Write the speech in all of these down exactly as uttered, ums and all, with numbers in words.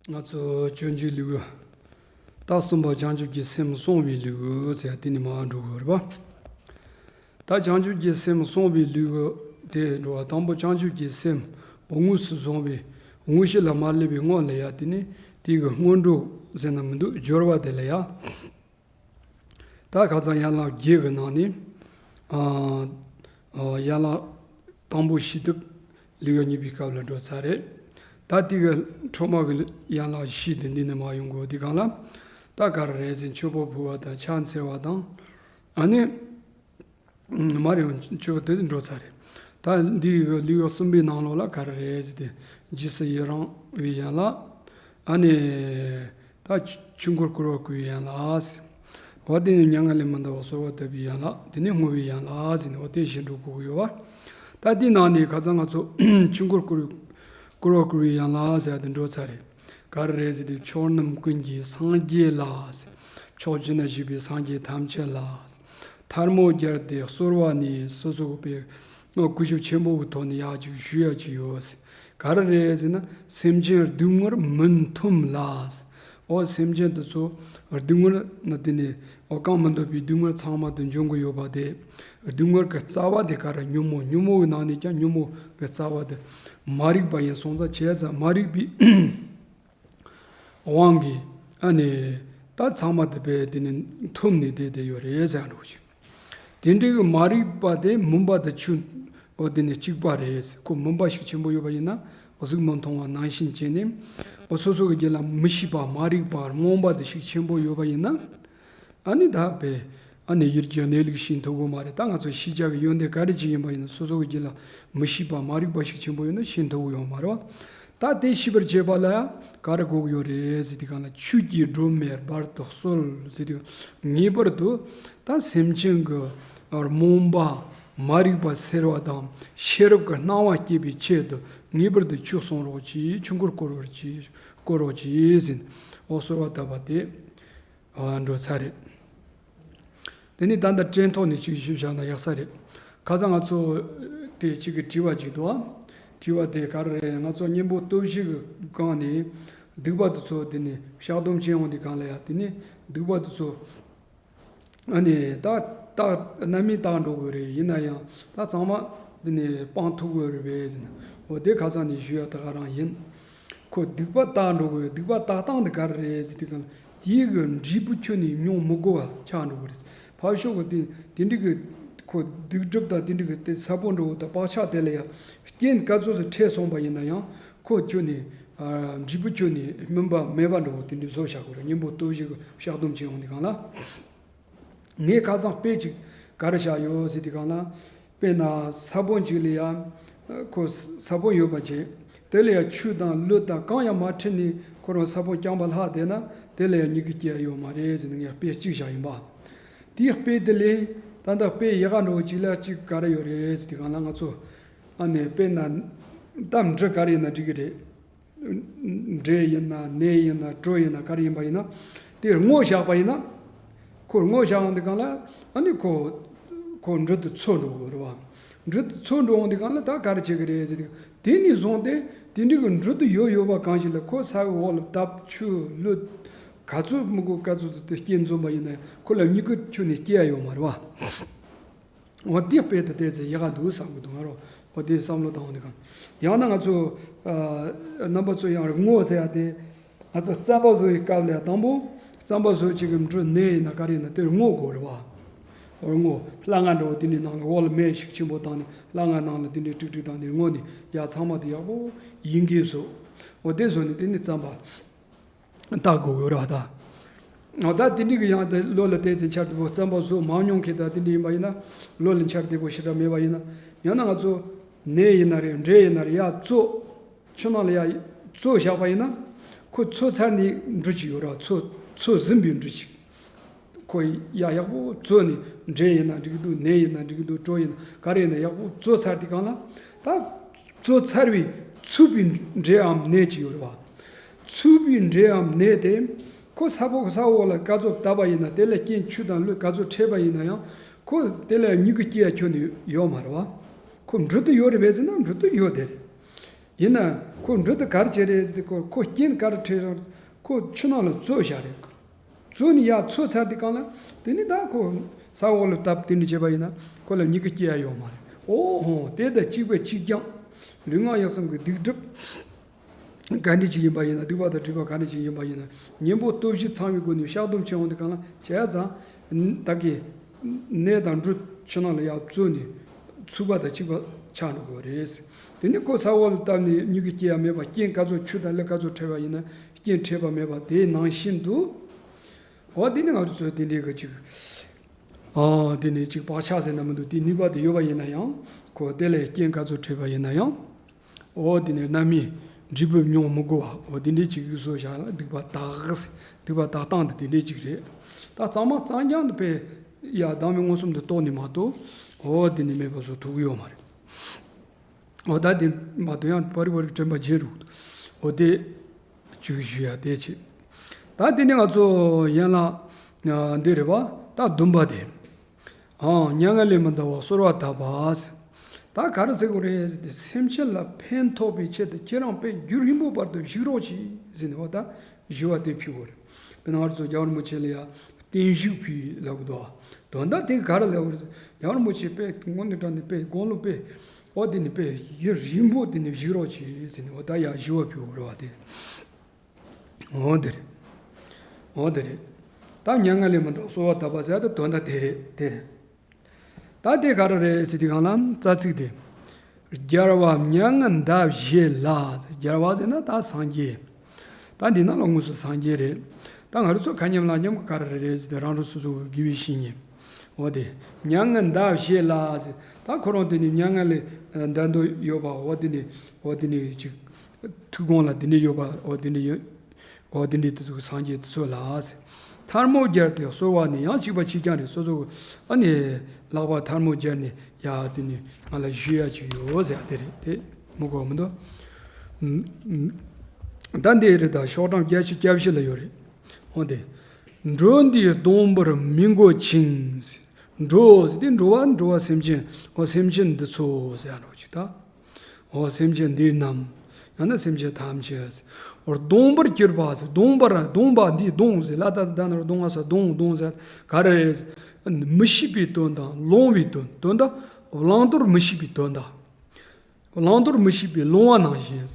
ང་ཚོ་སྤྱོད་འཇུག་ལེའུ་ཟླ་གསུམ་པ་བྱང་ཆུབ་ཀྱི་སེམས་གསང་བའི་ལེའུ་ཟེར་དེ་ནས་མར་འགྲོ་དགོས་རེད་པ། ད་བྱང་ཆུབ་ཀྱི་སེམས་གསང་བའི་ལེའུ་དེ་འགྲོ་བ་དང་པོ་བྱང་ཆུབ་ཀྱི་སེམས་དངོས་སུ་གསང་བའི་དངོས་གཞི་ལ་མ་སླེབས་པའི་སྔོན་ལ་ཡ་དེ་ནས་དེ་གི་སྔོན་འགྲོ་ཟེར་ན་མི་འདུག་སྦྱོར་བ་དེ་ལ་ཡ། ད་ཁ་སང་ཡན་ལག་བརྒྱད་ཀྱི་ནང་ནས་ཨ་ཨ་ཡན་ལག་དང་པོ་ཤེས་ཐུབ་ལེའུ་གཉིས་པའི་སྐབས་ལ་འགྲོ་ཚར་རེད། ད་དེ་གི་འཕྲོ་མ་གི་ཡན་ལག་བཞི་དེ་འདི་ནས་མར་ཡོང་དགོས། དེ་གང་ལ་ད་ག་རེ་རེད་ཟེར་མཆོད་པ་ཕུལ་བ་དང་ཕྱག་འཚལ་བ་དང་ཨ་ནི། མ་རེད་བ། ཆོས་དེ་འགྲོ་ཚར་རེད། ད་འདི་ཡི་ལེའུ་གསུམ་པའི་ནང་ལོགས་ལ་ག་རེ་རེད་ཟེར་ཏེ། རྗེས་སུ་ཡི་རང་བའི་ཡན་ལག་ཨ་ནི། ད་ཆོས་འཁོར་བསྐོར་བར་བསྐུལ་བའི་ཡན་ལག་འོ་དེ་ནི་མྱ་ངན་ལས་མི་འདའ་བར་གསོལ་བ་བཏབ་པའི་ཡན་ལག་དེ་ནི་བསྔོ་བའི་ཡན་ལག་ཟེར་ནས་འོ་དེ་བཞིན་འགྲོ་དགོས་ཀྱི་ཡོད་བ། ད་འདི་ནང་ནས་ཁ་སང་ང་ཚོ་ཆོས་འཁོར་བསྐོར་བསྐོར་བར་བསྐུལ་བའི་ཡན་ལག་ཟེར་ཏེ་འགྲོ་ཚར་རེད། ག་རེ་རེད་ཟེར་ཏེ། ཕྱོགས་རྣམས་ཀུན་གྱི་སངས་རྒྱས་ལ། ཕྱོགས་བཅུ་ན་བཞུགས་པའི་སངས་རྒྱས་ཐམས་ཅད་ལ། ཐལ་མོ་སྦྱར་ཏེ་གསོལ་བ་ནི་སོ་སོ་པའི་སྐུ་ཞབས་ཆེན་པོ་གི་ཐོག་ནས་ཡག་ཅིག་ཞུ་ཡག་ཅིག་ཡོད། ག་རེ་རེད་ཟེར་ན། སེམས་ཅན་སྡུག་བསྔལ་མུན་འཐུམས་ལ། འོ་སེམས་ཅན་དེ་ཚོ་སྡུག་བསྔལ་ན་དེ་ནས་འོ་གང་མི་འདོད་པའི་སྡུག་བསྔལ་ཚང་མ་དེ་འབྱུང་གི་ཡོད་པ་དེ། སྡུག་བསྔལ་གྱི་རྩ་བ་དེ་ག་རེ། ཉོན་མོངས། ཉོན་མོངས་ཀྱི་ནང་ནས་ཀྱང་ཉོན་མོངས་ཀྱི་རྩ་བ་དེ་མ་རིག་པ་ཡིན་སོང་ཙང་བྱས་ཙང་མ་རིག་པའི་དབང་གིས་ཨ་ནི་ད་ཚང་མ་དེ་བས་དེ་ནི་འཐུམས་ནས་བསྡད་བསྡད་ཡོད་རེད་ཟེར་འགྲོ་ཅིག་དེ་འདྲའི་གི་མ་རིག་པ་དེ་མུན་པ་དང་ཆུ་འོ་དེ་ནི་གཅིག་པ་རེད། ཁོ་མུན་པ་ཤུགས་ཆེན་པོ་ཡོད་པ་ཡིན་ན་གཟུགས་མི་མཐོང་བ་ནང་བཞིན་བྱས་ནས་འོ་སོ་སོ་གི་རྒྱུད་ལ་མི་ཤེས་པ་མ་རིག་པ་རྨོངས་པ་དེ་ཤུགས་ཆེན་པོ་ཡོད་པ་ཡིན་ན། ཨ་ནི་ད་བས་ཨ་ནི་ཡུལ་གྱི་གནས་ལུགས་ཤེས་ཐུབ་ཀྱི་མ་རེད། ད་ང་ཚོ་ཤེས་བྱ་གི་ཡོན་ཏན་ག་རེ་ཅིག་ཡིན་པ་ཡིན་ན་སོ་སོ་གི་རྒྱུད་ལ་མི་ཤེས་པ་མ་རིག་པ་ཤུགས་ཆེན་པོ་ཡོད་ན་ཤེས་ཐུབ་ཀྱི་ཡོད་མ་རེད་བ། ད་དེ་ཤེས་པར་བྱེད་པ་ལ་ཡང་ག་རེ་དགོས་ཀྱི་ཡོད་རེད་ཟེར་དུས་གང་ལ། ཆོས་ཀྱི་སྒྲོན་མེ་སྦར་དུ་གསོལ་ཟེར་དུས་ངེས་པར་དུ་ད་སེམས་ཅན་གྱི་རྨོངས་པ་མ་རིག་པ་སེལ་བ་དང་ཤེས་རབ་ཀྱི་སྣང་བ་སྐྱེད་པའི་ཆེད་དུ་ངེས་པར་དུ་ཆོས་གསུང་རོགས་གྱིས། ཆོས་འཁོར་བསྐོར་བར་གྱིས། བསྐོར་རོགས་གྱིས་ཟེར་འོ་གསོལ་བ་བཏབ་པ་དེ། ཨ་འགྲོ་ཚར་རེད། དེ་ནས་ད་ལྟ་དྲན་ཐོག་ནས་ཅིག་ཞུས་བཞག་ན་ཡག་ས་རེད། ཁ་སང་ང་ཚོ་དེ་གཅིག་གི་དྲི་བ་ཅིག་འདུག་ཨ། དྲི་བ་དེ་ག་རེ་རེད། ང་ཚོ་གཉེན་པོ་སྟོབས་བཞི་གི་སྒང་ནས་སྡིག་པ་དེ་ཚོ་དེ་ནས་བཤགས་སྡོམ་བྱེད་ཡོང་དུས་གང་ལ་ཡ་དེ་ནས་སྡིག་པ་དེ་ཚོ་ཨ་ནི་ད་དག་རྣམ་སྨིན་དག་འགྲོ་དགོས་རེད། ཡིན་ན་ཡང་ད་ཚང་མ་དེ་ནས་སྤང་ཐུབ་དགོས་རེད་པས་ཟེར་ན། འོ་དེ་ཁ་སང་ནས་ཞུས་ཡ་ད་ག་རང་ཡིན། ཁོ་སྡིག་པ་དག་འགྲོ་དགོས། སྡིག་པ་དག་སྟངས་དེ་ག་རེ་རེད་ཟེར་དུས་གང་ལ། དེའི་གི་འབྲས་བུ་ཁྱོན་ནས་མྱོང་མི་དགོས་པ་ཆགས་འགྲོ་གི་རེད། ཕར་ཕྱོགས་གི་དེ་དེ་འདྲ་གི་ཁོ་སྡིག་སྒྲིབ་དང་དེ་འདྲ་གི་དེ་ས་བོན་འགྲོ་བ་དང་བག་ཆགས་དེ་ལ་ཡང་རྐྱེན་ག་ཚོད་ཙམ་འཕྲད་སོང་པ་ཡིན་ན་ཡང་ཁོ་ཁྱོན་ནས་ཨ་འབྲས་བུ་ཁྱོན་ནས་སྨིན་པ་མེད་པ་འགྲོ་བ་དེ་འདྲ་བཟོ་བཞག་དགོས་རེད། གཉེན་པོ་སྟོབས་བཞི་གི་བཤགས་སྡོམ་བྱེད་ཡོང་དུས་གང་ལ། ངས་ཁ་སང་དཔེ་ཅིག་ག་རེ་བཞག་ཡོད་ཟེར་དུས་གང་ལ། དཔེར་ན་ས་བོན་ཅིག་ལ་ཡ། ཁོ་ས་བོན་ཡོད་པ་བྱས། དེ་ལ་ཡ་ཆུ་དང་ལུད་དང་གང་ཡང་མ་འཕྲད་ནས་ཁོ་རང་ས་བོན་རྐྱང་པ་ལྷག་བསྡད་ན་དེ་ལ་ཡ་མྱུ་གུ་སྐྱེ་ཡ་ཡོད་མ་རེད་ཟེར་ནས་ངས་དཔེ་གཅིག་བཞག་ཡིན་པ། དེའི་དཔེ་དེ་ལས་ད་ལྟ་དཔེ་ཡག་ག་འགྲོ་ཅིག་ལ་ཅིག་ག་རེ་ཡོད་རེད་ཟེར་དུས་གང་ལ། ང་ཚོ་ཨ་ནི་དཔེར་ན་ད་འབྲུ་ག་རེ་ཡིན་ན་འགྲིག་གི་རེད། འབྲས་ཡིན་ན་ནས་ཡིན་ན་གྲོ་ཡིན་ན་ག་རེ་ཡིན་པ་ཡིན་ན། དེ་བསྔོ་བཞག་པ་ཡིན་ན། ཁོ་བསྔོ་བཞག་ཡོང་དུས་གང་ལ་ཨ་ནི་ཁོ་ཁོ་འབྲུ་དེ་ཚོ་འགྲོ་དགོས་རེད་བ། འབྲུ་དེ་ཚོ་འགྲོ་ཡོང་དུས་གང་ལ་ད་ག་རེ་བྱེད་ཀྱི་རེད་ཟེར་དུས། དེ་ནས་བཟུང་སྟེ་དེ་འདྲའི་གི་འབྲུ་དེ་ཡོད་ཡོད་པ་གང་ཞིག་ལ་ཁོ་ས་གི་འོག་ལ་བཏབ། ཆུ་ལུད་ག་ཚོད་མི་དགོས་ག་ཚོད་ཚོད་དེ་སྐྱེལ་འཛོམས་པ་ཡིན་ན་ཁོ་ལ་མྱུ་གུ་ཁྱོན་ནས་སྐྱེ་ཡ་ཡོད་མ་རེད་བ། འོ་དེ་དཔེ་དེ་བལྟས་ཚེ་ཡག་ག་འདུག་བསམ་གི་འདུག་ང་རོ། འོ་དེ་བསམ་བློ་བཏང་འོང་དེ་གང་། ཡང་ན་ང་ཚོ་ཨ་རྣམ་པ་ཚོ་ཡང་བསྔོ་ཟེར་ཡ་དེ། ང་ཚོ་རྩམ་པ་བཟོ་བའི་སྐབས་ལ་དང་པོ་རྩམ་པ་བཟོ་བྱེད་ཀྱི་འབྲུ་ནས་ཡིན་ན་ག་རེ་ཡིན་ན་དེར་བསྔོ་དགོས་རེད་བ། འོ་བསྔོ། སླ་ང་འདྲ་བོ་དེ་འདྲའི་ནང་ལ་འོག་ལ་མེ་ཤུགས་ཆེན་པོ་བཏང་ནས་སླ་ང་ནང་ལ་དེ་འདྲའི་ཀྲིག་ཀྲིག་བཏང་ནས་བསྔོ་ནས་ཡ་ཚང་མ་དེ་ཡག་པོ་ཡིན་གྱི་བཟོ། འོ་དེ་བཟོ་ནས་དེ་ནས་རྩམ་པ། བཏགས་དགོས་ཀྱི་རེད་བ་ད། འོ་ད་དེ་འདྲའི་གི་ཡང་དེ་བློ་ལ་བལྟས་ཚེ་འཆར་བདེ་པོ། རྩམ་པ་བཟོ་མ་མྱོང་མཁན་དང་དེ་འདྲ་ཡིན་པ་ཡིན་ན་བློ་ལ་འཆར་བདེ་པོ་ཞེ་དྲག་མེད་པ་ཡིན་ན། ཡང་ན་ང་ཚོ་ནས་ཡིན་ན་རེད། འབྲས་ཡིན་ན་རེད། ཡར་བཙོ། ཆུ་ནང་ལ་ཡར་བཙོ་བཞག་པ་ཡིན་ན། ཁོ་བཙོ་ཚར་ནས་འབྲུ་ཅིག་ཡོད་རེད་བ། བཙོ་བཙོ་ཟིན་པའི་འབྲུ་ཅིག་ཁོ་ཡ་ཡག་པོ་བཙོ་ནས། འབྲས་ཡིན་ན་འགྲིག་གི་འདུག་ནས་ཡིན་ན་འགྲིག་གི་འདུག་གྲོ་ཡིན་ན་ག་རེ་ཡིན་ན་ཡག་པོ་བཙོ་ཚར་དུས་གང་ལ། ད་བཙོ་ཚར་བའི་ཚུགས་པའི་འབྲས་འམ་ནས་ཅིག་ཡོད་རེད་བ། ཚུགས་པའི་འབྲས་འམ་ནས་དེ་ཁོ་ས་ཕོ་ས་འོག་ལ་ག་ཚོད་བཏབ་པ་ཡིན་ན། དེ་ལ་རྐྱེན་ཆུ་དང་ལུད་ག་ཚོད་འཕྲད་པ་ཡིན་ན་ཡང་ཁོ་དེ་ལ་མྱུ་གུ་སྐྱེ་ཡ་ཁྱོན་ནས་ཡོད་མ་རེད་བ། ཁོ་འབྲུ་དེ་ཡོད་རེད་པས་ཟེར་ན་འབྲུ་དེ་ཡོད་དེ་རེད། ཡིན་ན་ཁོ་འབྲུ་དེ་ག་རེ་བྱས་རེད་ཟེར་ཏེ། ཁོ་ཁོ་རྐྱེན་ག་རེ་འཕྲད་རང་། ཁོ་ཆུ་ནང་ལ་བཙོས་བཞག་རེད། བཙོས་ནས་ཡར་ཚོས་ཚར་དུས་སྒང་ལ། དེ་ནས་ད་ཁོ་ས་འོག་ལ་བཏབ། དེ་འདྲ་བྱས་པ་ཡིན་ན་ཁོ་ལ་མྱུ་གུ་སྐྱེ་ཡ་ཡོད་མ་རེད། འོ་ཧོ། དེ་དང་གཅིག་པའི་གཅིག་རྐྱང་། ལུས་ངག་ཡིད་གསུམ་གྱི་སྡིག་སྒྲིབ་ག་འདྲ་ཅིག་ཡིན་པ་ཡིན་ན། སྡིག་པ་དང་སྒྲིབ་པ་ག་འདྲ་ཅིག་ཡིན་པ་ཡིན་ན། གཉེན་པོ་སྟོབས་བཞི་ཚང་བའི་སྒོ་ནས་བཤགས་སྡོམ་བྱེད་འོང་དུས་སྒང་ལ། བྱས་ཙང་ད་གི་ནས་དང་འབྲུ་ཆུ་ནང་ལ་ཡར་བཙོས་ནས་ཚོས་པ་དང་གཅིག་པ་ཆགས་འགྲོ་གི་རེད། དེ་ནས་ཁོ་ས་འོག་ལ་བཏབ་ནས་མྱུ་གུ་སྐྱེ་ཡ་མེད་པ། རྐྱེན་ག་ཚོད་ཆུ་དང་ལས་ག་ཚོད་འཕྲད་པ་ཡིན་ན་རྐྱེན་འཕྲད་པ་མེད་པ། དེའི་ནང་བཞིན་དུ། འོ་དེ་ནི་ང་རང་ཚོ་དེ་འདྲའི་གི་ཅིག་ཨ་དེ་ནི་ཅིག་བག་ཆགས་ཟེར་ན་མི་འདུག་དེ་ནུས་པ་དེ་ཡོད་པ་ཡིན་ན་ཡང་། ཁོ་དེ་ལས་རྐྱེན་ག་ཚོད་འཕྲད་པ་ཡིན་ན་ཡང་། འོ་དེ་ནི་རྣམ་སྨིན་འབྲས་བུ་མྱོང་མི་དགོས་པ། འོ་དེ་འདྲའི་ཅིག་གི་བཟོ་བཞག་ལ། སྡིག་པ་དག་ཟེར། སྡིག་པ་དག་སྟངས་དེ་དེ་འདྲའི་ཅིག་རེད། ད་གཙང་མ་གཙང་རྐྱང་དུ་དཔེ་ཡ་དྭངས་མའི་མངོན་སུམ་དུ་རྟོགས་ནས་མ་གཏོགས། འོ་དེ་ནི་མེད་པ་བཟོ་ཐུབ་ཀྱི་ཡོད་མ་རེད། འོ་ད་དེ་མ་གཏོགས་ཡང་དཔའ་བོའི་དྲན་པ་བརྗེད་རུང་། འོ་དེ་ཅིག་ཞུ་ཡ་དེ་བྱེད། ད་དེ་ནས་ང་ཚོ་ཡན་ལག་འདི་རེད་པ། ད་བདུན་པ་དེ། ཨང་། མྱ་ངན་ལས་མི་འདའ་བར་གསོལ་བ་བཏབ་པ་ཟེར། ད་ག་རེ་ཟེར་དགོས་རེད་ཟེར་ཏེ། སེམས་ཅན་ལ་ཕན་ཐོགས་པའི་ཆེད་དུ་ཁྱེད་རང་དཔེ་རྒྱུན་རིང་པོ་བར་དུ་བཞུགས་རོགས་གྱིས་ཟེར་ནས། འོ་ད་ཞུ་བ་དེ་ཕུལ་དགོས་རེད། དཔེར་ན་ང་ཚོ་རྒྱལ་བ་རིན་པོ་ཆེ་ལ་ཡ་བརྟན་བཞུགས་ཕུལ་ལབ་གི་འདུག་དོན་དག་དེ་ག་རེ་ལབ་དགོས་རེད་ཟེར། རྒྱལ་བ་རིན་པོ་ཆེ་དཔེ་དངོས་གནས་དྲང་གནས་དཔེ་དགུང་ལོ་དཔེ། འོ་དེ་ནི་དཔེ་ཡུན་རིང་པོ་དེ་ནི་བཞུགས་རོགས་གྱིས་ཟེར་ནས། འོ་ད་ཡ་ཞུ་བ་ཕུལ་དགོས་རེད་པ་དེ། འོ་དེ་རེད། འོ་དེ་རེད། ད་མྱ་ངན་ལས་མི་འདའ་བར་གསོལ་བ་བཏབ་པ་ཟེར་ཡ་དེ་དོན་དག་དེ་རེད། དེ་རེད། ད་དེ་ག་རེ་རེད་ཟེར་དུས་སྒང་ལ། རྩ་ཚིག་དེ། རྒྱལ་བ་མྱ་ངན་འདའ་བྱེད་ལ། རྒྱལ་བ་ཟེར་ན་ད་སངས་རྒྱས། ད་འདི་ནང་ལ་དངོས་སུ་སངས་རྒྱས་རེད། ད་ང་རང་ཚོ་ཁ་ཉམས་ལག་ཉམས་ག་རེ་རེད་ཟེར་ཏེ། རང་རང་སོ་སོ་གི་དགེ་བའི་བཤེས་གཉེན། འོ་དེ། མྱ་ངན་འདའ་བྱེད་ལ་ཟེར། ད་ཁོ་རང་དེ་ནི་མྱ་ངན་ལས་འདའ་འདོད་ཡོད་པ། འོ་དེ་ནི། འོ་དེ་ནི་ཅིག་ཐུགས་དགོངས་ལ་དེ་འདྲ་ཡོད་པ། འོ་དེ་འདྲ་ཡོད། འོ་དེ་འདྲའི་དེ་ཚོ་གི་སངས་རྒྱས་དེ་ཚོ་ལ་ཟེར། ཐལ་མོ་སྦྱར་ཏེ་གསོལ་བ་ནི། ཡང་གཅིག་པ་གཅིག་རྐྱང་རེད། སོ་སོ་གི་ཨ་ནི་ལག་པ་ཐལ་མོ་སྦྱར་ནས་ཡ་དེ་ནི་ང་ལ་ཞུ་ཡ་ཅིག་ཡོད་ཟེར་ཡ་དེ་རེད། དེ་མི་གོ་མི་འདུག་ད་འདི་རེད། ད་ཤོག་གྲངས་བརྒྱད་ཅུ་གྱ་བཞི་ལ་ཡོད་རེད། འོ་དེ། འགྲོ་འདིའི་སྡོང་པོར་མི་མགོ་བཅིངས་ཟེར། འགྲོ་ཟེར་དེ་འགྲོ་བ། འགྲོ་བ་སེམས་ཅན། འོ་སེམས་ཅན་འདི་ཚོ་ཟེར་ཡ་འགྲོ་ཅིག་ད། འོ་སེམས་ཅན་འདི་རྣམས། ཡང་ན་སེམས་ཅན་ཐམས་ཅད། སྡོང་པོར་གྱུར་པ་ཟེར། སྡོང་པོར། སྡོང་པ་འདི། སྡོང་ཟེར། ལ་ད་ད་ན་རོ་སྡོང་ང་ས་སྡོང་། སྡོང་ཟེར་ག་རེ་རེད། མི་ཤེས་པའི་དོན་དང་ལོང་བའི་དོན། དོན་དག་བླང་དོར་མི་ཤེས་པའི་དོན་དག་བླང་དོར་མི་ཤེས་པའི་ལོང་བ་ནང་བཞིན།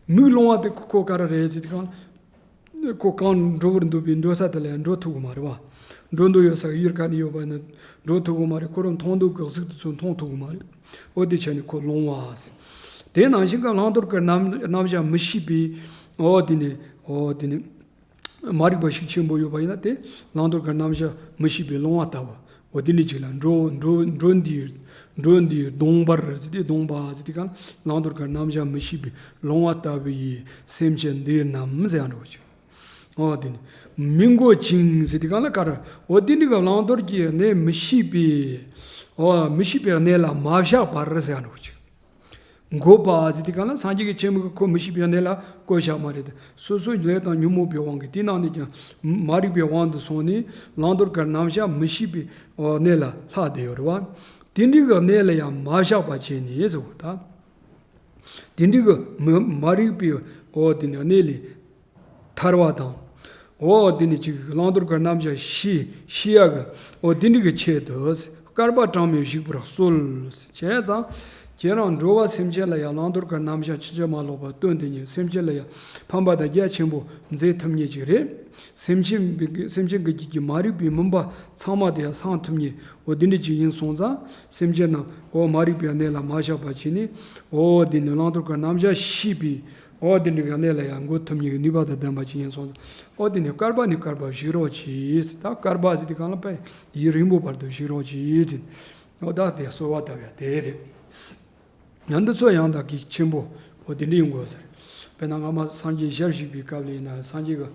མིག་ལོང་བ་དེ་ཁོ་ག་རེ་རེད་ཟེར་དུས་སྒང་། ཁོ་གང་འགྲོ་བར་འདོད་པའི་འགྲོ་ས་དེ་ལ་ཡང་འགྲོ་ཐུབ་ཀྱི་མ་རེད་པ། འགྲོ་འདོད་ཡོད་ས་གི་ཡུལ་ག་ནས་ཡོད་པ་ཡིན་ན་འགྲོ་ཐུབ་ཀྱི་མ་རེད། ཁོ་རང་མཐོང་འདོད་ཀྱི་གཟུགས་དེ་ཚོ་མཐོང་ཐུབ་ཀྱི་མ་རེད། འོ་དེ་བྱས་ནས་ཁོ་ལོང་བ་ཟེར། དེ་ནང་བཞིན་གྱི་བླང་དོར་གྱི་རྣམ་རྣམ་གཞག་མི་ཤེས་པའི། འོ་དེ་ནི། འོ་དེ་ནི། མ་རིག་པ་ཤུགས་ཆེན་པོ་ཡོད་པ་ཡིན་ན། དེ་བླང་དོར་གྱི་རྣམ་གཞག་མི་ཤེས་པའི་ལོང་བ་ལྟ་བུ། འོ་དེ་འདྲ་ཅིག་ལ་འགྲོ། འགྲོ། འགྲོ་འདིའི། འགྲོ་འདིའི་སྡོང་པར་ཟེར་ཏེ། སྡོང་པ་ཟེར་དུས་སྒང་བླང་དོར་གྱི་རྣམ་གཞག་མི་ཤེས་པའི་ལོང་བ་ལྟ་བུ་ཡི་སེམས་ཅན་འདི་རྣམས་ཟེར་ཡ་འགྲོ་ཅིག་འོ་དེ་ནི། མི་མགོ་བཅིངས་ཟེར་དུས་སྒང་ལ་ག་རེ། འོ་དེ་འདྲ་གི་བླང་དོར་གྱི་གནས་མི་ཤེས་པའི། འོ་མི་ཤེས་པའི་གནས་ལ་མ་བཞག་པར་ཟེར་ཡ་འགྲོ་ཅིག་འགོད་པ་ཟེར་དུས་སྒང་ལ། སངས་རྒྱས་ཀྱི་ཆེན་པོ་གིས་ཁོ་མི་ཤེས་པའི་གནས་ལ་བཀོད་བཞག་མ་རེད། སོ་སོའི་ལས་དང་ཉོན་མོངས་པའི་དབང་གིས། དེ་ནང་ནས་ཀྱང་མ་རིག་པའི་དབང་དུ་སོང་ནས་བླང་དོར་གྱི་རྣམ་གཞག་མི་ཤེས་པའི་གནས་ལ་ལྷག་བསྡད་ཡོད་རེད་པ། དེ་འདྲའི་གི་གནས་ལ་ཡང་མ་བཞག་པ་བྱས་ནས་ཟེར་བ་དང་། དེ་འདྲའི་གི་མི་མ་རིག་པའི། འོ་དེ་ནི་གནས་ལས་ཐར་བ་དང་། འོ་དེ་ནི་ཅིག་བླང་དོར་གྱི་རྣམ་གཞག་ཤེས་ཤེས་ཡ་གི། འོ་དེ་འདྲ་གི་ཆེད་དུ་བསྐལ་པ་གྲངས་མེད་བཞུགས་པར་གསོལ། བྱས་ཙང་ཁྱེད་རང་འགྲོ་བ་སེམས་ཅན་ལ་ཡང་བླང་དོར་གྱི་རྣམ་གཞག་ཕྱིན་ཅི་མ་ལོག་པ་སྟོན་ཐུབ་མཁན། སེམས་ཅན་ལ་ཡང་ཕན་པ་དང་རྒྱ་ཆེན་པོ་མཛད་ཐུབ་མཁན་ཅིག་རེད། སེམས་ཅན་གྱི་སེམས་ཅན་གྱི་རྒྱུད་ཀྱི་མ་རིག་པའི་མུན་པ་ཚང་མ་དེ་ཡང་སངས་ཐུབ་མཁན། འོ་དེ་འདྲ་ཅིག་ཡིན་སོང་ཙང་། སེམས་ཅན་རྣམས་འོ་མ་རིག་པའི་གནས་ལ་མ་བཞག་པ་བྱས་ནས། འོ་དེ་ནི་བླང་དོར་གྱི་རྣམ་གཞག་ཤེས་པའི། འོ་དེ་འདྲ་གི་གནས་ལ་ཡང་འགོད་ཐུབ་མཁན་གྱི་ནུས་པ་དང་ལྡན་པ་ཅིག་ཡིན་སོང་ཙང་། འོ་དེ་ནི་བསྐལ་པ་ནས་བསྐལ་པ་བཞུགས་རོགས་གྱིས། ད་བསྐལ་པ་ཟེར་དུས་སྒང་ལ་དཔེ་ཡུན་རིང་པོ་བར་དུ་བཞུགས་རོགས་གྱིས་ཟེར། འོ་ད་དེ་གསོལ་བ་བཏབ་ཡ་དེ་རེད། ཡང་འདི་ཚོ་ཡང་དག་གི་ཆེན་པོ། འོ་དེ་འདྲ་ཡིན་དགོས་ཟེར། དཔེར་ན་སྔ་མ་སངས་རྒྱས་ཞལ་བཞུགས་པའི་སྐབས་ལ་ཡིན་ན། སངས་རྒྱས་ཀྱི་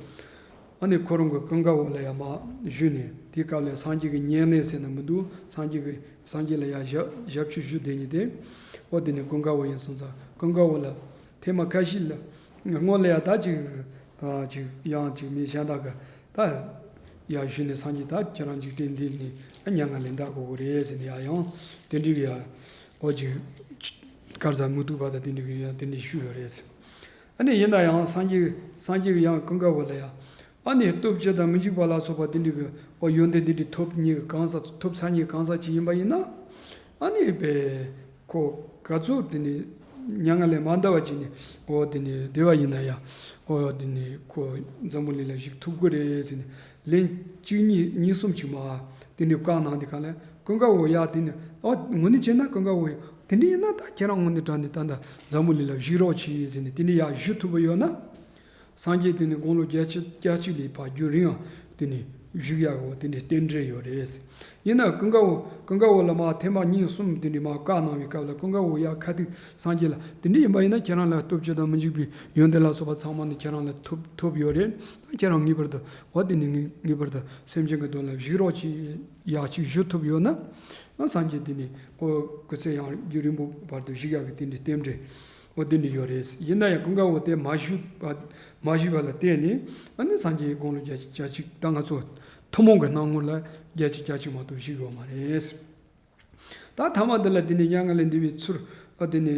ཨ་ནི་ཁོ་རང་གི་ཀུན་དགའ་བོ་ལ་ཡང་མར་ཞུས་ནས། དེའི་སྐབས་ལ་སངས་རྒྱས་ཀྱི་སྙན་གནས་ཟེར་ན་མི་འདུག་སངས་རྒྱས་ཀྱི། སངས་རྒྱས་ལ་ཡང་ཞབས་ཞབས་ཕྱི་ཞུ་བསྡད་མཁན་དེ། འོ་དེ་ནི་ཀུན་དགའ་བོ་ཡིན་སོང་ཙང་། ཀུན་དགའ་བོ་ལ་ཐེངས་མ་ཁ་ཤས་ལ་སྔོན་ལ་ཡང་ད་ཅིག་ཨ་ཅིག་ཡང་ཅིག་མི་གཞན་དག་གིས་ད་ཡར་ཞུས་ནས། སངས་རྒྱས་ད་ཁྱེད་རང་འཇིག་རྟེན་འདི་ནས་མྱ་ངན་ལས་འདའ་དགོས་ཀྱི་རེད་ཟེར་ནས། ཡ་ཡང་དེ་འདྲའི་ཡ་འོ་ཅིག་དཀར་ཟ་མུ་ཏུག་པ་དང་དེ་འདྲ་གི་ཡང་དེ་འདྲ་ཞུས་ཡོད་རེད། ཨ་ནི་ཡིན་ན་ཡང་སངས་རྒྱས་སངས་རྒྱས་ཀྱི་ཡང་ཀུན་དགའ་བོ་ལ་ཡང་ཨ་ནི་སྟོབས་བཅུ་དང་མི་འཇིགས་པ་ལ་སོགས་པ་དེ་འདྲ་གི་འོ་ཡོན་ཏན་དེ་འདྲ་ཐོབ་ཉེ་གང་ཟག་ཐོབ་ཚར་ཉེ་གང་ཟག་ཅིག་ཡིན་པ་ཡིན་ན། ཨ་ནི་པས་ཁོ་ག་ཚོད་དེ་ནི་མྱ་ངན་ལས་མ་འདའ་བ་ཅིག་ནི་འོ་དེ་ནི་བདེ་བ་ཡིན་ན་ཡང་འོ་དེ་ནི་ཁོ་འཛམ་བུ་གླིང་ལ་བཞུགས་ཐུབ་ཀྱི་རེད་ཟེར་ནས་ལན་གཅིག་གཉིས་གཉིས་གསུམ་ཅིག་མ་དེ་ནི་བཀའ་གནང་དེ་ག་ལས་ཀུན་དགའ་བོ་ཡ་དེ་ནི་ཨོ་དངོས་གནས་བྱས་ན་ཀུན་དགའ་བོ་ཡ་དེ་འདྲ་ཡིན་ན་ད་ཁྱེད་རང་དངོས་གནས་དྲང་ནས་ད་ལྟ་འཛམ་བུ་གླིང་ལ་བཞུགས་རོགས་གྱིས་ཟེར་ནས་དེ་ནི་ཡ་བཞུགས་ཐུབ་པ་ཡོད་ན། སངས་རྒྱས་དེ་ནི་དགུང་ལོ་བརྒྱད་ཅུ་གྱ་གཅིག་ལས་ཕར་རྒྱུན་རིང་ཡང་དེ་ནི་བཞུགས་ཡག་འོ་དེ་འདྲའི་རྟེན་འབྲེལ་ཡོད་རེད། ཡིན་ན་ཀུན་དགའ་བོ་ཀུན་དགའ་བོ་ལ་མར་ཐེངས་མ་གཉིས་གསུམ་དེ་འདྲའི་མར་བཀའ་གནང་བའི་སྐབས་ལ་ཀུན་དགའ་བོ་ཡ་ཁ་ཐུག་སངས་རྒྱས་ལ་དེ་འདྲ་ཡིན་པ་ཡིན་ན་ཁྱེད་རང་ལ་སྟོབས་བཅུ་དང་མི་འཇིགས་པའི་ཡོན་ཏན་ལ་སོགས་པ་ཚང་མ་ནི་ཁྱེད་རང་ལ་ཐོབ་ཐོབ་ཡོད་རེད། ད་ཁྱེད་རང་ངེས་པར་དུ་འོ་དེ་ནི་ངེས་ངེས་པར་དུ་སེམས་ཅན་གྱི་དོན་ལ་བཞུགས་རོགས་གྱིས་ཡག་ཅིག་བཞུགས་ཐུབ་ཡོད་ན། སངས་རྒྱས་དེ་ནི་འོ་སྐུ་ཚེ་ཡང་རྒྱུན་རིང་པོ་བར་དུ་བཞུགས་ཡག་གི་དེ་འདྲའི་རྟེན་འབྲེལ། འོ་དེ་འདྲ་ཡོད་རེད། ཡིན་ན་ཡང་ཀུན་དགའ་བོ་དེ་མ་བཞུགས་པ་མ་བཞུགས་པ་ལ་བརྟེན་ནས་ཨ་ནི་སངས་རྒྱས་དགུང་ལོ་བརྒྱད་ཅུ་གྱ་གཅིག་ད་ང་ཚོ་ཐུན་མོང་གི་སྣང་ངོ་ལ་བརྒྱད་ཅུ་གྱ་གཅིག་མ་གཏོགས་བཞུགས་ཡོད་མ་རེད། ད་ཐ་མ་འདི་ལ་དེ་ནས་མྱ་ངན་ལས་འདས་པའི་ཚུལ་ཨ་དེ་ནས་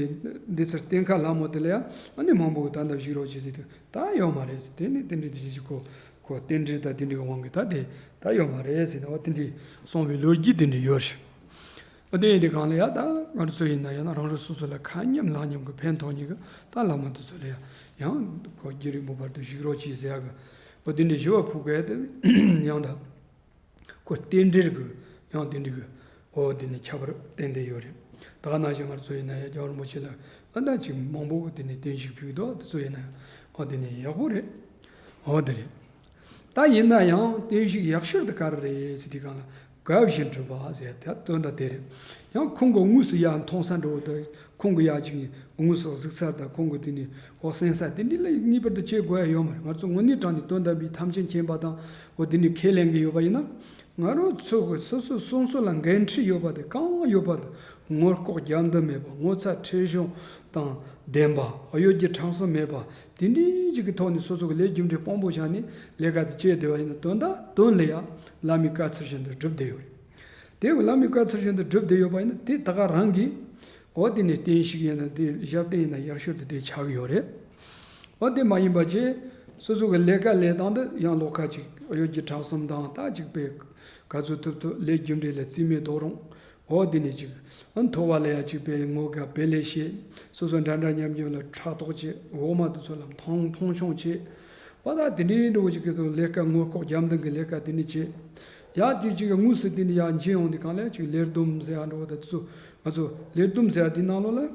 འདི་ཚུར་བསྟན་ཁ་ལྷ་མོ་དེ་ལ་ཡང་ཨ་ནི་མང་པོ་གི་ད་ལྟ་བཞུགས་རོགས་བྱེད་ཟེར་དུས་ད་ཡོད་མ་རེད། དེ་ནས་དེ་འདྲའི་དེ་ཞིག་གོ་གོ་རྟེན་འབྲེལ་ད་དེ་འདྲའི་དབང་གིས་ད་དེ་ད་ཡོད་མ་རེད་ཟེར་ནས་འོ་དེ་འདྲའི་གསུངས་པའི་ལོ་རྒྱུས་དེ་འདྲ་ཡོད་རེད། ཨ་དེ་ཡིན་དུས་གང་ལ་ཡ་ད་ང་ཚོ་ཡིན་ན་ཡང་ན་རང་རང་སོ་སོ་ལ་ཁ་མཉམ་ལག་མཉམ་གྱི་ཕན་ཐོགས་ཉིད་ཀྱི་ད་བླ་མ་དེ་ཚོ་ལ་ཡང་ཡང་ཁོ་རྒྱུན་རིང་པོ་བར་དུ་བཞུགས་རོགས་གྱིས་ཟེར་ཡག་གི་ཨོ་དེ་འདྲའི་ཞུ་བ་ཕུལ་དགོས་དེ་ཡང་ད་ཁོ་རྟེན་འབྲེལ་གྱི་ཡང་དེ་འདྲའི་གི་ཨོ་དེ་ནི་ཁྱད་པར་ཏན་ཏན་ཡོད་རེད། ད་ག་ནང་བཞིན་ང་ཚོ་ཡིན་ན་ཡང་རྒྱལ་བ་རིན་པོ་ཆེ་ལ་ཨ་ད་ཅིག་མང་པོ་གི་དེ་ནི་བརྟན་བཞུགས་ཕུལ་གི་འདུག་དེ་ཚོ་ཡིན་ན་ཡང་ཨོ་དེ་ནི་ཡག་པོ་རེད། ཨོ་དེ་རེད། ད་ཡིན་ན་ཡང་བརྟན་བཞུགས་ཡག་ཤོས་དེ་ག་རེ་རེད་ཟེར་དུས་གང་ལ་དགའ་བཞིན་སྒྲུབ་པ་ཟེར་ད་དོན་དག་དེ་རེད། ཡང་ཁོང་གི་དངོས་སུ་ཡར་མཐོང་ས་འགྲོ་བ་དང་ཁོང་གི་ཡར་ཅིག་དངོས་སུ་གཟིགས་ས་དང་ཁོང་གི་དེ་ནི་འོ་གསན་ས་དེ་འདྲ་ལ་ངེས་པར་དུ་བྱེད་དགོས་ཡ་ཡོད་མ་རེད། ང་ཚོ་དངོས་གནས་དྲང་ནས་དོན་དམ་པའི་ཐམས་ཅད་མཁྱེན་པ་དང་འོ་དེ་འདྲ་ཁས་ལེན་གྱི་ཡོད་པ་ཡིན་ན། ང་རང་ཚོ་གི་སོ་སོ་སོ་སོ་ལ་འགན་འཁྲི་ཡོད་པ་དེ་གང་ཡོད་པ་དང་ངོ་ལྐོག་རྒྱབ་མདུན་མེད་པ་ངོ་ཚ་ཁྲེལ་གཞུང་དང་ལྡན་པ་གཡོ་སྒྱུ་ཁྲམ་གསུམ་མེད་པ་དེ་འདྲའི་ཅིག་གི་ཐོག་ནས་སོ་སོ་གི་ལས་རྒྱུ་འབྲས་དཔང་པོ་བཞག་ནས་ལས་ཀ་དེ་བྱས་བསྡད་པ་ཡིན་ན་དོན་དག་དོན་ལ་ཡང་བླ་མའི་བཀའ་ཚུལ་བཞིན་དུ་སྒྲུབ་བསྡད་ཡོད་རེད། དེ་བླ་མའི་བཀའ་ཚུལ་བཞིན་དུ་སྒྲུབ་བསྡད་ཡོད་པ་ཡིན་ན་དེ་ད་ག་རང་གིས་འོ་དེ་ནས་བརྟན་བཞུགས་ཡིན་ན་དེ་ཞབས་བརྟན་ཡིན་ན་ཡག་ཤོས་དེ་དེ་ཆགས་ཀྱི་ཡོད་རེད། འོ་དེ་མ་ཡིན་པ་བྱས་སོ་སོ་གི་ལས་ཀ་ལས་སྟངས་དེ་ཡང་ལོགས་ཀ་ཅིག་གཡོ་སྒྱུ་ཁྲམ་གསུམ་དང་ད་ཅིག་པའི་ག་ཚོད་ཐུབ་ཐུབ་ལས་རྒྱུ་འབྲས་ལ་རྩིས་མེད་རྡོག་རོང་འོ་དེ་ནས་ཅིག་ཨ་མཐོ་བ་ལ་ཡང་ཅིག་པའི་ངོ་དགའ་བེ་ལེ་བཤད་སོ་སོ་འདྲ་འདྲ་མཉམ་མཉམ་ལ་ཕྲག་དོག་བྱེད་འོག་མ་དེ་ཚོ་ལ་མཐོང་མཐོང་ཆུང་བྱེད་འོ་ད་དེ་འདྲའི་འགྲོ་བ་ཅིག་གི་ཐོག་ལས་ཀ་ངོ་ལྐོག་རྒྱབ་མདུན་གི་ལས་ཀ་དེ་འདྲ་བྱེད་ཡ་དེ་ཅིག་དངོས་སུ་དེ་འདྲ་ཡ་འཇིན་ཡོང་དུས་གང་ལ་ཅིག་ལས་བསྡོམས་ཟེར་ཡ་འགྲོ་བ་ད་དེ་ཚོ་ང་ཚོ་ལས་བསྡོམས་ཟེར་ཡ་དེ་ནང་ལོགས་ལ།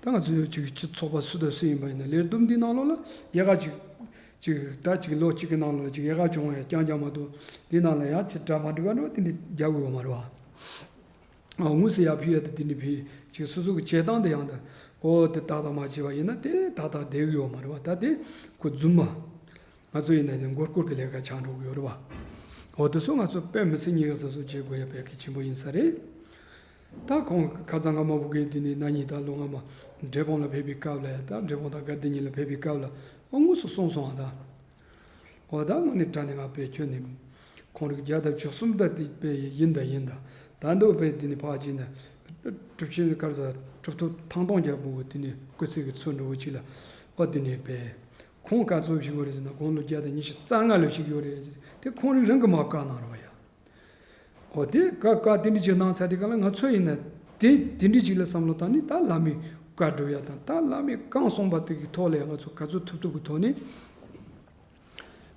ད་ང་ཚོ་ཅིག་སྤྱི་ཚོགས་པ་སུ་དང་སུ་ཡིན་པ་ཡིན་ན་ལས་བསྡོམས་འདི་ནང་ལོགས་ལ་ཡལ་ག་ཅིག་ཅིག་ད་ཅིག་ལོ་གཅིག་གི་ནང་ལོགས་ལ་ཅིག་ཡལ་ག་བྱུང་བ་ཡང་རྐྱང་རྐྱང་མ་གཏོགས་འདི་ནང་ལ་ཡང་ཅིག་འདྲ་མ་འགྲིག་པ་འགྲོ་དེ་འདྲ་རྒྱག་གི་ཡོད་མ་རེད་བ། ཨ་དངོས་སུ་ཡར་ཕུལ་ཡ་དེ་དེ་འདྲ་ཕུལ་ཅིག་སོ་སོ་གི་བྱེད་སྟངས་དེ་ཡང་ད་འོ་དེ་ཏག་ཏག་མ་བྱས་པ་ཡིན་ན་དེ་ཏག་ཏག་བསྡད་གི་ཡོད་མ་རེད་བ། ད་དེ་ཁོ་རྫུན་མ་ང་ཚོ་ཡིན་ན་དེ་མགོ་སྐོར་གི་ལས་ཀ་ཆགས་འགྲོ་གི་ཡོད་རེད་བ། འོ་དེ་ཚོ་ང་ཚོ་དཔེ་མི་སྲིད་ཉེན་ཁ་སོ་སོ་བྱེད་དགོས་ཡ་དཔེ་གལ་ཆེན་པོ་ཡིན་ས་རེད། ད་ཁོང་ཁ་སང་སྔ་མ་བུ་གའི་དེ་ནས་ན་ནིང་ད་ལོ་སྔ་མ་འབྲས་སྤུངས་ལ་ཕེབས་པའི་སྐབས་ལ་ཡ་ད་འབྲས་སྤུངས་དང་དགའ་ལྡན་གཉིས་ལ་ཕེབས་པའི་སྐབས་ལ་ཨོ་དངོས་སུ་གསུངས་སོང་ཨ་ད། ཨོ་ད་དངོས་གནས་དྲང་གནས་ང་དཔེ་ཁྱོན་ནས་ཁོང་རིགས་བརྒྱ་དང་བཅུ་གསུམ་ད་དེ་དཔེ་ཡིན་ད་ཡིན་ད་ད་འདོད་དཔེ་དེ་ནས་ཕར་ཕྱིན་ན་གྲུབ་ཆེན་གར་ས་གྲུབ་ཐོབ་ཐང་སྟོང་རྒྱལ་པོ་གི་དེ་ནས་སྐུ་ཚེ་གི་ཚོད་འགྲོ་བོ་ཅིག་ལ་ཨོ་དེ་ནས་དཔེ་ཁོང་ག་ཚོད་བཞུགས་པ་རེད་ཟེར་ན་དགུང་ལོ་བརྒྱ་དང་ཉི་ཤུ་རྩ་ལྔ་ལ་བཞུགས་ཡོད་རེད་ཟེར་དེ་ཁོང་རིགས་རང་གི་མ་བཀའ་གནང་རེད་བ་ཡ། འོ་དེ་བཀའ་བཀའ་དེ་འདྲ་ཅིག་གནང་ཚར་དེ་ག་ལ་ང་ཚོ་ཡིན་ན་དེ་དེ་འདྲ་ཅིག་ལ་བསམ་བློ་བཏང་ནས་ད་བླ་མའི་བཀའ་སྒྲུབ་ཡ་དང་ད་བླ་མས་གང་གསུངས་པ་དེ་གི་ཐོག་ལ་ཡ་ང་ཚོ་ག་ཚོད་ཐུབ་ཐུབ་གི་ཐོག་ནས་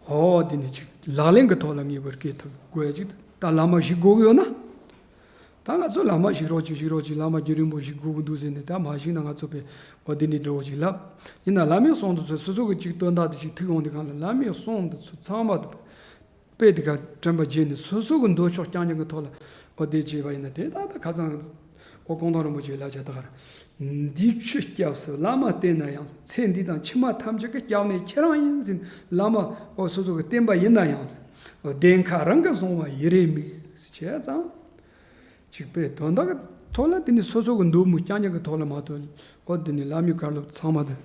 འོ་དེ་ནས་ཅིག་ལག་ལེན་གི་ཐོག་ལ་ངེས་པར་སྐྱེལ་ཐུབ་དགོས་ཡ་ཅིག་ད་བླ་མ་བཞུགས་དགོས་གི་ཡོད་ན། ད་ང་ཚོ་བླ་མ་བཞུགས་རོགས་ཅིག་བཞུགས་རོགས་ཅིག་བླ་མ་རྒྱུན་རིང་པོ་བཞུགས་དགོས་གི་འདུག་ཟེར་ནས་ད་མ་བཞུགས་ན་ང་ཚོ་དཔེ་འོ་དེ་འདྲ་འགྲོ་བོ་ཅིག་ལབ། ཡིན་ན་བླ་མའི་གསུང་དུ་ཚོད་སོ་སོ་གི་ཅིག་དོན་དག་དེ་ཅིག་ཐུག་ཡོང་དུས་གང་ལ་བླ་མའི་གསུང་དུ་ཚོད་ཚང་མ་དུ་དཔེ་དེ་ག་དྲན་པ་བརྗེད་ནས་སོ་སོ་གི་འདོད་ཕྱོགས་རྐྱང་རྐྱང་གི་ཐོག་ལ་འོ་དེ་བྱས་པ་ཡིན་ན་དེ་ད་ད་ཁ་སང་འོ་ཀོང་ཐང་རིན་པོ་ཆེའི་བསླབ་བྱ་ད་གར་འདི་ཆོས་སྐྱབས་སུ་བླ་མ་བསྟེན་ན་ཡང་ཚེ་འདི་དང་ཕྱི་མ་ཐམས་ཅད་ཀྱི་སྐྱབས་གནས་ཁྱེད་རང་ཡིན་ཟེར་བླ་མ་འོ་སོ་སོ་གི་བསྟེན་པ་ཡིན་ན་ཡང་འོ་བདེན་ཁ་རང་གིས་བཟུང་བ་ཡི་རེ་མིག་བྱས་ཙང་། ཅིག་པའི་དོན་དག་གི་ཐོག་ལ་དེ་ནི་སོ་སོ་གི་འདོད་མོས་རྐྱང་རྐྱང་གི་ཐོག་ལ་མ་གཏོགས་འོ་དེ་ནི་བླ་མའི་བཀའ་སློབ་ཚང་མ་དེ་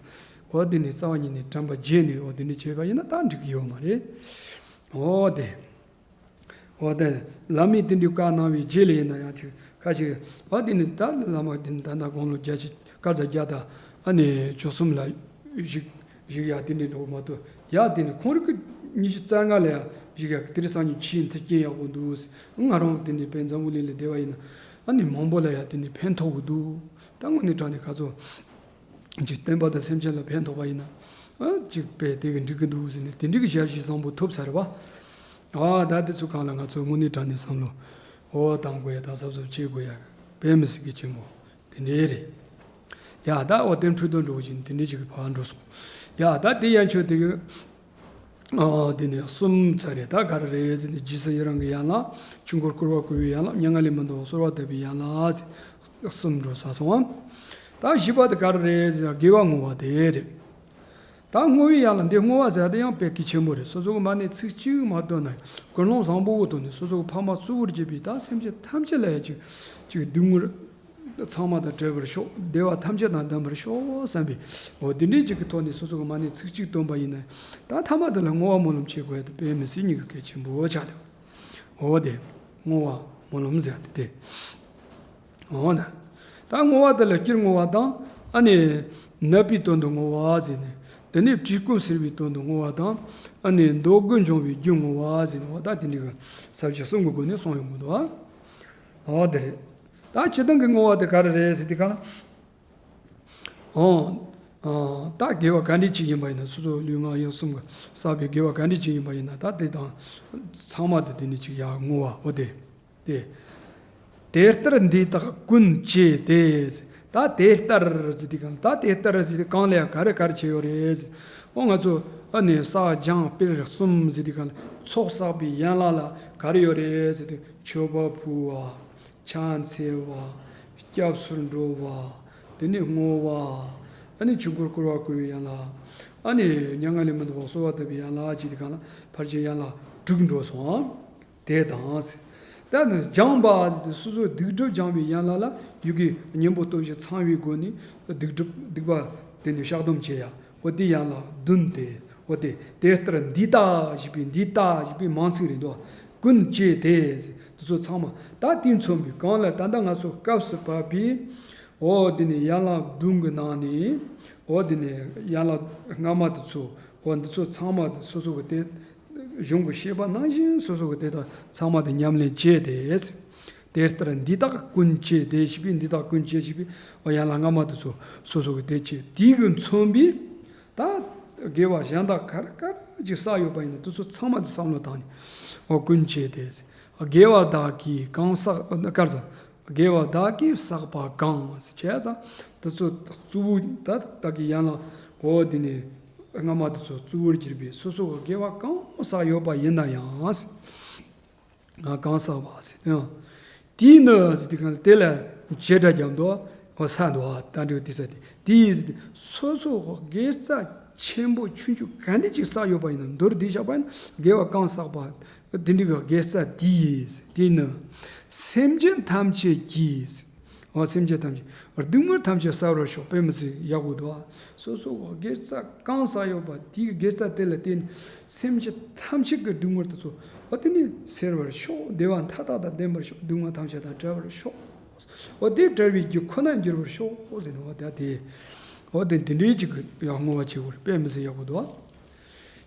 འོ་དེ་ནི་རྩ་བ་ཉིད་ནས་དྲན་པ་བརྗེད་ནས་འོ་དེ་ནི་བྱས་པ་ཡིན་ན་ད་འགྲིག་གི་ཡོད་མ་རེད། འོ་དེ། འོ་དེ་བླ་མས་དེ་འདྲའི་བཀའ་གནང་བའི་རྗེས་ལ་ཡིན་ན་ཡང་ཅིག་ ཁ་ཅིག་ཨ་དེ་ནི་ད་བླ་མ་དེ་ནི་ད་ལྟ་དགུང་ལོ་བརྒྱད་ཅུ་སྐར་རྩ་བརྒྱད་དང་ཨ་ནི་བཅུ་གསུམ་ལ་བཞུགས་བཞུགས་ཡ་དེ་འདྲ་འགྲོ་མ་གཏོགས། ཡ་དེ་ནི་ཁོང་རང་གི་ཉི་ཤུ་རྩ་ལྔ་ལ་ཡ་བཞུགས་ཡ་དེ་རིང་སང་ཉིན་ཆེས་མཐུན་རྐྱེན་ཡག་པོ་འདུག་ང་རང་དེ་ནི་དཔལ་འཛམ་བུ་གླིང་ལ་བསྡད་པ་ཡིན་ན་ཨ་ནི་མང་པོ་ལ་ཡ་དེ་ནི་ཕན་ཐོགས་གི་འདུག་ད་དངོས་གནས་དྲང་གནས་ཁ་ཚོ། ཅིག་བསྟན་པ་དང་སེམས་ཅན་ལ་ཕན་ཐོགས་པ་ཡིན་ན། ཨ་ཅིག་དཔེ་དེ་གི་འགྲིག་གི་འདུག་ཟེར་ནས་དེ་འགྲིག་གི་ཞལ་བཞེས་བཟང་པོ་ཐོབ་ཚར་བ། ཨ་ད་དེ་ཚོ་གང་ལ་ང་ཚོ་དངོས་གནས་དྲང་གནས་བསམ་བློ་འོ་བཏང་དགོས་ཡ་དང་གཟབ་གཟབ་བྱེད་དགོས་ཡ་དཔེ་མི་སྲིད་གི་ཆེན་པོ་དེ་འདྲས་རེད། ཡ་ད་འོ་དེ་འཕྲོས་དོན་འགྲོ་བཞིན་དེ་འདྲས་ཅིག་གི་ཕར་འགྲོ་སོང་། ཡ་ད་དེ་ཡན་ཆོད་དེ་གི་ཨ་དེ་ནས་གསུམ་ཚར་རེད། ད་ག་རེ་རེད་ཟེར་ནས་རྗེས་སུ་ཡི་རང་གི་ཡན་ལག་ཆོས་འཁོར་བསྐོར་བ་བསྐུལ་བའི་ཡན་ལག་མྱ་ངན་ལས་མི་འདའ་བར་གསོལ་བ་བཏབ་པའི་ཡན་ལག་ཟེར་གསུམ་འགྲོ་ས་སོང་ཨ། ད་བཞི་པ་དེ་ག་རེ་རེད་ཟེར་ན་དགེ་བ་བསྔོ་བ་དེ་རེད། ད་བསྔོ་བའི་ཡན་ལག་འདི་བསྔོ་བ་ཟེར་དེ་ཡང་དཔེ་གལ་ཆེན་པོ་རེད། སོ་སོ་གི་མ་ཎི་ཚིག་གཅིག་མ་བཏོན་ན་ཀུན་སློང་བཟང་པོ་བོ་བཏོན་ནས་སོ་སོ་གི་ཕ་མ་གཙོ་བོར་བྱས་པའི་ད་སེམས་ཅན་ཐམས་ཅད་ལ་ཡ་ཅིག་ཅིག་སྡུག་བསྔལ། ཚང་མ་དང་བྲལ་བར་ཤོག་བདེ་བ་ཐམས་ཅད་དང་ལྡན་པར་ཤོག་བསམ་པའི་འོ་འདི་འདྲའི་ཅིག་གི་ཐོག་ནས་སོ་སོ་གི་མ་ཎི་ཚིག་གཅིག་བཏོན་པ་ཡིན་ན་ད་ཐ་མ་དེ་ལ་བསྔོ་བ་སྨོན་ལམ་བྱེད་དགོས་ཡ་དེ་དཔེ་མི་སྲིད་སྙིང་གི་གལ་ཆེན་པོ་ཆགས་འདུག་འོ་དེ་བསྔོ་བ་སྨོན་ལམ་ཟེར་ཡ་དེ་དེ་འོ་ན་ད་བསྔོ་བ་དེ་ལ་སྤྱིར་བསྔོ་བ་དང་ཨ་ནི་ནད་པའི་དོན་དུ་བསྔོ་བ་ཟེར་ནས་དེ་ནས་བྲིས་སྐོམ་སེལ་བའི་དོན་དུ་བསྔོ་བ་དང་ཨ་ནི་འདོད་དགུ་འཇོམས་པའི་རྒྱུ་བསྔོ་བ་ཟེར་ནས་འོ་ད་དེ་འདྲའི་གི་ས་བཅད་གསུམ་གི་སྒོ་ནས་གསུངས་ཡོང་གི་འདུག་ཨ། འོ་དེ་རེད། ད་སྤྱིར་བཏང་གི་བསྔོ་བ་དེ་ག་རེ་རེད་ཟེར་དུས་ག་ལ། འོ། ཨ། ད་དགེ་བ་ག་འདྲ་ཅིག་ཡིན་པ་ཡིན་ན་སོ་སོ་ལུས་ངག་ཡིད་གསུམ་གྱི་བསགས་པའི་དགེ་བ་ག་འདྲ་ཅིག་ཡིན་པ་ཡིན་ན་ད་དེ་དང་ཚང་མ་དེ་དེ་ནས་ཅིག་ཡར་བསྔོ་བ་འོ་དེ། དེ། དེ་ལྟར་འདི་དག་ཀུན་བྱས་ཏེ། ད་དེ་ལྟར་ཟེར་དུས་ག་ལ་ད་དེ་ལྟར་ཟེར་དུས་གང་ལ་ཡང་ག་རེ་ག་རེ་བྱས་ཡོད་རེད་ཟེར། འོ་ང་ཚོ་ཨ་ནི་བསགས་སྦྱངས་སྤེལ་གསུམ་ཟེར་དུས་ག་ལ་ཚོགས་བསགས་པའི་ཡན་ལག་ལ་ག་རེ་ཡོད་རེད་ཟེར་དུས་མཆོད་པ་ཕུལ་བ། ཕྱག་འཚལ་བ། སྐྱབས་སུ་འགྲོ་བ། དེ་ནས་བསྔོ་བ། ཨ་ནི་ཆོས་འཁོར་བསྐོར་བ་བསྐུལ་བའི་ཡན་ལག་ཨ་ནི་མྱ་ངན་ལས་མི་འདའ་བར་གསོལ་བ་བཏབ་པའི་ཡན་ལག་ཅེས་དེ་གང་ལ་ཕར་ཕྱིན་ཡན་ལག་དྲུག་འགྲོ་སོང་། དེ་དང་། ད་ནི་སྦྱངས་པ་ཟེར་དུས་སོ་སོའི་སྡིག་སྒྲིབ་སྦྱངས་པའི་ཡན་ལག་ལ་ཡུལ་གྱི་གཉེན་པོ་སྟོབས་བཞི་ཚང་བའི་སྒོ་ནས་སྡིག་སྒྲིབ་སྡིག་པ་དེ་ནས་བཤགས་སྡོམ་བྱེད་ཡ། འོ་དེ་ཡན་ལག་བདུན་ཏེ། འོ་དེ་དེ་ལྟར་འདི་དག་ཞེས་པའི་འདི་དག་ཞེས་པའི་མང་ཚིག་རེད་འདུག་ཀུན་བྱས་ཏེ། དེ་ཚོ་ཚང་མ་ད་དེ་མཚོན་པའི་གང་ལ་ད་ལྟ་ང་ཚོ་སྐབས་སུ་བབས་པའི་འོ་དེ་ནས་ཡན་ལག་བདུན་གྱི་ནང་ནས་འོ་དེ་ནས་ཡན་ལག་སྔ་མ་དེ་ཚོ་འོ་འདི་ཚོ་ཚང་མ་དེ་སོ་སོ་གི་དེ་གཞུང་གི་བཤད་པ་ནང་བཞིན་སོ་སོ་གི་དེ་དག་ཚང་མ་དེ་ཉམས་ལེན་བྱས་ཏེ། དེ་ལྟར་འདི་དག་ཀུན་བྱས་ཏེ་ཞེས་པའི་འདི་དག་ཀུན་བྱས་ཞེས་པའི་འོ་ཡན་ལག་སྔ་མ་དེ་ཚོ་སོ་སོ་གི་དེ་བྱས་དེ་གི་མཚོན་པའི། ད་དགེ་བ་གཞན་དག་ག་རེ་ག་རེ་ཅིག་བསགས་ཡོད་པ་ཡིན་ན་དེ་ཚོ་ཚང་མ་དེ་བསམ་བློ་བཏང་ནས་འོ་ཀུན་བྱས་ཏེ། དགེ་བ་དག་གིས་གང་བསགས་ཀར་ཚ། དགེ་བ་བདག་གིས་བསགས་པ་གང་ཟེར་བྱས་ཙང་དེ་ཚོ་གཙོ་བོ་ད་བདག་གི་ཡན་ལག་འོ་དེ་ནས་སྔ་མ་དེ་ཚོ་གཙོ་བོར་གྱུར་པའི་སོ་སོ་གི་དགེ་བ་གང་བསགས་ཡོད་པ་ཡིན་ན་ཡང་། གང་བསགས་པ་ཟེར་ཡང་། དེས་ནི་ཟེར་དུས་གང་ལ་དེ་ལ་བྱེད་སྒྲ་རྒྱབ་འདུག་འོ་ས་འདུག་ད་འདྲ་དེ་ས་དེ་དེས་ཟེར་དུས་སོ་སོ་དགེ་རྩ་ཆེན་པོ་ཆུང་ཆུང་ག་འདྲ་ཅིག་བསགས་ཡོད་པ་ཡིན་ན་མདོར་བསྡུས་བཞག་པ་ཡིན་ན་དགེ་བ་གང་བསགས་པ། དེ་འདྲའི་དགེ་རྩ་དེས་དེས་ནི་སེམས་ཅན་ཐམས་ཅད་ཀྱིས། འོ་སེམས་ཅན་ཐམས་ཅད་སྡུག་བསྔལ་ཐམས་ཅད་བསལ་བར་ཤོག་དཔེ་མི་སྲིད་ཡག་པོ་འདུག་སོ་སོ་དགེ་རྩ་གང་བསགས་ཡོད་པ་དེའི་དགེ་རྩ་དེ་ལ་བརྟེན་ནས་སེམས་ཅན་ཐམས་ཅད་ཀྱི་སྡུག་བསྔལ་དེ་ཚོ་འོ་དེ་ནི་སེལ་བར་ཤོག་བདེ་བ་མཐའ་དག་དང་ལྡན་པར་ཤོག་སྡུག་བསྔལ་ཐམས་ཅད་དང་བྲལ་བར་ཤོག་འོ་དེ་བྲལ་བའི་རྒྱུ་ཁོ་ན་འགྱུར་བར་ཤོག་ཟེར་ནས་འོ་ད་དེ་འོ་དེ་འདི་འདྲའི་ཅིག་གི་ཡང་བསྔོ་བ་བྱེད་དགོས་རེད། དཔེ་མི་སྲིད་ཡག་པོ་འདུག་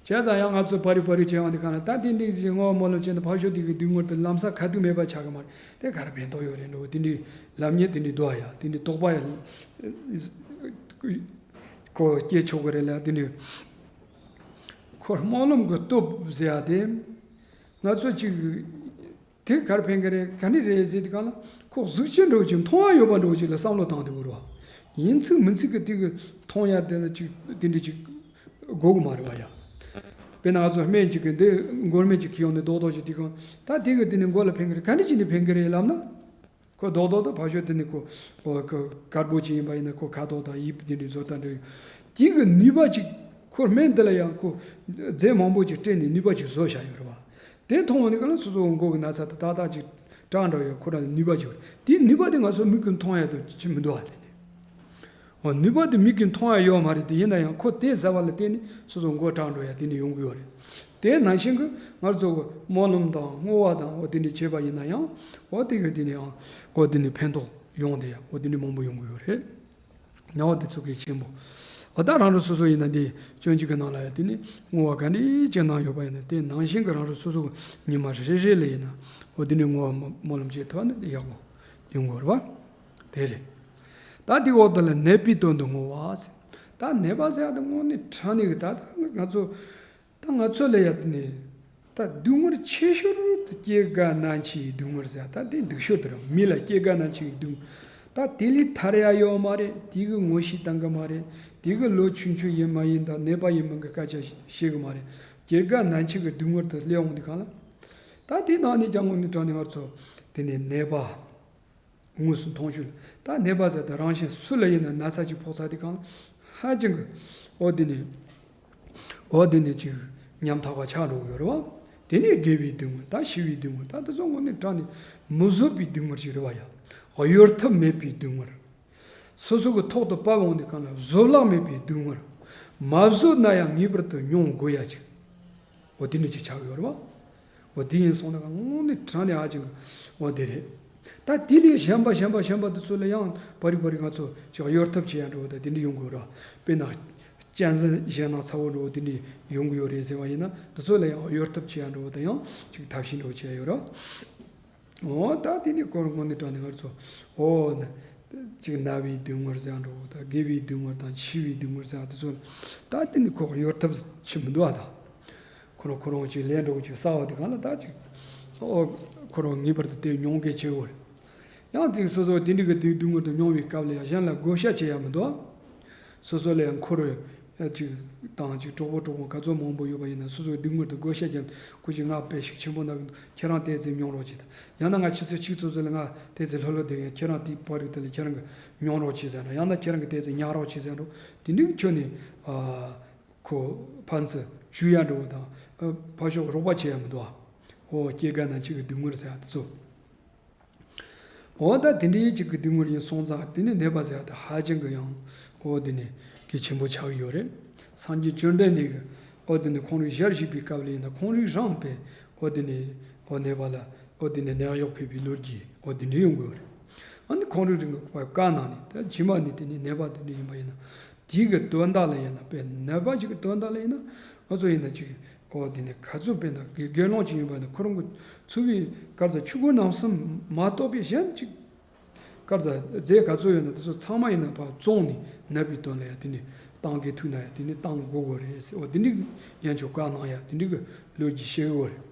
བྱས་ཙང་ཡང་ང་ཚོ་པར་རིས་པར་རིས་བྱས་ཡོང་དུས་གང་ལ་ད་དེ་འདྲའི་ཅིག་བསྔོ་བ་སྨོན་ལམ་བྱས་ནས་ཕར་ཞོག་དེ་གི་སྡུག་བསྔལ་དེ་ལམ་སང་ཁ་ཐུག་མེད་པ་ཆགས་ཀྱི་མ་རེད། དེ་ག་རེ་ཕན་ཐོགས་ཡོད་རེད་འགྲོ་དེ་འདྲའི་ལབ་མཁན་དེ་འདྲའི་འདུག་ཨ་ཡ་དེ་འདྲའི་དོགས་པ་ཡ་ཁོ་སྐྱེ་ཆོག་གི་རེད་ལ་དེ་འདྲའི་ཁོ་སྨོན་ལམ་གི་སྟོབས་ཟེར་ཡ་དེ་ང་ཚོ་ཅིག་དེ་ག་རེ་ཕན་གི་རེད་ག་ནི་རེད་ཟེར་དུས་གང་ལ་ཁོ་གཟུགས་ཅན་འདྲ་བོ་ཅིག་མཐོང་ཡ་ཡོད་པ་འདྲ་བོ་ཅིག་ལ་བསམ་བློ་བཏང་དེ་འུར་བ་ཡིན་ཚིག་མིན་ཚིག་གི་དེ་གི་མཐོང་ཡ་དེ་ལ་ཅིག་དེ་འདྲ་ཅིག་དགོས་གི་མ་རེད་བ་ཡ། དཔེར་ན་ང་ཚོ་སྨན་ཅིག་གི་འདི་མགོ་སྨན་ཅིག་ཁྱེར་ཡོང་ནས་རྡོག་རྡོག་ཅིག་དེ་གང་ད་དེ་གི་དེ་ནི་མགོ་ལ་ཕན་གི་རེད་ག་འདྲ་ཅིག་ནི་ཕན་གི་རེད་ལབ་ན། ཁོ་རྡོག་རྡོག་དང་ཕར་ཞོག་དེ་ནི་ཁོ་ཁོ་དཀར་པོ་ཅིག་ཡིན་པ་ཡིན་ན་ཁོ་ཁ་དོག་དང་དབྱིབས་དེ་འདྲ་བཟོ་ལྟ་འདྲ་ཡོད། དེ་གི་ནུས་པ་ཅིག་ཁོ་སྨན་དེ་ལ་ཡང་ཁོ་རྫས་མང་པོ་ཅིག་སྤྲད་ནས་ནུས་པ་ཅིག་བཟོ་བཞག་ཡོད་རེད་བ། དེ་མཐོང་བ་ནི་ག་ལ་སོ་སོ་མགོ་གི་ན་ཚ་དེ་ཏག་ཏག་ཅིག་དྲག་འགྲོ་ཡོད་ཁོ་རང་ལ་ནུས་པ་ཅིག་ཡོད་རེད། དེ་ནུས་པ་དེ་ང་ཚོ་མིག་གིས་མཐོང་ཡ་དེ་ཅི་མི་འདུག་བ་དེ་ནི། འོ་ནུས་པ་དེ་མིག་གིས་མཐོང་ཡ་ཡོད་མ་རེད་དེ་ཡིན་ན་ཡང་ཁོ་དེ་ཟ་བ་ལ་བརྟེན་ནས་སོ་སོ་མགོ་དྲག་འགྲོ་ཡ་དེ་ནི་ཡོང་གི་ཡོད་རེད། དེ་ནང་བཞིན་གྱི་ང་ཚོ་གི་སྨོན་ལམ་དང་བསྔོ་བ་དང་འོ་དེ་འདྲ་བྱས་པ་ཡིན་ན་ཡང་འོ་དེ་གི་དེ་ནས་ཡང་འོ་དེ་ནས་ཕན་ཐོགས་ཡོང་དེ་ཡང་འོ་དེ་འདྲ་མང་པོ་ཡོང་གི་ཡོད་རེད། ནང་བ་དེ་ཚོ་གལ་ཆེན་པོ། འོ་ད་རང་རང་སོ་སོ་ཡིན་ན་དེ་སྤྱོད་འཇུག་གི་ནང་ལ་ཡང་དེ་ནས་བསྔོ་བ་ག་འདྲ་ཅིག་གནང་ཡོད་པ་ཡིན་ན་དེ་ནང་བཞིན་གྱི་རང་རང་སོ་སོ་གི་ཉི་མ་རེ་རེ་ལ་ཡིན་ན་འོ་དེ་ནས་བསྔོ་བ་སྨོན་ལམ་བྱེད་ཐུབ་ན་ཡག་པོ་ཡོང་གི་ཡོད་རེད་བ། དེ་རེད། ད་དེ་འོག་ཏུ་ལ་ནད་པའི་དོན་དུ་བསྔོ་བ་ཟེར། ད་ནད་པ་ཟེར་ཡ་དེ་དངོས་གནས་དྲང་གནས་ཀྱི་ད་ལྟ་ང་ཚོ་ད་ང་ཚོ་ལ་ཡ་དེ་ནས་ད་སྡུག་བསྔལ་ཆེ་ཤོས་དེ་སྐྱེ་རྒ་ན་འཆི་ཡི་སྡུག་བསྔལ་ཟེར་ཡ་ད་དེ་སྡུག་ཤོས་དེ་རེད། མི་ལ་སྐྱེ་རྒ་ན་འཆི་ཡི་སྡུག་བསྔལ་ད་དེ་ལས་ཐར་ཡ་ཡོད་མ་རེད། དེ་གི་ངོ་ཤེས་བཏང་གི་མ་རེད། དེ་གི་ལོ་ཆུང་ཆུང་ཡིན་མ་ཡིན་དང་ནད་པ་ཡིན་མིན་གི་སྐད་ཆ་ཤེས་གི་མ་རེད། སྐྱེ་རྒ་ན་འཆི་གི་སྡུག་བསྔལ་དེ་སླེབས་འོང་དུས་སྒང་ལ་ད་དེ་ནང་ནས་ཀྱང་དངོས་གནས་དྲང་གནས་ང་ཚོ་དེ་ནས་ནད་པ། དངོས་སུ་མཐོང་ཤུལ་ད་ནད་པ་ཟེར་ད་རང་བཞིན་སུ་ལ་ཡིན་ན་ན་ཚ་ཅིག་ཕོག་ཚར་དུས་སྒང་ཧ་ཅང་གི་འོ་དེ་ནས་འོ་དེ་ནས་ཅིག་ཉམ་ཐག་པ་ཆགས་འགྲོ་གི་ཡོད་རེད་བ། དེ་ནས་རྒས་པའི་སྡུག་བསྔལ་ད་ཤི་བའི་སྡུག་བསྔལ་ད་དེ་ཚོ་དངོས་གནས་དྲང་ནས་མི་བཟོད་པའི་སྡུག་བསྔལ་ཅིག་རེད་བ་ཡ། གཡོལ་ཐབས་མེད་པའི་སྡུག་བསྔལ། སོ་སོ་གི་ཐོག་ཏུ་བབས་འོང་དུས་སྒང་ལ་བཟོད་གླགས་མེད་པའི་སྡུག་བསྔལ། མ་བཟོད་ན་ཡང་ངེས་པར་དུ་མྱོང་དགོས་ཡ་ཅིག་འོ་དེ་འདྲ་ཅིག་ཆགས་ཡོད་རེད་བ། འོ་དེ་ཡིན་སོང་ན་དངོས་གནས་དྲང་ནས་ཧ་ཅང་གི་འོ་དེ་རེད། ད་དེ་ལས་གཞན་པ་གཞན་པ་གཞན་པ་དེ་ཚོ་ལ་ཡང་བ་རི་བ་རི་ང་ཚོ་ཅིག་གཡོལ་ཐབས་བྱེད་ཡ་འགྲོ་བ་དང་དེ་འདྲ་ཡོང་གི་ཡོད་རེད་བ། དཔེར་ན་གཅན་གཟན་གཞན་དང་ཚ་བོ་འགྲོ་བ་དེ་འདྲ་ཡོང་གི་ཡོད་རེད་ཟེར་བ་ཡིན་ན་དེ་ཚོ་ལ་ཡང་གཡོལ་ཐབས་བྱེད་ཡ་འགྲོ་བ་དང་ཡང་ཅིག་ཐབས་ཤེས་འགྲོ་བྱེད་ཡ་ཡོད་རེད་བ། འོ་ད་དེ་ནས་ཁོ་རང་དངོས་གནས་དྲང་གནས་ང་ཚོ་འོ་ན་ཅིག་ན་བའི་སྡུག་བསྔལ་ཟེར་འགྲོ་ད་རྒས་པའི་སྡུག་བསྔལ་དང་འཆི་བའི་སྡུག་བསྔལ་ཟེར་དེ་ཚོ་ད་དེ་ནས་ཁོ་གཡོལ་ཐབས་ཅིག་མི་འདུག་ཨ། ད་ཁོ་རང་ཁོ་རང་ཅིག་ལས་འགྲོ་ཅིག་ས་འོ་དེ་གང་ལ་ད་ཅིག་འོ་ཁོ་རང་ངེས་པར་དུ་དེ་མྱོང་གལ་ཆེ་བོ་རེད། ཡང་དེ་སོ་སོ་དེ་འདྲ་གི་དེ་སྡུག་བསྔལ་དུ་མྱོང་བའི་སྐབས་ལ་ཡང་གཞན་ལ་བགོ་བཤའ་བྱེད་ཡ་མི་འདུག་སོ་སོ་ལ་ཡང་འཁོར་ཅིག་དང་ཅིག་གྲོགས་པོ་གྲོགས་པོ་ག་ཚོད་མང་པོ་ཡོད་པ་ཡིན་ན་སོ་སོའི་སྡུག་བསྔལ་དུ་བགོ་བཤའ་བརྒྱབ་ཁོ་ཅིག་ང་དཔེ་ཤུགས་ཆེན་པོ་ན་གི་འདུག་ཁྱེད་རང་ཏོག་ཙམ་མྱོང་རོགས་བྱེད་དང་། ཡང་ན་ང་ཆུ་ཚོད་གཅིག་ཙམ་ཙམ་ལ་ང་ཏོག་ཙམ་ལྷོད་ལྷོད་བསྡད་ཡ་ཁྱེད་རང་དེའི་བར་གི་དེ་ལ་ཁྱེད་རང་གི་མྱོང་རོགས་བྱེད་ཟེར་ན་ཡང་ན་ཁྱེད་རང་གི་ཏོག་ཙམ་ཉར་རོགས་བྱེད་ཟེར་འགྲོ། དེ་འདྲའི་ཁྱོན་ནས་ཁོ་ཕན་ཚུན་བཅོས་ཡ་འགྲོ་བ་དང་ཕར་ཕྱོགས་རོགས་པ་བྱེད་ཡ་མི་འདུག་ཨ། ཨོ་སྐྱེ་རྒ་ན་འཆི་གི་སྡུག་བསྔལ་ཟེར་ཡ་དེ་ཚོ། འོ་ད་དེ་འདྲའི་ཅིག་གི་སྡུག་བསྔལ་ཡིན་སོང་ཙང་དེ་ནི་ནད་པ་ཟེར་ཡ་དེ་ཧ་ཅང་གི་ཡང་འོ་དེ་ནི་གལ་ཆེན་པོ་ཆགས་ཀྱི་ཡོད་རེད། སངས་རྒྱས་བཅོམ་ལྡན་འདས་ཀྱིས་འོ་དེ་ནི་ཁོང་རང་ཞལ་བཞེས་པའི་སྐབས་ལ་ཡིན་ན་ཁོང་རང་རང་དཔེ་འོ་དེ་ནི་འོ་ནད་པ་ལ་འོ་དེ་ནི་ནད་གཡོག་ཕུལ་བའི་ལོ་རྒྱུས་འོ་དེ་འདྲ་ཡོང་གི་ཡོད་རེད། ཨ་ནི་ཁོང་རང་རང་གི་བཀའ་གནང་ནས་ད་རྗེས་མ་ནི་དེ་ནི་ནད་པ་དེ་འདྲ་ཡིན་པ་ཡིན་ན། དེའི་གི་དོན་དག་ལ་ཡིན་ན་དཔེ་ནད་པ་ཅིག་གི་དོན་དག་ལ་ཡིན་ན་ང་ཚོ་ཡིན་ན་ཅིག་འོ་དེ་ནས་ག་ཚོད་དཔེ་ན་དགེ་དགེ་སློང་ཅིག་ཡིན་པ་ན་ཁོ་རང་གི་འཚོ་བའི་གར་ས་ཆོས་གོས་རྣམ་གསུམ་མ་གཏོགས་པའི་གཞན་ཅིག་གར་ས་རྫས་ག་ཚོད་ཡོད་ན་དེ་ཚོ་ཚང་མ་ཡིན་ན་ཕར་བཙོངས་ནས་ནད་པའི་དོན་ལ་ཡང་དེ་ནས་བཏང་གི་ཐུག་ན་ཡང་དེ་ནས་བཏང་དགོས་དགོས་རེད་ཟེར་འོ་དེ་འདྲའི་ཡང་ཆོས་བཀའ་གནང་ཡ་དེ་འདྲའི་གི་ལོ་རྒྱུས་བཤད་དགོས་རེད།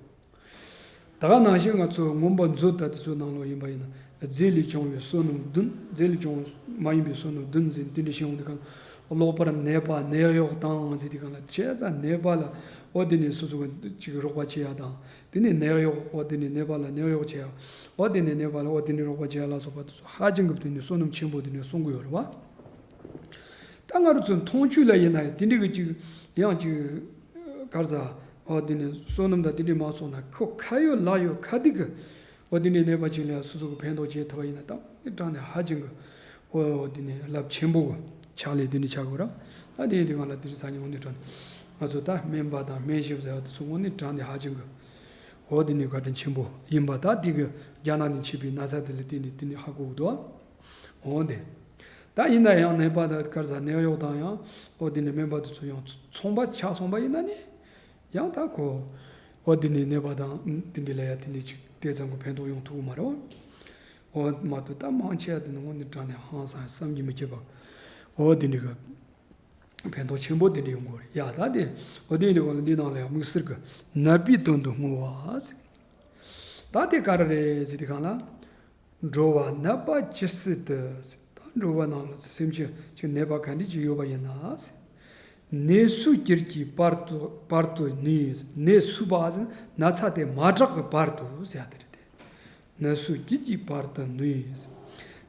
ད་ག་ནང་བཞིན་ང་ཚོ་མངོན་པ་མཛོད་ད་དེ་ཚོའི་ནང་ལོགས་ཡིན་པ་ཡིན་ན་རྫས་ལས་བྱུང་བའི་བསོད་ནམས་བདུན་རྫས་ལས་བྱུང་མ་ཡིན་པའི་བསོད་ནམས་བདུན་ཟེར་དེ་འདྲ་ཞིག་ཡོང་དུས་གང་ལོག་པར་ནད་པ་ནད་གཡོག་དང་ཟེར་དུས་གང་ལ་བྱས་ཙང་ནད་པ་ལ་འོ་དེ་ནས་སོ་སོ་གི་ཅིག་རོགས་པ་བྱེད་ཡ་དང་དེ་ནས་ནད་གཡོག་འོ་དེ་ནས་ནད་པ་ལ་ནད་གཡོག་བྱེད་ཡ་འོ་དེ་ནས་ནད་པ་ལ་འོ་དེ་ནས་རོགས་པ་བྱེད་ཡ་ལ་སོགས་པ་དེ་ཚོ་ཧ་ཅང་གི་དེ་ནས་བསོད་ནམས་ཆེན་པོ་དེ་ནས་གསུང་གི་ཡོད་རེད་བ། ད་ང་རང་ཚོ་མཐོང་ཆོས་ལ་ཡིན་ན་ཡང་དེ་འདྲ་གི་ཅིག་ཡང་ཅིག་གར་ས་འོ་དེ་ནས་བསོད་ནམས་དང་དེ་འདྲ་མ་ཚོགས་ན་ཁོ་ཁ་ཡོད་ལག་ཡོད་ཁ་ཐུག་གི་འོ་དེ་འདྲའི་ནད་པ་ཅིག་ལ་སོ་སོ་གི་ཕན་ཐོགས་བྱེད་ཐུབ་པ་ཡིན་ན་ད་དངོས་གནས་དྲང་གནས་ཧ་ཅང་གི་འོ་དེ་ནས་རླབས་ཆེན་པོ་གི་ཕྱག་ལས་དེ་འདྲ་ཆགས་དགོས་ར། ད་དེ་ཡིན་དུས་གང་ལ་དེ་རིང་སང་ཉིན་དངོས་གནས་དྲང་གནས་ང་ཚོ་ད་སྨན་པ་དང་སྨན་ཞབས་ཟེར་བ་དེ་ཚོ་དངོས་གནས་དྲང་གནས་ཧ་ཅང་གི་འོ་དེ་ནས་བཀའ་དྲིན་ཆེན་པོ་ཡིན་པ་ད་དེ་གི་རྒྱ་ནག་ནས་མཆེད་པའི་ན་ཚ་དེ་ལ་བརྟེན་ནས་དེ་ནས་ཧ་གོ་གི་འདུག་འོ་དེ། ད་ཡིན་ན་ཡང་ནད་པ་དང་གར་ས་ནད་གཡོག་དང་ཡང་འོ་དེ་ནས་སྨན་པ་དེ་ཚོ་ཡང་ཚོང་པ་ཆགས་སོང་པ་ཡིན་ན་ནི། ཡང་ད་ཁོ། འོ་དེ་ནས་ནད་པ་དང་དེ་འདྲ་ལ་ཡ་དེ་འདྲ་ཅིག་དེ་ཙམ་གྱི་ཕན་ཐོགས་ཡོང་ཐུབ་ཀྱི་མ་རེད་བ། འོ་མ་གཏོགས་ད་མང་ཆེ་བ་དེ་ནི་དངོས་གནས་དྲང་གནས་ཧང་སང་བསམ་གྱིས་མི་ཁྱབ་པ། འོ་དེ་འདྲ་གི་ཕན་ཐོགས་ཆེན་པོ་དེ་འདྲ་ཡོང་གི་རེད་ཡ། ད་དེ་འོ་དེ་འདྲ་གི་འདི་ནང་ལ་ཡང་དམིགས་བསལ་གྱི་ནད་པའི་དོན་དུ་བསྔོ་བ་ཟེར། ད་དེ་ག་རེ་རེད་ཟེར་དུས་སྒང་ལ། འགྲོ་བ་ནད་པ་ཇི་སྲིད་དུ། ད་འགྲོ་བ་ནང་ལ་སེམས་ཅན་ཅིག་ནད་པ་ག་འདྲ་ཅིག་ཡོད་པ་ཡིན་ན། ནད་སོས་གྱུར་གྱི་བར་དུ་བར་དུ་ནུས། ནད་སོས་པ་ཟེར་ན་ན་ཚ་དེ་མ་དྲག་གི་བར་དུ་ཟེར་ཡ་དེ་རེད་དེ། ནད་སོས་གྱུར་གྱི་བར་དུ་ནུས།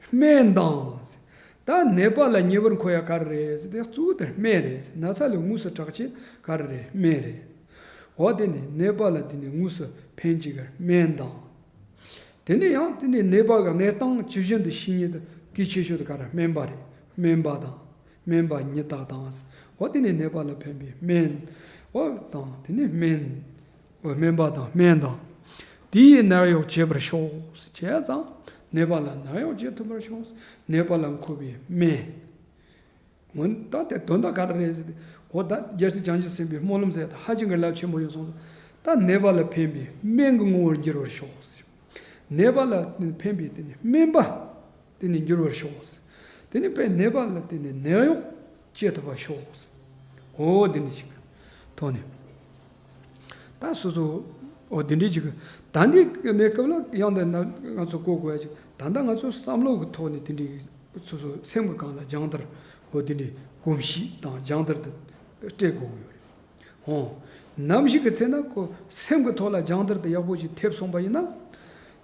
སྨན་དང་། ད་ནད་པ་ལ་ཉེ་བར་མཁོ་ཡ་ག་རེ་རེད་ཟེར་དེ་གཙོ་བོ་དེ་སྨན་རེད། ན་ཚ་ལས་དངོས་སུ་དྲག་ཆེ་ག་རེ་རེད་སྨན་རེད། འོ་དེ་ནས་ནད་པ་ལ་དེ་ནས་དངོས་སུ་ཕན་བྱེད་ཀྱི་སྨན་དང་། དེ་ནས་ཡང་དེ་ནས་ནད་པ་གི་གནས་སྟངས་ཇི་བཞིན་དུ་ཤེས་ཉིད་དུ་གལ་ཆེ་ཤོས་དེ་ག་རེ་སྨན་པ་རེད། སྨན་པ་དང་། སྨན་པ་ཉིད་བདག་དང་། འོ་དེ་ནས་ནད་པ་ལ་ཕན་པའི་སྨན། འོ་དང་དེ་ནི་སྨན། འོ་སྨན་པ་དང་སྨན་དང་། དེ་ཡིས་ནད་གཡོག་བྱེད་པར་ཤོག་བྱས་ཙང་། ནད་པ་ལ་ནད་གཡོག་བྱེད་ཐུབ་པར་ཤོག་ནད་པ་ལ་མཁོ་བའི་སྨན། འོ་ད་དེ་དོན་དག་ག་རེ་རེད་ཟེར་ཏེ། འོ་ད་རྒྱལ་སྲས་བྱང་ཆུབ་སེམས་དཔའི་སྨོན་ལམ་ཟེར་ད་ཧ་ཅང་གི་རླབས་ཆེན་པོ་ཡོད་སོང་ཙང་། ད་ནད་པ་ལ་ཕན་པའི་སྨན་གྱི་ངོ་བོར་འགྱུར་བར་ཤོག་ཟེར། ནད་པ་ལ་ཕན་པའི་དེ་ནི་སྨན་པ་དེ་ནི་འགྱུར་བར་ཤོག་ཟེར། དེ་ནི་དཔེ་ནད་པ་ལ་དེ་ནི་ནད་གཡོག་བྱེད་ཐུབ་པར་ཤོག་ཟེར། འོ་དེ་ནི་ཞིག་ཐོག་ནས། ད་སོ་སོ། འོ་དེ་འདྲའི་ཅིག་ད་འདི་གནས་སྐབས་ལ་ཡང་དེ་ན་ང་ཚོ་གོ་དགོས་ཡ་ཅིག་ད་ལྟ་ང་ཚོ་བསམ་བློ་གི་ཐོག་ནས་དེ་འདྲའི་སོ་སོ་སེམས་ཀྱི་སྒང་ལ་སྦྱང་བརྡར། འོ་དེ་འདྲའི་གོམས་གཤིས་དང་སྦྱང་བརྡར་དེ་སྤྲད་དགོས་ཀྱི་ཡོད་རེད། འོ། ནམ་ཞིག་གི་ཚེ་ན་ཁོ་སེམས་ཀྱི་ཐོག་ལ་སྦྱང་བརྡར་དེ་ཡག་པོ་ཞིག་ཐེབས་སོང་པ་ཡིན་ན།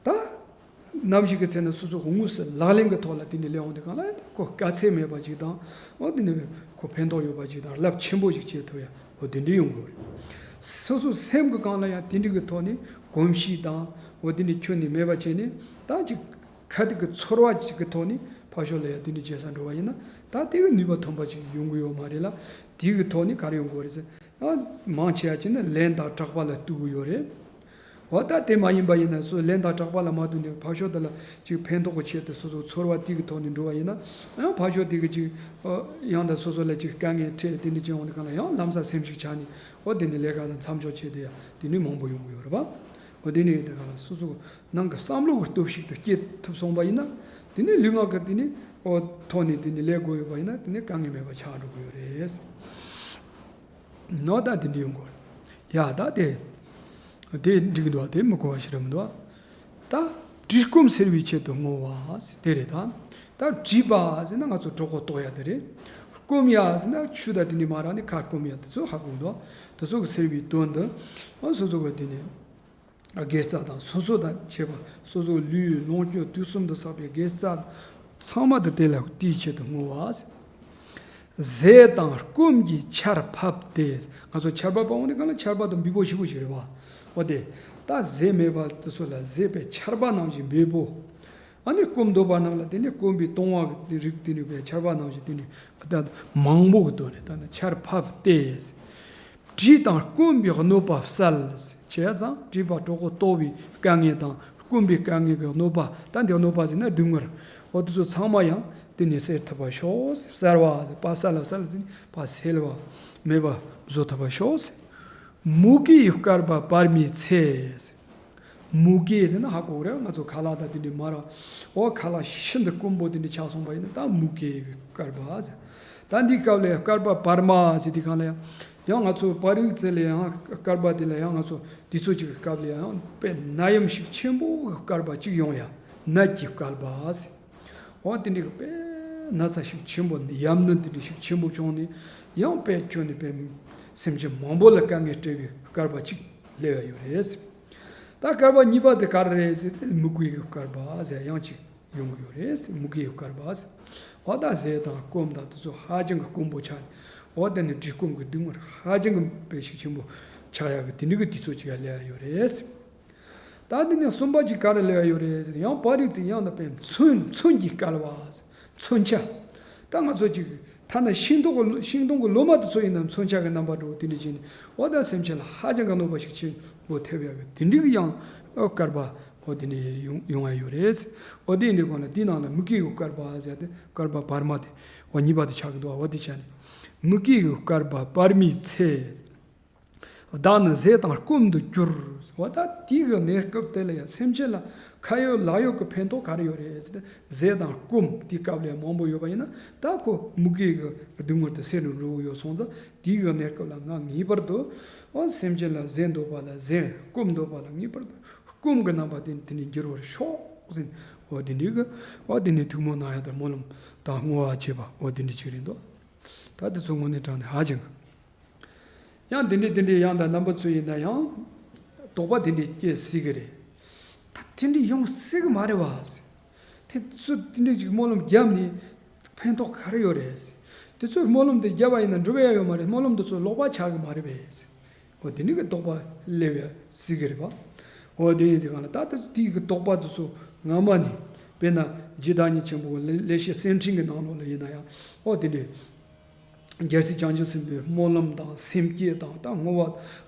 ད། ནམ་ཞིག་གི་ཚེ་ན་སོ་སོ་གི་དངོས་སུ་ལག་ལེན་གྱི་ཐོག་ལ་དེ་ནས་སླེབས་འོང་དུས་སྒང་ལ་ད་ཁོ་དཀའ་ཚེགས་མེད་པ་ཅིག་དང་། འོ་དེ་ནས་ཁོ་ཕན་ཐོགས་ཡོད་པ་ཅིག་དང་རླབས་ཆེན་པོ་ཞིག་བྱེད་ཐུབ་ཡ་འོ་དེ་འདྲ་ཡོང་གི་ཡོད་རེད། སོ་སོ་སེམས་ཀྱི་སྒང་ལ་ཡང་དེ་འདྲ་གི་ཐོག་ནས་གོམས་གཤིས་དང་འོ་དེ་འདྲ་ཁྱོན་ནས་མེད་པ་བྱས་ནས་ད་ཅིག་ཁ་ཐུག་གི་ཚོར་བ་ཅིག་གི་ཐོག་ནས་ཕར་ཕྱོགས་ལ་ཡང་དེ་འདྲ་བྱེད་ས་འགྲོ་བ་ཡིན་ན་ད་དེ་གི་ནུས་པ་ཐོན་པ་ཅིག་ཡོང་གི་ཡོད་མ་རེད་ལ། དེ་གི་ཐོག་ནས་ག་རེ་ཡོང་གི་ཡོད་རེད་ཟེར། ཡང་མང་ཆེ་བ་ཅིག་ནི་ལན་དང་གྲགས་པ་ལ་གཏུག་གི་ཡོད་རེད། འོ་ད་དེ་མ་ཡིན་པ་ཡིན་ན་སོ་ལན་དང་གྲགས་པ་ལ་མ་ལྟོས་ནས་ཕར་ཕྱོགས་དེ་ལ་ཅིག་ཕན་ཐོགས་ཀྱི་ཆེད་དུ་སོ་སོ་ཚོར་བ་དེ་གི་ཐོག་ནས་འགྲོ་བ་ཡིན་ན། ཡང་ཕར་ཕྱོགས་དེ་གི་ཅིག་ཡང་ད་སོ་སོ་ལ་ཅིག་དཀའ་ངལ་འཕྲད་དེ་འདྲ་ཅིག་འོང་དུས་སྒང་ལ་ཡང་ལམ་སང་སེམས་ཤུགས་ཆག་ནས་འོ་དེ་ནས་ལས་ཀ་དང་མཚམས་འཇོག་བྱས་དེ་ཡ་དེ་ནས་མང་པོ་ཡོང་གི་ཡོད་རེད་པ། འོ་དེ་ནས་ཡོད་དུས་སྒང་ལ་སོ་སོ་ནང་གི་བསམ་བློ་གི་སྟོབས་ཤུགས་དེ་སྐྱེད་ཐུབ་སོང་པ་ཡིན་ན། དེ་ནས་ལུས་ངག་གི་དེ་ནས་འོ་ཐོག་ནས་དེ་ནས་ལས་དགོས་ཡོད་པ་ཡིན་ན་དེ་ནས་དཀའ་ངལ་མེད་པ་ཆགས་འགྲོ་གི་ཡོད་རེད། ནོ་ད་དེ་འདྲ་ཡོང་གོ། ཡ་ད་དེ། དེ་འགྲིག་འདུག་དེ་མི་གོ་བ་ཞིག་རེད་མི་འདུག་ད་བྲིས་སྐོམ་སེལ་བའི་ཆེད་དུ་བསྔོ་བ་ཟེར་དེ་རེད་ད། ད་བྲིས་པ་ཟེར་ན་ང་ཚོ་གྲོད་ཁོག་ལྟོགས་ཡ་དེ་རེད། སྐོམ་ཡ་ཟེར་ན་ཆུ་དང་དེ་འདྲ་མ་རག་ནས་ཁ་སྐོམ་ཡ་དེ་ཚོ་ཧ་གོ་འདུག་དེ་ཚོ་གི་སེལ་བའི་དོན་དུ། ཨ་སོ་སོ་གི་དེ་ནས། དགེ་རྩ་དང་སོ་སོ་དང་བཅས་པ་སོ་སོའི་ལུས་ལོངས་སྤྱོད་དུས་གསུམ་དུ་བསགས་པའི་དགེ་རྩ་ཚང་མ་དེ་དེ་ལ་དེའི་ཆེད་དུ་བསྔོ་བ། ཟས་དང་སྐོམ་གྱི་ཆར་ཕབ་སྟེ། ང་ཚོ་ཆར་པ་ཕབ་འོང་དུས་སྒང་ལ་ཆར་པ་དང་འབུ་སྦོ་ཞེ་པོ་ཞིག་རེད་པ། འོ་དེ། ད་ཟས་མེད་པ་དེ་ཚོ་ལ་ཟས་པའི་ཆར་པ་ནང་བཞིན་འབེལ་པོ། ཨ་ནི་སྐོམ་འདོད་པ་རྣམས་ལ་དེ་ནི་སྐོམ་པའི་ལྟུང་བ་གི་རིགས་དེ་ནི་པའི་ཆར་པ་ནང་བཞིན་དེ་ནི་ད་མང་པོ་གི་དོན་རེད། ད་ནི་ཆར་ཕབ་སྟེ། བྲིས་དང་སྐོམ་པའི་གནོད་པ་བསལ། བྱས་ཙང་བྲིས་པ་གྲོད་ཁོག་ལྟོགས་པའི་དཀའ་ངལ་དང་སྐོམ་པའི་དཀའ་ངལ་གྱི་གནོད་པ། ད་འདི་གནོད་པ་ཟེར་ན་སྡུག་བསྔལ། འོ་དེ་ཚོ་ཚང་མ་ཡང་དེ་ནས་སེལ་ཐུབ་པར་ཤོག་བསལ་བ་ཟེར། པ་བསལ་བ་བསལ་ཟེར་ན་པ་སེལ་བ། མེད་པ་བཟོ་ཐུབ་པར་ཤོག་མུ་གེའི་བསྐལ་པ་བར་མའི་ཚེ། མུ་གེ་ཟེར་ན་ཧ་གོ་གི་རེད། ང་ཚོ་ཁ་ལག་དང་དེ་འདྲ་མ་རག་འོ་ཁ་ལག་ཤིན་ཏུ་དཀོན་པོ་དེ་འདྲ་ཆགས་སོང་པ་ཡིན་ན་ད་མུ་གེ་གི་བསྐལ་པ་ཟེར། ད་འདི་སྐབས་ལ་བསྐལ་པ་བར་མ་ཟེར་དུས་སྒང་ལ་ཡང་ཡང་ང་ཚོ་པར་རིས་ཚེ་ལ་ཡང་བསྐལ་པ་དེ་ལ་ཡང་ང་ཚོ་དུས་ཚོད་ཅིག་གི་སྐབས་ལ་ཡང་དཔེ་ནད་ཡམས་ཤུགས་ཆེན་པོ་གི་བསྐལ་པ་ཅིག་ཡོང་ཡ། ནད་ཀྱི་བསྐལ་པ་ཟེར། འོ་དེ་འདྲ་གི་དཔེ་ན་ཚ་ཤུགས་ཆེན་པོ་ཡམས་ནད་དེ་འདྲ་ཤུགས་ཆེན་པོ་བྱུང་ནས་ཡང་དཔེ་ཁྱོན་ནས་དཔེ་སེམས་ཅན་མང་པོ་ལ་དཀའ་ངལ་སྤྲད་པའི་བསྐལ་པ་ཅིག་སླེབས་ཡ་ཡོད་རེད་ཟེར། ད་བསྐལ་པ་གཉིས་པ་དེ་ག་རེ་རེད་ཟེར་ཏེ་མུ་གེ་གི་བསྐལ་པ་ཟེར་ཡང་ཅིག་ཡོང་གི་ཡོད་རེད་ཟེར། མུ་གེ་གི་བསྐལ་པ་ཟེར། འོ་ད་ཟས་དང་སྐོམ་དང་དེ་ཚོ་ཧ་ཅང་གི་དཀོན་པོ་ཆགས་ནས་འོ་དེ་ནས་བྲིས་སྐོམ་གི་སྡུག་བསྔལ་ཧ་ཅང་གི་དཔེ་ཤུགས་ཆེན་པོ་ཆགས་ཡག་གི་དེ་འདྲ་གི་དུས་ཚོད་ཅིག་ཡ་སླེབས་ཡ་ཡོད་རེད་ཟེར། ད་དེ་ནས་གསུམ་པ་ཅིག་ག་རེ་སླེབས་ཡ་ཡོད་རེད་ཟེར་ན་ཡང་པར་རིས་ཚེ་ཡང་ན་དཔེ་མཚོན་མཚོན་གྱི་བསྐལ་པ་ཟེར། མཚོན་ཆ། ད་ང་ཚོ་ཅིག་ཐ་ན་ཤིང་སྡོང་གི་ཤིང་སྡོང་གི་ལོ་མ་དེ་ཚོ་ཡིན་ན་མཚོན་ཆ་གི་རྣམ་པ་འདྲ་བོ་དེ་འདྲ་བྱས་ནས་འོ་ད་སེམས་ཅན་ལ་ཧ་ཅང་གི་གནོད་པ་ཤུགས་ཆེན་པོ་ཐེབས་ཡག་གི་དེ་འདྲ་གི་ཡང་བསྐལ་པ་འོ་དེ་འདྲ་ཡོང་ཡོང་ཡ་ཡོད་རེད། འོ་དེ་ཡིན་དུས་སྒང་ལ་དེའི་ནང་ལ་མུ་གེ་གི་བསྐལ་པ་ཟེར་ཏེ་བསྐལ་པ་བར་མ་དེ་འོ་གཉིས་པ་དེ་ཆགས་ཀྱི་འདུག་འོ་དེ་ཆ་ནས་མུ་གེ་གི་བསྐལ་པ་བར་མའི་ཚེ། བདག་ནི་ཟས་དང་སྐོམ་དུ་གྱུར། འོ་ད་དེའི་གི་གནས་སྐབས་དེ་ལ་ཡང་སེམས་ཅན་ལ་ཁ་ཡོད་ལག་ཡོད་ཀྱི་ཕན་ཐོགས་ག་རེ་ཡོད་རེད་ཟེར་ཏེ་ཟས་དང་སྐོམ་དེའི་སྐབས་ལ་ཡང་མང་པོ་ཡོད་པ་ཡིན་ན་ད་ཁོ་མུ་གེ་གི་སྡུག་བསྔལ་དེ་སེལ་རུ་འགྲོ་གི་ཡོད་སོང་ཙང་དེའི་གི་གནས་སྐབས་ལ་ང་ངེས་པར་དུ་འོ་སེམས་ཅན་ལ་ཟས་འདོད་པ་ལ་ཟས་སྐོམ་འདོད་པ་ལ་ངེས་པར་དུ་སྐོམ་གི་རྣམ་པ་དེ་དེ་ནས་འགྱུར་བར་ཤོག་ཟེར་འོ་དེ་འདྲའི་གི་འོ་དེ་ནས་ཐུགས་སྨོན་གནང་ཡ་དང་སྨོན་ལམ་དང་བསྔོ་བ་བྱེད་པ་འོ་དེ་འདྲ་ཅིག་རེད་འདུག་ད་དེ་ཚོ་དངོས་གནས་དྲང་ནས་ཧ་ཅང་གི་ཡང་དེ་འདྲའི་དེ་འདྲའི་ཡང་དང་རྣམ་པ་ཚོ་ཡིན་ན་ཡང་དོགས་པ་དེ་འདྲའི་སྐྱེ་སྲིད་གི་རེད། ད་དེ་འདྲའི་ཡོང་སྲིད་གི་མ་རེད་བ། དེ་ཚོ་དེ་འདྲའི་ཅིག་སྨོན་ལམ་བརྒྱབ་ནས་ཕན་ཐོགས་ག་རེ་ཡོད་རེད། དེ་ཚོའི་སྨོན་ལམ་དེ་བརྒྱབ་པ་ཡིན་ན་འགྲུབ་ཡ་ཡོད་མ་རེད། སྨོན་ལམ་དེ་ཚོ་ལོག་པ་ཆགས་གི་མ་རེད་པས། འོ་དེ་འདྲའི་གི་དོགས་པ་སླེབས་ཡ་སྲིད་གི་རེད་བ། འོ་དེ་ཡིན་དུས་སྒང་ལ་ད་ལྟ་དེའི་གི་དོགས་པ་དེ་ཚོ་སྔ་མ་ནས་དཔེར་ན་རྗེ་བདག་ཉིད་ཆེན་པོ་ལེགས་བཤད་གསེར་ཕྲེང་གི་ནང་ལོགས་ལ་ཡིན་ན་ཡང་འོ་དེ་འདྲའི། རྒྱལ་སྲས་བྱང་ཆུབ་སེམས་དཔའི་སྨོན་ལམ་དང་སེམས་བསྐྱེད་དང་ད་བསྔོ་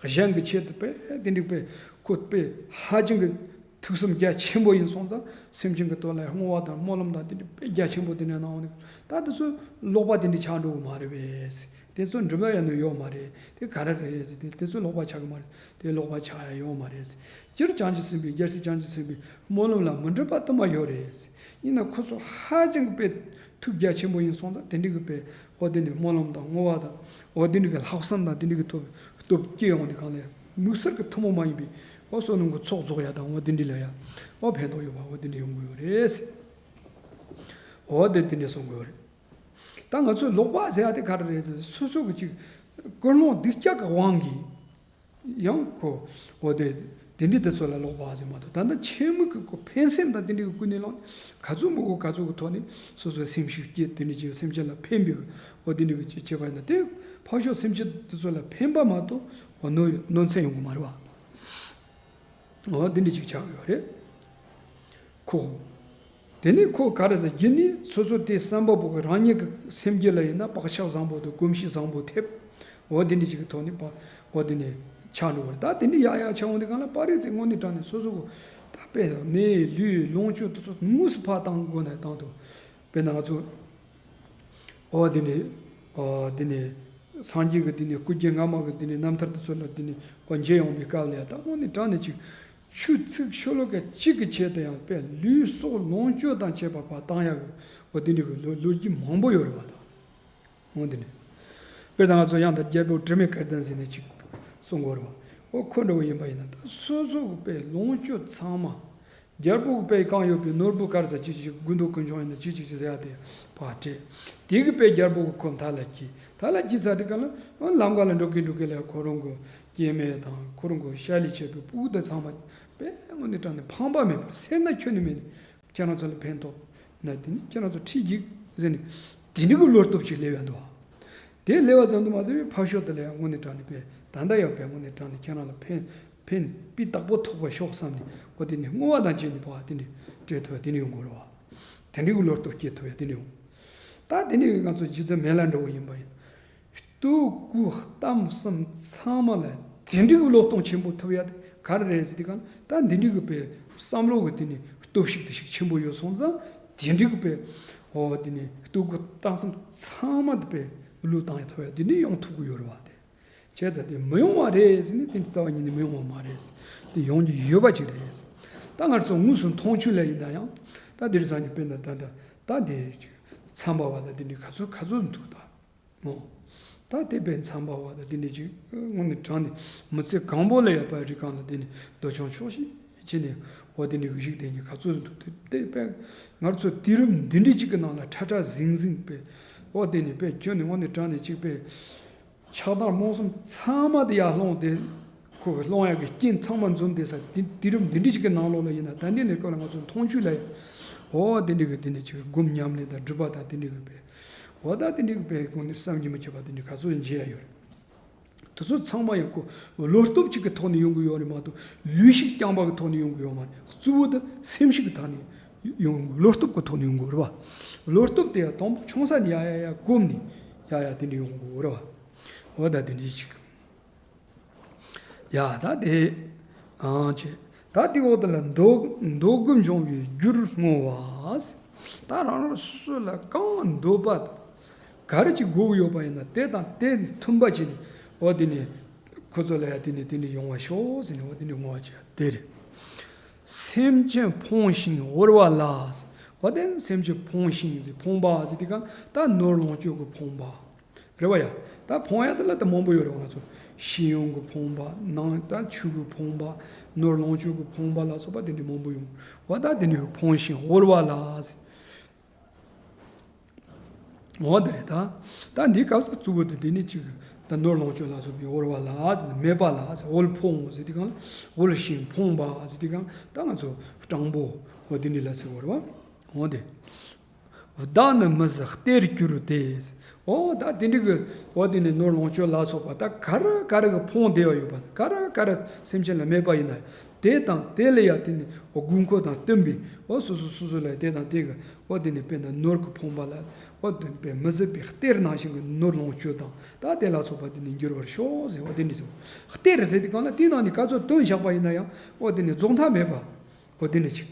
བ་གཞན་གྱི་ཆེད་དུ་དཔེ་དེ་འདྲའི་དཔེ་ཁོ་དཔེ་ཧ་ཅང་གི་ཐུགས་བསམ་རྒྱ་ཆེན་པོ་ཡིན་སོང་ཙང་སེམས་ཅན་གྱི་དོན་ལ་བསྔོ་བ་དང་སྨོན་ལམ་དང་དེ་འདྲའི་དཔེ་རྒྱ་ཆེན་པོ་དེ་འདྲ་གནང་བ་ནི་ད་དེ་ཚོ་ལོག་པ་དེ་འདྲ་ཆགས་འགྲོ་གི་མ་རེད་པས། དེ་ཚོ་འགྲུབ་ཡ་ཡང་ནི་ཡོད་མ་རེད། དེ་ག་རེ་རེད་ཟེར་དེ་དེ་ཚོ་ལོག་པ་ཆགས་གི་མ་རེད། དེ་ལོག་པ་ཆགས་ཡ་ཡོད་མ་རེད། སྤྱིར་བྱང་ཆུབ་སེམས་དཔའི་རྒྱལ་སྲས་བྱང་ཆུབ་སེམས་དཔའི་སྨོན་ལམ་ལ་མི་འགྲུབ་པ་དུ་མ་ཡོད་རེད། ཡིན་ན་ཁོ་ཚོ་ཧ་ཅང་གི་དཔེ་ཐུགས་རྒྱ་ཆེན་པོ་ཡིན་སོང་ཙང་དེ་འདྲའི་གི་དཔེ་འོ་དེ་ནས་སྨོན་ལམ་དང་བསྔོ་བ་དང་འོ་དེ་འདྲའི་གི་ལྷག་བསམ་དང་དེ་འདྲའི་གི་ཐོབ་སྟོབས་སྐྱེ་ཡོང་དེ་གང་ལས་དམིགས་བསལ་གི་ཐུན་མོང་མ་ཡིན་པའི་འོ་བསོད་ནམས་གི་ཚོགས་རྫོགས་ཡ་དང་འོ་དེ་འདྲའི་ལ་ཡ་འོ་ཕན་ཐོགས་ཡོད་པ་འོ་དེ་འདྲ་ཡོང་གི་ཡོད་རེད། འོ་དེ་དེ་འདྲ་གསུང་གི་ཡོད་རེད། ད་ང་ཚོས་ལོག་པ་ཟེར་ཡ་དེ་ག་རེ་རེད་ཟེར་སོ་སོ་གི་ཅིག་ཀུན་སློང་སྡུག་ཅག་གི་དབང་གིས་ཡང་ཁོ་འོ་དེ་དེ་འདྲའི་དེ་ཚོ་ལ་ལོག་པ་ཟེར་མ་གཏོགས་ད་ལྟ་ཆེན་མོ་གི་ཁོ་ཕན་སེམས་དང་དེ་འདྲའི་གི་ཀུན་ནས་བསླངས་ག་ཚོད་མི་དགོས་ག་ཚོད་གི་ཐོག་ནས་སོ་སོའི་སེམས་ཤུགས་སྐྱེད་དེ་འདྲའི་ཅིག་སེམས་ཅན་ལ་ཕན་པའི་གི་འོ་དེ་འདྲའི་གི་ཅིག་བྱས་པ་ཡིན་ན་དེ་ཕར་ཕྱོགས་སེམས་ཅན་དེ་ཚོ་ལ་ཕན་པ་མ་གཏོགས་འོ་གནོད་གནོད་འཚེ་ཡོང་གི་མ་རེད་བ། འོ་འདི་འདྲ་ཅིག་ཆགས་ཡོད་རེད། ཁོ། དེ་ནས་ཁོ་ག་རེ་ཟེར་རྒྱུ་ནི་སོ་སོ་དེ་བསམ་པ་པོ་གི་རང་ཉིད་ཀྱི་སེམས་རྒྱུད་ལ་ཡིན་ན་བག་ཆགས་བཟང་པོ་དང་གོམས་གཤིས་བཟང་པོ་ཐེབས། འོ་འདི་འདྲ་ཅིག་གི་ཐོག་ནས་པ་འོ་འདི་ནས་ཆགས་འགྲོ་བ་རེད། ད་དེ་འདྲ་ཡག་ཡག་ཆགས་འོང་དུས་གང་ལ་པ་རེད་ཚེ་དངོས་གནས་དྲང་གནས་སོ་སོ་གི་ད་དཔེ་ནད་ལུས་ལོངས་སྤྱོད་དེ་ཚོ་དངོས་སུ་ཕར་བཏང་དགོས་ན་བཏང་ཐུབ། དཔེར་ན་ང་ཚོ། འོ་དེ་ནས། འོ་དེ་ནས། སངས་རྒྱས་ཀྱི་དེ་ནས་སྐུ་རྒྱན་སྔ་མ་གི་དེ་ནས་རྣམ་ཐར་དེ་ཚོ་ལ་དེ་ནས་འོ་མཇལ་ཡོང་བའི་སྐབས་ལ་ཡང་ད་དངོས་གནས་དྲང་གནས་ཅིག་ཆུ་ཚིག་ཤོ་ལོ་ཀ་གཅིག་གི་ཆེད་དུ་ཡང་དཔེ་ལུས་སྲོག་ལོངས་སྤྱོད་དང་བཅས་པ་ཕར་བཏང་ཡག་གི་འོ་དེ་འདྲ་གི་ལོ་ལོ་རྒྱུས་མང་པོ་ཡོད་རེད་པ་ད། འོ་དེ་ནས། དཔེར་ན་ང་ཚོ་ཡང་ད་རྒྱལ་པོ་དྲི་མེད་སྐལ་ལྡན་ཟེར་ནས་ཅིག་གསུང་གི་ཡོད་རེད་པ། འོ་ཁོ་འདྲ་བོ་ཡིན་པ་ཡིན་ན་ད་སོ་སོ་གི་དཔེ་ལོངས་སྤྱོད་ཚང་མ། རྒྱལ་པོ་གི་དཔེ་གང་ཡོད་པའི་ནོར་བུ་དཀར་ཟ་ཅི་ཅི་དགུ་འདོད་ཀུན་འབྱུང་ཡིན་ན་ཅི་ཅི་ཅི་ཟེར་ཡ་དེ་ཕར་སྤྲད། དེ་གི་དཔེ་རྒྱལ་པོ་གི་ཁོ་མཐའ་ལ་སྐྱེལ། མཐའ་ལ་སྐྱེལ་ཚར་དུས་ག་ལ་ལམ་ཁ་ལ་འགྲོ་གི་འགྲོ་གི་ལ་ཁོ་རང་གི་སྐྱེ་དམན་དང་ཁོ་རང་གི་ཤ་ལས་ཆད་པའི་སྤུ་གུ་དང་ཚང་མ་དཔེ་དངོས་གནས་དྲང་གནས་ཕངས་པ་མེད་པར་སེར་སྣ་ཁྱོན་ནས་མེད་ནས་ཁྱེད་རང་ཚོ་ལ་ཕན་ཐོགས་ན་དེ་ནི་ཁྱེད་རང་ཚོ་ཁྲིད་འཇིག་ཟེར་ནས་དེ་འདྲ་གི་བློ་སྟོབས་ཅིག་སླེབས་ཡ་འདུག་དེ་སླེབས་པ་ཙམ་དུ་མ་ཟད་པའི་ཕར་ཕྱོགས་དེ་ལ་ཡང་དངོས་གནས་དྲང་གནས་དཔེ་ད་ལྟ་ཡང་དཔེ་དངོས་གནས་དྲང་གནས་ཁྱེད་རང་ལ་ཕན། ཕན་པའི་བདག་པོ་ཐོབ་པ་ཤོག་བསམ་ནས་འོ་དེ་ནས་བསྔོ་བ་དང་བཅས་ནས་ཕར་དེ་ནས་སྤྲད་ཐུབ་ཡ་དེ་ནས་ཡོང་དགོས་རེད་བ། དེ་འདྲའི་གི་བློ་སྟོབས་སྐྱེ་ཐུབ་ཡ་དེ་ནས་ཡོང་། ད་དེ་ནས་ང་ཚོ་རྗེ་བཙུན་མི་ལ་འདྲ་བོ་ཡིན་པ་ཡིན། ལྟོ་གོས་གཏམ་གསུམ་ཚང་མ་ལ་དེ་འདྲའི་གི་བློས་གཏོང་ཆེན་པོ་ཐུབ་ཡ་དེ་ག་རེ་རེད་ཟེར་དུས་གང་ད་འདི་འདྲའི་གི་པའི་བསམ་བློ་གི་དེ་ནས་སྟོབས་ཤུགས་དེ་ཤུགས་ཆེན་པོ་ཡོད་སོང་ཙང་དེ་འདྲའི་གི་པའི་འོ་དེ་ནས་ལྟོ་གོས་གཏམ་གསུམ་ཚང་མ་དེ་པའི་བློས་བཏང་ཡ་ཐུབ་ཡ་དེ་འདྲའི་ཡོང་ཐུབ་གི་ཡོད་རེད་བ་དེ། བྱས་ཙང་དེ་མི་ཡོང་བ་རེད་ཟེར་ནས་དེ་རྩ་བ་ཉིད་ནས་མི་ཡོང་བ་མ་རེད། དེ་ཡོང་རྒྱུ་ཡོད་པ་ཅིག་རེད། ད་ང་ཚོ་དངོས་སུ་མཐོང་ཆོས་ལ་ཡིན་ན་ཡང་ད་དེ་རིང་སང་ཉིན་དཔེར་ན་ད་ད་ད་དེ་ཅིག་མཚམས་པ་བ་ད་དེ་འདྲའི་ག་ཚོད་ག་ཚོད་འདུག་ད་མོ། ད་དེ་དཔེ་མཚམས་པ་བ་ད་དེ་འདྲའི་ཅིག་དངོས་གནས་དྲང་ནས་མི་ཚེ་གང་པོ་ལ་ཡ་པ་རི་སྒང་ལ་དེ་ནས་འདོད་ཆུང་ཆོག་ཤེས་བྱས་ནས་འོ་དེ་འདྲའི་གཞིགས་དེ་ཉིད་ག་ཚོད་འདུག་དེ་དཔེ་ང་ཚོ་དུས་རིམ་འདི་འདྲའི་ཅིག་གི་ནང་ལ་ཁྲ་ཁྲ་ཟིང་ཟིང་དཔེ་འོ་དེ་ནས་དཔེ་ཁྱོན་ནས་དངོས་གནས་དྲང་ནས་ཅིག་དཔེ། ཆགས་སྡང་རྨོངས་གསུམ་ཚང་མ་དེ་ཡར་སློང་དེ། ཁོ་གི་སློང་ཡག་གི་རྐྱེན་ཚང་མ་འཛོམས་བསྡད་ས་དེ་དུས་རིམ་འདི་འདྲ་ཞིག་གི་ནང་ལོགས་ལ་ཡིན་ན་ད་འདི་ནས་སྐོར་ལ་ང་ཚོ་མཐོང་ཆོས་ལ་ཡང་། འོ་དེ་འདྲ་གི་དེ་འདྲ་ཅིག་སྒོམ་ཉམས་ལེན་དང་སྒྲུབ་པ་དང་དེ་འདྲ་གི་པས། འོ་ད་དེ་འདྲ་གི་པས་དངོས་གནས་བསམ་གྱིས་མི་ཁྱབ་པ་དེ་འདྲ་ག་ཚོད་མཇལ་ཡ་ཡོད་རེད། དེ་ཚོ་ཚང་མ་ཡང་ཁོ་བློ་སྟོབས་གཅིག་གི་ཐོག་ནས་ཡོང་གི་ཡོད་རེད་མ་གཏོགས་ལུས་ཤུགས་རྐྱང་པ་གི་ཐོག་ནས་ཡོང་གི་ཡོད་མ་རེད། གཙོ་བོ་དེ་སེམས་ཤུགས་ཀྱི་ཐོག་ནས་ཡོང་གི་བློ་སྟོབས་ཀྱི་ཐོག་ནས་ཡོང་གི་རེད་བ། བློ་སྟོབས་དེ་ཡང་དང་པོ་ཆུང་ས་ནས་ཡ་ཡ་ཡ་སྒོམ་ནས་ཡ་ཡ་དེ་འདྲ་ཡོང་གི་རེད་བ། འོ་ད་དེ་འདྲ་ཅིག་ཡ་ད་དེ། ཨང་ཅེ། ད་དེ་འོག་དེ་ལ་འདོད་འདོད་དགུ་འབྱུང་བའི་རྒྱུར་བསྔོ་བ། ད་རང་རང་སོ་སོ་ལ་གང་འདོད་པ་ག་རེ་ཅིག་དགོས་ཀྱི་ཡོད་པ་ཡིན་ན་དེ་དང་དེ་མཐུན་པ་བྱས་ནས་འོ་དེ་ནས་ཁོ་ཚོ་ལ་ཡ་དེ་ནས་དེ་ནས་ཡོང་བ་ཤོག་ཟེར་ནས་འོ་དེ་ནས་བསྔོ་བ་བྱས་དེ་རེད། སེམས་ཅན་ཕོངས་ཤིང་དབུལ་བ་ལ། འོ་དེ་སེམས་ཅན་ཕོངས་ཤིང་ཟེར་ཕོངས་པ་ཟེར་དེ་གང་ད་ནོར་ལོངས་སྤྱོད་ཀྱི་ཕོངས་པ། རེད་བ་ཡ། ད་ཕོངས་ཡ་དེ་ལ་ད་མང་པོ་ཡོད་རེད་བ། ང་ཚོ་ཤེས་ཡོན་གྱི་ཕོངས་པ་ནང་ད་ཆོས་ཀྱི་ཕོངས་པ་ནོར་ལོངས་སྤྱོད་ཀྱི་ཕོངས་པ་ལ་སོགས་པ་དེ་འདྲ་མང་པོ་ཡོང་བ། ད་དེ་འདྲ་ཕོངས་ཤིང་དབུལ་བ་ལ། འོ་དེ་རེད་ད། ད་འདི་སྐབས་སུ་གཙོ་བོ་དེ་དེ་ནི་གཅིག་ད་ནོར་ལོངས་སྤྱོད་ལ་སོགས་པའི་དབུལ་བ་ལ་ཟེར་མེད་པ་ལ་ཟེར་དབུལ་ཕོངས་ཟེར་དེ་གང་ལ་དབུལ་ཞིང་ཕོངས་པ་ཟེར་དེ་གང་ད་ང་ཚོ་སྤྲང་པོ་འོ་དེ་འདྲ་ལ་ཟེར་བ་རེད་བ། འོ་དེ། བདག་ནི་མི་བཟད་གཏེར་གྱུར་ཏེ། འོ་ད་དེ་འདྲ་གི་འོ་དེ་ནས་ནོར་ལོངས་སྤྱོད་ལ་སོགས་པ་ད་ག་རེ་ག་རེ་གི་ཕོངས་བསྡད་པ་ཡོད་པ་ག་རེ་ག་རེ་སེམས་ཅན་ལ་མེད་པ་ཡིན་ན་ཡང་ དེ་དང་དེ་ལ་ཡང་དེ་ནི་འོ་དགོས་མཁོ་དང་བསྟུན་པའི་འོ་སོ་སོ་སོ་སོ་ལ་དེ་དང་དེ་གི་འོ་དེ་ནི་དཔེར་ན་ནོར་གྱི་ཕོངས་པ་ལ་འོ་དེ་དཔེ་མི་སྲིད་པའི་གཏེར་ནང་བཞིན་གྱི་ནོར་ལོངས་སྤྱོད་དང་ད་དེ་ལ་སོགས་པ་དེ་ནི་འགྱུར་བར་ཤོག་ཟེར། འོ་དེ་ནི་ཟེར། གཏེར་ཟེར་དུས་སྒང་ལ་དེའི་ནང་ནས་ག་ཚོད་བཏོན་བཞག་པ་ཡིན་ན་ཡང་འོ་དེ་ནི་རྫོགས་མཐའ་མེད་པ། འོ་དེ་ནི་གཅིག་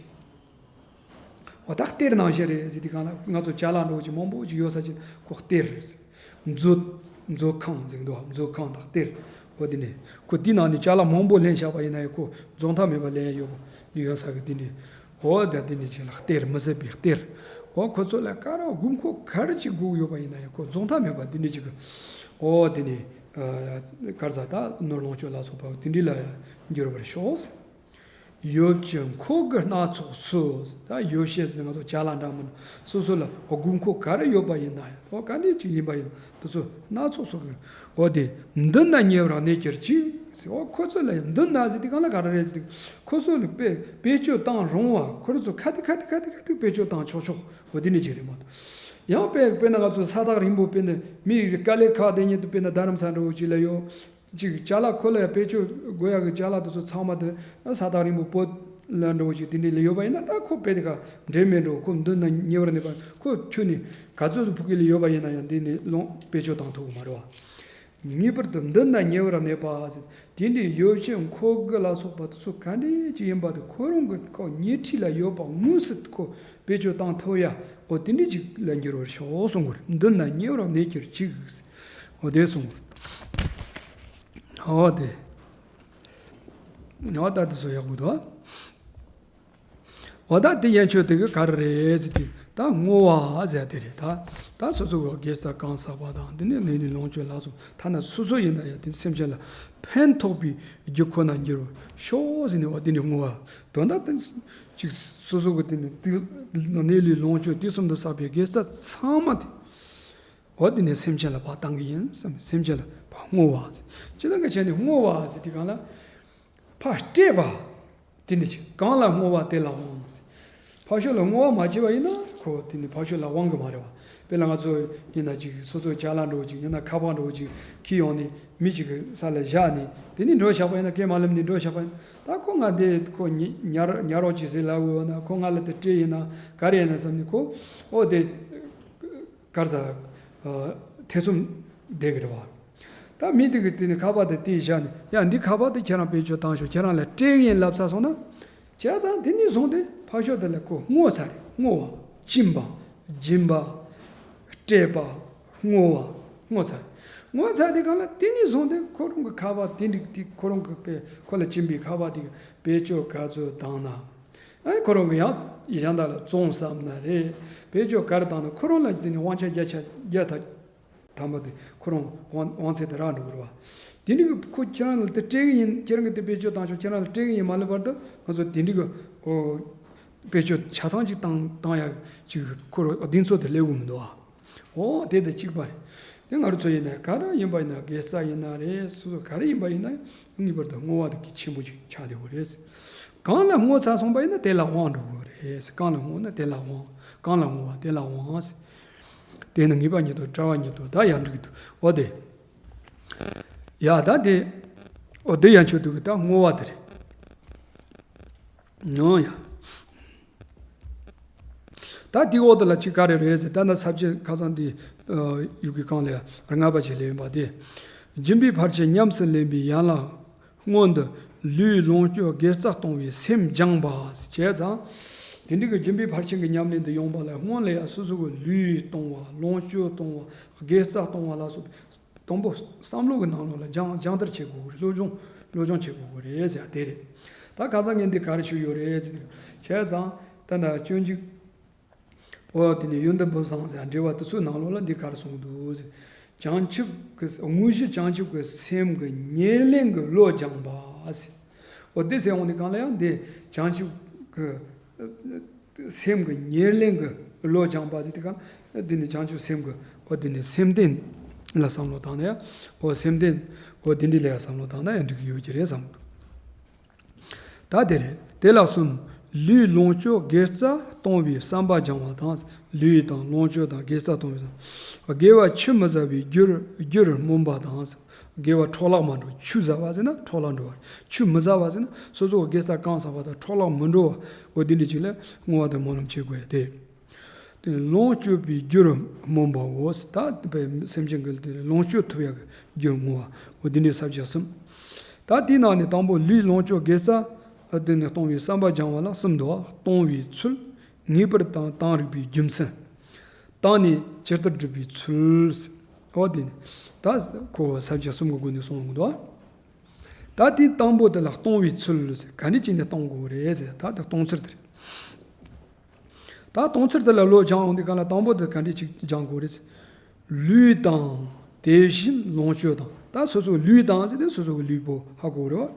འོ་ད་གཏེར་ནང་བཞིན་རེད་ཟེར་དུས་སྒང་ལ་ང་ཚོ་ཅ་ལག་འདྲ་བོ་ཅིག་མང་པོ་ཅིག་ཡོད་ས་ཅིག་ཁོ་གཏེར་རེད། མཛོད། མཛོད་ཁང་ཟེར་གི་འདུག་མཛོད་ཁང་དང་གཏེར། འོ་དེ་ནས་ཁོ་དེའི་ནང་ནས་ཅ་ལག་མང་པོ་ལེན་བཞག་པ་ཡིན་ན་ཡང་ཁོ་རྫོགས་མཐའ་མེད་པ་ལེན་ཡ་ཡོད་པ་ཡོད་ས་གི་དེ་ནས། འོ་ད་དེ་ནས་ཅིག་ལ་གཏེར་མི་ཟད་པའི་གཏེར། འོ་ཁོ་ཚོ་ལ་ག་རེ་དགོས་མཁོ་ག་རེ་ཅིག་དགོས་ཡོད་པ་ཡིན་ན་ཡང་ཁོ་རྫོགས་མཐའ་མེད་པ་དེ་ནས་ཅིག་གི་འོ་དེ་ནས་གར་ཟ་ད་ནོར་ལོངས་སྤྱོད་ལ་སོགས་པ་དེ་འདྲ་ལ་འགྱུར་བར་ཤོག་ཡོ་བྱད་མཁོ་དགུ་སྣ་ཚོགས་སུ། ད་ཡོ་བྱད་ཟེར་ང་ཚོ་ཅ་ལག་འདྲ་མིན་སོ་སོ་ལ་དགོས་མཁོ་ག་རེ་ཡོད་པ་ཡིན་ན་ཡང་འོ་ག་འདྲ་ཅིག་ཡིན་པ་ཡིན་དེ་ཚོ་སྣ་ཚོགས་སུ་གི་འོ་དེ་མདུན་ན་ཉེ་བར་གནས་གྱུར་ཅིག་ཟེར། འོ་ཁོ་ཚོ་ལ་མདུན་ན་ཟེར་དུས་སྒང་ལ་ག་རེ་རེད་ཟེར་དུས་ཁོ་ཚོ་ལ་བེད་བེད་སྤྱོད་བཏང་རུང་བ་ཁོ་རང་ཚོ་ག་དུས་ག་དུས་ག་དུས་ག་དུས་བེད་སྤྱོད་བཏང་ཆོག་ཆོག་འོ་དེ་འདྲ་ཅིག་རེད་མ་གཏོགས། ཡང་དཔེ་དཔེར་ན་ང་ཚོ་ས་ཐག་རིང་པོ་དཔེར་ན་མི་དཀའ་ལས་ཁག་དེ་ཉིད་དུ་དཔེར་ན་རྡ་རམ་ས་འདྲ་བོ་ཅིག་ལ་ཡོད། ཅིག་ཅ་ལག་ཁོ་ལ་ཡང་བེད་སྤྱོད་དགོས་ཡག་གི་ཅ་ལག་དེ་ཚོ་ཚང་མ་དེ་ས་ཐག་རིང་པོ་བོད་ལ་འགྲོ་ཅིག་དེ་འདྲ་ལ་ཡོད་པ་ཡིན་ན་ད་ཁོ་དཔེ་དེ་ག་འབྲེལ་མེད་འགྲོ། ཁོ་མདུན་ན་ཉེ་བར་གནས་པ་ཁོ་ཁྱོད་ནི་ག་ཚོད་དུ་ཕུག་གི་ལ་ཡོད་པ་ཡིན་ན་ཡང་འདི་ནས་ལོང་བེད་སྤྱོད་བཏང་ཐུབ་གི་མ་རེད་བ། ངེས་པར་དུ་མདུན་ན་ཉེ་བར་གནས་པ་ཟེར་དེ་འདྲའི་ཡོ་བྱད་མཁོ་དགུ་ལ་སོགས་པ་དེ་ཚོ་ག་འདྲ་ཅིག་ཡིན་པ་དེ་ཁོ་རང་གི་ཁོ་ཉལ་ཁྲི་ལ་ཡོད་པ་དངོས་སུ་ཁོ་བེད་སྤྱོད་བཏང་ཐུབ་ཡ་འོ་དེ་འདྲ་ཅིག་ལ་འགྱུར་བར་ཤོག་གསུང་གི་རེད། མདུན་ན་ཉེ་བར་གནས་གྱུར་ཅིག་འོ་དེ་གསུང་གི་རེད། འོ་དེ། འོ་ད་དེ་ཚོ་ཡག་པོ་འདུག་འོ་ད་དེ་ཡན་ཆོད་དེ་གི་ག་རེ་རེད་ཟེར་དུས་ད་བསྔོ་བ་ཟེར་དེ་རེད། ད་ད་སོ་སོ་གི་དགེ་རྩ་གང་བསགས་པ་དང་དེ་ནས་ལས་ནི་ལོངས་སྤྱོད་ལ་སོགས་ཐ་ན་སོ་སོ་ཡིན་ན་ཡང་དེ་སེམས་ཅན་ལ་ཕན་ཐོགས་པའི་རྒྱུ་ཁོ་ན་འགྱུར་ཤོག་ཟེར་ནས་འོ་དེ་ནས་བསྔོ་བ་དོན་དག་དེ་ཅིག་སོ་སོ་གི་དེ་ནས་དུས་ལས་ནི་ལོངས་སྤྱོད་དུས་གསུམ་དུ་བསགས་པའི་དགེ་རྩ་ཚང་མ་དེ། འོ་དེ་ནས་སེམས་ཅན་ལ་ཕར་བཏང་གི་ཡིན་བསམ། སེམས་ཅན་ལ་ཕར་བསྔོ་བ། ཅི་ལྟར་ག་བྱས་ནས་བསྔོ་བ་ཟེར་དུས་སྒང་ལ། ཕར་སྤྲད་པ། དེ་ནི་ཅི་གང་ལ་བསྔོ་བ་དེ་ལ་དབང་ཟེར། ཕར་ཕྱོགས་ལ་བསྔོ་བ་མ་བྱས་པ་ཡིན་ན་ཁོ་དེ་ནི་ཕར་ཕྱོགས་ལ་དབང་གི་མ་རེད་བ། དཔེར་ན་ང་ཚོ་ཡིན་ན་ཅིག་སོ་སོའི་ཅ་ལག་འདྲ་བོ་ཅིག་ཡིན་ན་ཁ་པར་འདྲ་བོ་ཅིག་འཁྱེར་ཡོང་ནས་མི་ཅིག་གི་ས་ལ་བཞག་ནས་དེ་ནི་འགྲོ་བཞག་པ་ཡིན་ན་སྐད་མ་ལེབ་ནས་འགྲོ་བཞག་པ་ཡིན་ན་ད་ཁོ་ང་དེ་ཁོ་ཉ་ཉར་ཉར་རོགས་བྱེད་ཟེར་ལབ་དགོས་ན་ཁོ་ང་ལ་དེ་སྤྲད་ཡིན་ན་ག་རེ་ཡིན་ན་བསམ་ནས་ཁོ་འོ་དེ། གར་ས། ཐེ་ཚོམ་བསྡད་ཀྱི་རེད་བ། ད་མི་དེ་གིས་དེ་ནི་ཁ་པར་དེ་དེ་བཞག་ནས་ཡ་འདི་ཁ་པར་དེ་ཁྱེད་རང་བེད་སྤྱོད་བཏང་ཤོག་ཁྱེད་རང་ལ་སྤྲད་ཀྱི་ཡིན་ལབ་ཚར་སོང་ན། བྱས་ཙང་དེ་ནས་བཟུང་སྟེ་ཕར་ཕྱོགས་དེ་ལ་ཁོ་བསྔོ་ཚར་རེད། བསྔོ་བ། སྦྱིན་པ། སྦྱིན་པ། སྤྲད་པ། བསྔོ་བ། བསྔོ་ཚར། བསྔོ་ཚར་དེ་གང་ལ་དེ་ནས་བཟུང་སྟེ་ཁོ་རང་གི་ཁ་པར་དེ་འགྲིག་དེ་ཁོ་རང་གི་པའི་ཁོ་ལ་སྦྱིན་པའི་ཁ་པར་དེ་བེད་སྤྱོད་ག་ཚོད་བཏང་ན། ཨེ་ཁོ་རང་གི་ཡང་གཞན་དག་ལ་བཙོང་བསམ་ན་རེད། བེད་སྤྱོད་ག་རེ་བཏང་ན་ཁོ་རང་ལ་དེ་ནི་དབང་ཆ་བརྒྱ་ཆ་བརྒྱ་ཐམ་པ་དེ་ཁོ་རང་དབང་དབང་ཚད་དེ་རག་འགྲོ་གི་རེད་བ། དེ་འདྲ་གི་ཁོ་ཁྱེད་རང་ལ་དེ་སྤྲད་གི་ཡིན། ཁྱེད་རང་གི་དེ་བེད་སྤྱོད་བཏང་ཆོག་ཁྱེད་རང་ལ་སྤྲད་གི་ཡིན་མ་ལབ་བར་དུ་ང་ཚོ་དེ་འདྲ་གི་ཨོ་བེད་སྤྱོད་ཆ་ཚང་ཅིག་བཏང་བཏང་ཡ་ཅིག་ཁོ་རང་གདེང་ཚོད་དེ་སླེབས་གི་མི་འདུག་བ། ཨོ་དེ་དང་གཅིག་པ་རེད། དེ་ང་རང་ཚོ་ཡིན་ན་ག་རེ་ཡིན་པ་ཡིན་ན་དགེ་རྩ་ཡིན་ན་རེད། སོ་སོ་ག་རེ་ཡིན་པ་ཡིན་ན་ངེས་པར་དུ་བསྔོ་བ་དེ་གལ་ཆེན་པོ་ཅིག་ཆགས་བསྡད་དགོས་རེད། གང་ལ་བསྔོ་ཚར་སོང་པ་ཡིན་ན་དེ་ལ་དབང་འགྲོ་དགོས་རེད། གང་ལ་བསྔོ་ན་དེ་ལ་དབང་། གང་ལ་བསྔོ་བ་དེ་ལ་དབང་། དེ་ནི་ངེས་པ་ཉིད་དུ་བྲལ་བ་ཉིད་དུ་ད་ཡང་འགྲིག་གི་འདུག་འོ་དེ། ཡ་ད་དེ། འོ་དེ་ཡང་ཆོས་དུ་གི་ད་བསྔོ་བ་དེ་རེད། ཡང་ཡང་། ད་དེའི་འོག་ཏུ་ལ་ཅི་ག་རེ་རེད་ཟེར་ད་ན་ས་བཅད་ཁ་སང་འདི་ཡུག་གི་གང་ལས་ལྔ་པ་ཅིག་ལས་ཡིན་པ་དེ། སྦྱིན་པའི་ཕར་ཕྱིན་ཉམས་སུ་ལེན་པའི་ཡན་ལག་བསྔོ་འདི་ལུས་ལོངས་སྤྱོད་དགེ་རྩ་གཏོང་བའི་སེམས་སྦྱངས་པ་བྱས་ཙང་། དེ་འདྲ་གི་སྦྱིན་པའི་ཕར་ཕྱིན་གྱི་ཉམས་ལེན་དུ་ཡོང་བ་ལ་སྔོན་ལ་ཡང་སོ་སོ་གི་ལུས་གཏོང་བ་ལོངས་སྤྱོད་གཏོང་བ་དགེ་རྩ་གཏོང་བ་ལ་སོགས་པའི་དང་པོ་བསམ་བློ་གི་ནང་ལོགས་ལ་སྦྱང་སྦྱང་བརྡར་བྱེད་དགོས་ཀྱི་རེད། སློབ་སྦྱོང་སློབ་སྦྱོང་བྱེད་དགོས་ཀྱི་རེད་ཟེར་དེ་རེད། ད་ཁ་སང་ངས་འདི་ག་རེ་ཞུས་ཡོད་རེད་ཟེར་དུས་བྱས་ཙང་ད་ལྟ་སྤྱོད་འཇུག་འོ་དེ་ནས་ཡོན་ཏན་ཕུན་སུམ་ཚོགས་འགྲེལ་བ་དེ་ཚོའི་ནང་ལོགས་ལ་འདི་ག་རེ་གསུངས་འདུག་ཟེར། བྱང་ཆུབ་ཀྱི་དངོས་གཞི་བྱང་ཆུབ་ཀྱི་སེམས་ཀྱི་ཉེར་ལེན་གྱི་བློ་སྦྱངས་པ་ཟེར། འོ་དེ་ཟེར་འོང་དུས་སྒང་ལ་ཡང་འདི་བྱང་ཆུབ་ཀྱི་སེམས་ཀྱི་ཉེར་ལེན་གྱི་བློ་སྦྱངས་པ་ཟེར་དུས་སྒང་འདི་ནི་བྱང་ཆུབ་སེམས་ཀྱི་འོ་འདི་ནི་སེམས་རྟེན་ལ་བསམ་བློ་བཏང་ནས་འོ་སེམས་རྟེན་འོ་འདི་འདྲ་ལ་ཡང་བསམ་བློ་བཏང་ན་ཡང་འགྲིག་གི་ཡོད་ཀྱི་རེད་བསམ་གི་འདུག་ད་དེ་རེད། དེ་ལ་གསུམ། ལུས་ལོངས་སྤྱོད་དགེ་རྩ་གཏོང་བའི་བསམ་པ་སྦྱང་བ་དང་། ལུས་དང་ལོངས་སྤྱོད་དང་དགེ་རྩ་གཏོང་བའི་བསམ། དགེ་བ་ཆུད་མི་ཟ་བའི་རྒྱུར་རྒྱུར་སྨོན་པ་དང་། དགེ་བ་འཕྲོ་བརླག་མ་འགྲོ། ཆུད་ཟ་བ་ཟེར་ན་འཕྲོ་བརླག་འགྲོ་བ། ཆུད་མི་ཟ་བ་ཟེར་ན་སོ་སོ་གི་དགེ་རྩ་གང་བསགས་པ་དང་འཕྲོ་བརླག་མི་འགྲོ་བ། འོ་དེ་འདྲ་ཅིག་ལ་བསྔོ་བ་དང་སྨོན་ལམ་བྱེད་དགོས་ཡ་དེ། དེ་ལོངས་སྤྱོད་པའི་རྒྱུར་སྨོན་པའོ། ད་དེ་སེམས་ཅན་གྱི་དེ་ལོངས་སྤྱོད་ཐུབ་ཡག་གི་རྒྱུར་བསྔོ་བ། འོ་དེ་འདྲའི་ས་བཅད་གསུམ། ད་དེའི་ནང་ནས་དང་པོ་ལུས་ལོངས་སྤྱོད་དགེ་རྩ་དེ་ནས་གཏོང་བའི་བསམ་པ་སྦྱང་བ་ལ་གསུམ་འདུག། གཏོང་བའི་ཚུལ། ངེས་པར་དང་དང་རིག་པའི་རྒྱུ་མཚན། བཏང་ནས་ཇི་ལྟར་སྒྲུབ་པའི་ཚུལ། འོ་དེ་ནི་ད་ཁོ་ས་བཅད་གསུམ་གྱི་སྒོ་ནས་གསུངས་འདུག། ད་དེའི་དང་པོ་དེ་ལ་གཏོང་བའི་ཚུལ་ཟེར། ག་འདྲ་བྱས་ནས་གཏོང་དགོས་རེད་ཟེར། ད་དེ་གཏོང་ཚུལ་དེ་རེད། ད་གཏོང་ཚུལ་དེ་ལ་བློ་སྦྱང་ཡོང་དུས་གང་ལ་དང་པོ་དེ་ག་འདྲ་ཅིག་སྦྱང་དགོས་རེད། ལུས་དང་། དེ་བཞིན་ལོངས་སྤྱོད་དང་། ད་སོ་སོའི་ལུས་དང་ཟེར་དུས་སོ་སོའི་ལུས་པོ་ཧ་གོ་རེད་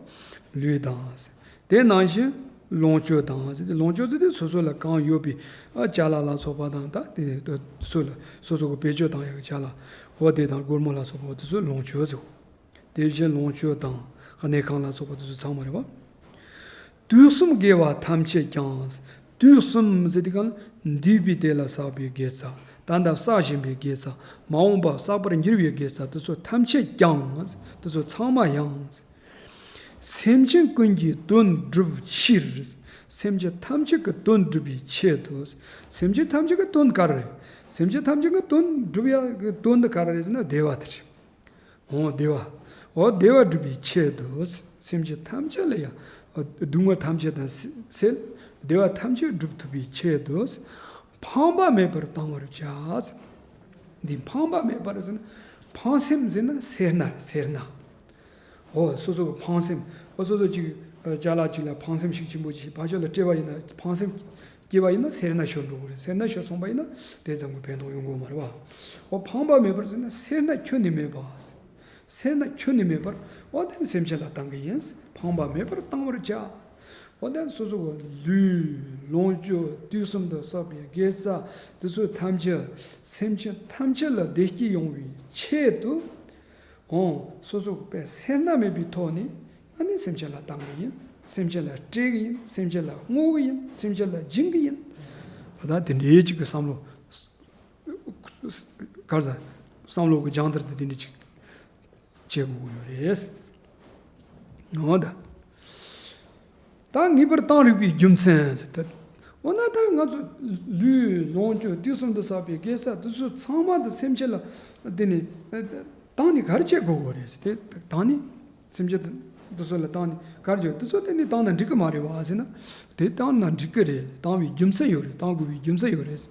བ། ལུས་དང་ཟེར། དེ་ནང་བཞིན་ལོངས་སྤྱོད་དང་ཟེར་དུས་ལོངས་སྤྱོད་ཟེར་དུས་སོ་སོ་ལ་གང་ཡོད་པའི་ཨ་ཅ་ལག་ལ་སོགས་པ་དང་། ད་དེ་སོ་ལ་སོ་སོ་གི་བེད་སྤྱོད་བཏང་ཡག་གི་ཅ་ལག་འོ་དེ་དང་སྒོར་མོ་ལ་སོགས་པ་འོ་དེ་ཚོ་ལོངས་སྤྱོད་ཟེར། དེ་བཞིན་ལོངས་སྤྱོད་དང་གནས་ཁང་ལ་སོགས་པ་དེ་ཚོ་ཚང་མ་རེད་བ། དུས་གསུམ་དགེ་བ་ཐམས་ཅད་ཀྱང་། དུས་གསུམ་ཟེར་དུས་གང་ལ་འདས་པའི་དུས་ལ་བསགས་པའི་དགེ་རྩ། ད་ལྟ་བསགས་བཞིན་པའི་དགེ་རྩ། མ་འོངས་པ་བསགས་པར་འགྱུར་བའི་དགེ་རྩ་དེ་ཚོ་ཐམས་ཅད་ཀྱང་། དེ་ཚོ་ཚང་མ་ཡང་། སེམས་ཅན་ཀུན་གྱི་དོན་བསྒྲུབ་ཕྱིར། སེམས་ཅན་ཐམས་ཅད་ཀྱི་དོན་བསྒྲུབ་པའི་ཆེད་དུ། སེམས་ཅན་ཐམས་ཅད་ཀྱི་དོན་ག་རེ་རེད། སེམས་ཅན་ཐམས་ཅད་ཀྱི་དོན་བསྒྲུབ་ཡག་གི་དོན་དེ་ག་རེ་རེད་ཟེར་ན་བདེ་བ་དེ་རེད། འོ་བདེ་བ། འོ་བདེ་བ་སྒྲུབ་པའི་ཆེད་དུ། སེམས་ཅན་ཐམས་ཅད་ལ་ཡང་སྡུག་བསྔལ་ཐམས་ཅད་དང་སེལ། བདེ་བ་ཐམས་ཅད་སྒྲུབ་ཐུབ་པའི་ཆེད་དུ། ཕངས་པ་མེད་པར་བཏང་བར་བྱ། འདི་ཕངས་པ་མེད་པར་ཟེར་ན། ཕངས་སེམས་ཟེར་ན་སེར་སྣ་རེད། སེར་སྣ། འོ་སོ་སོ་གི་ཕངས་སེམས། འོ་སོ་སོ་གཅིག་ཅ་ལག་གཅིག་ལ་ཕངས་སེམས་ཤུགས་ཆེན་པོ་ཅིག་ཕར་ཕྱོགས་ལ་སྤྲད་པ་ཡིན་ན་ཕངས་སེམས་སྐྱེས་པ་ཡིན་ན་སེར་སྣ་ཤོར་འགྲོ་གི་རེད། སེར་སྣ་ཤོར་སོང་པ་ཡིན་ན་དེ་ཙམ་གྱི་ཕན་ཐོགས་ཡོང་གི་ཡོད་མ་རེད་བ། འོ་ཕངས་པ་མེད་པར་ཟེར་ན་སེར་སྣ་ཁྱོན་ནས་མེད་པ། སེར་སྣ་ཁྱོན་ནས་མེད་པར་འོ་དེ་ནི་སེམས་ཅན་ལ་བཏང་གི་ཡིན། ཕངས་པ་མེད་པར་བཏང་བར་བྱ། འོ་དེ་ནི་སོ་སོ་གི་ལུས་ལོངས་སྤྱོད་དུས་གསུམ་དུ་བསགས་པའི་དགེ་རྩ་དེ་ཚོ་ཐམས་ཅད་སེམས་ཅན་ཐམས་ཅད་ལ་བདེ་སྐྱིད་ཡོང་བའི་ཆེད་དུ། འོང་སོ་སོ་གི་དཔེ་སེར་སྣ་མེད་པའི་ཐོག་ནས་ཨ་ནི་སེམས་ཅན་ལ་བཏང་གི་ཡིན། སེམས་ཅན་ལ་སྤྲད་གི་ཡིན། སེམས་ཅན་ལ་བསྔོ་གི་ཡིན། སེམས་ཅན་ལ་སྦྱིན་གི་ཡིན། ད་དེ་འདྲའི་ཅིག་གི་བསམ་བློ་ག་རེ་ཟ། བསམ་བློ་གི་སྦྱང་བརྡར་དེ་དེ་འདྲ་ཅིག་བྱེད་དགོས་ཀྱི་ཡོད་རེད། འོ་ད། ད་ངེས་པར་དང་རིག་པའི་རྒྱུ་མཚན་ཟེར་ཏེ། འོ་ན་ད་ང་ཚོ་ལུས་ལོངས་སྤྱོད་དུས་གསུམ་དུ་བསགས་པའི་དགེ་རྩ་དེ་ཚོ་ཚང་མ་དེ་སེམས་ཅན་ལ་དེ་ནི་བཏང་ནས་ག་རེ་བྱེད་དགོས་དགོས་རེད་ཟེར་ཏེ། བཏང་ནས་སེམས་ཅན་དེ་ཚོ་ལ་བཏང་ནས་ག་རེ་བྱེད། དེ་ཚོ་དེ་ནི་བཏང་ན་འགྲིག་གི་མ་རེད་བ་ཟེར་ན། དེ་བཏང་ན་འགྲིག་གི་རེད། བཏང་བའི་རྒྱུ་མཚན་ཡོད་རེད། བཏང་དགོས་པའི་རྒྱུ་མཚན་ཡོད་རེད།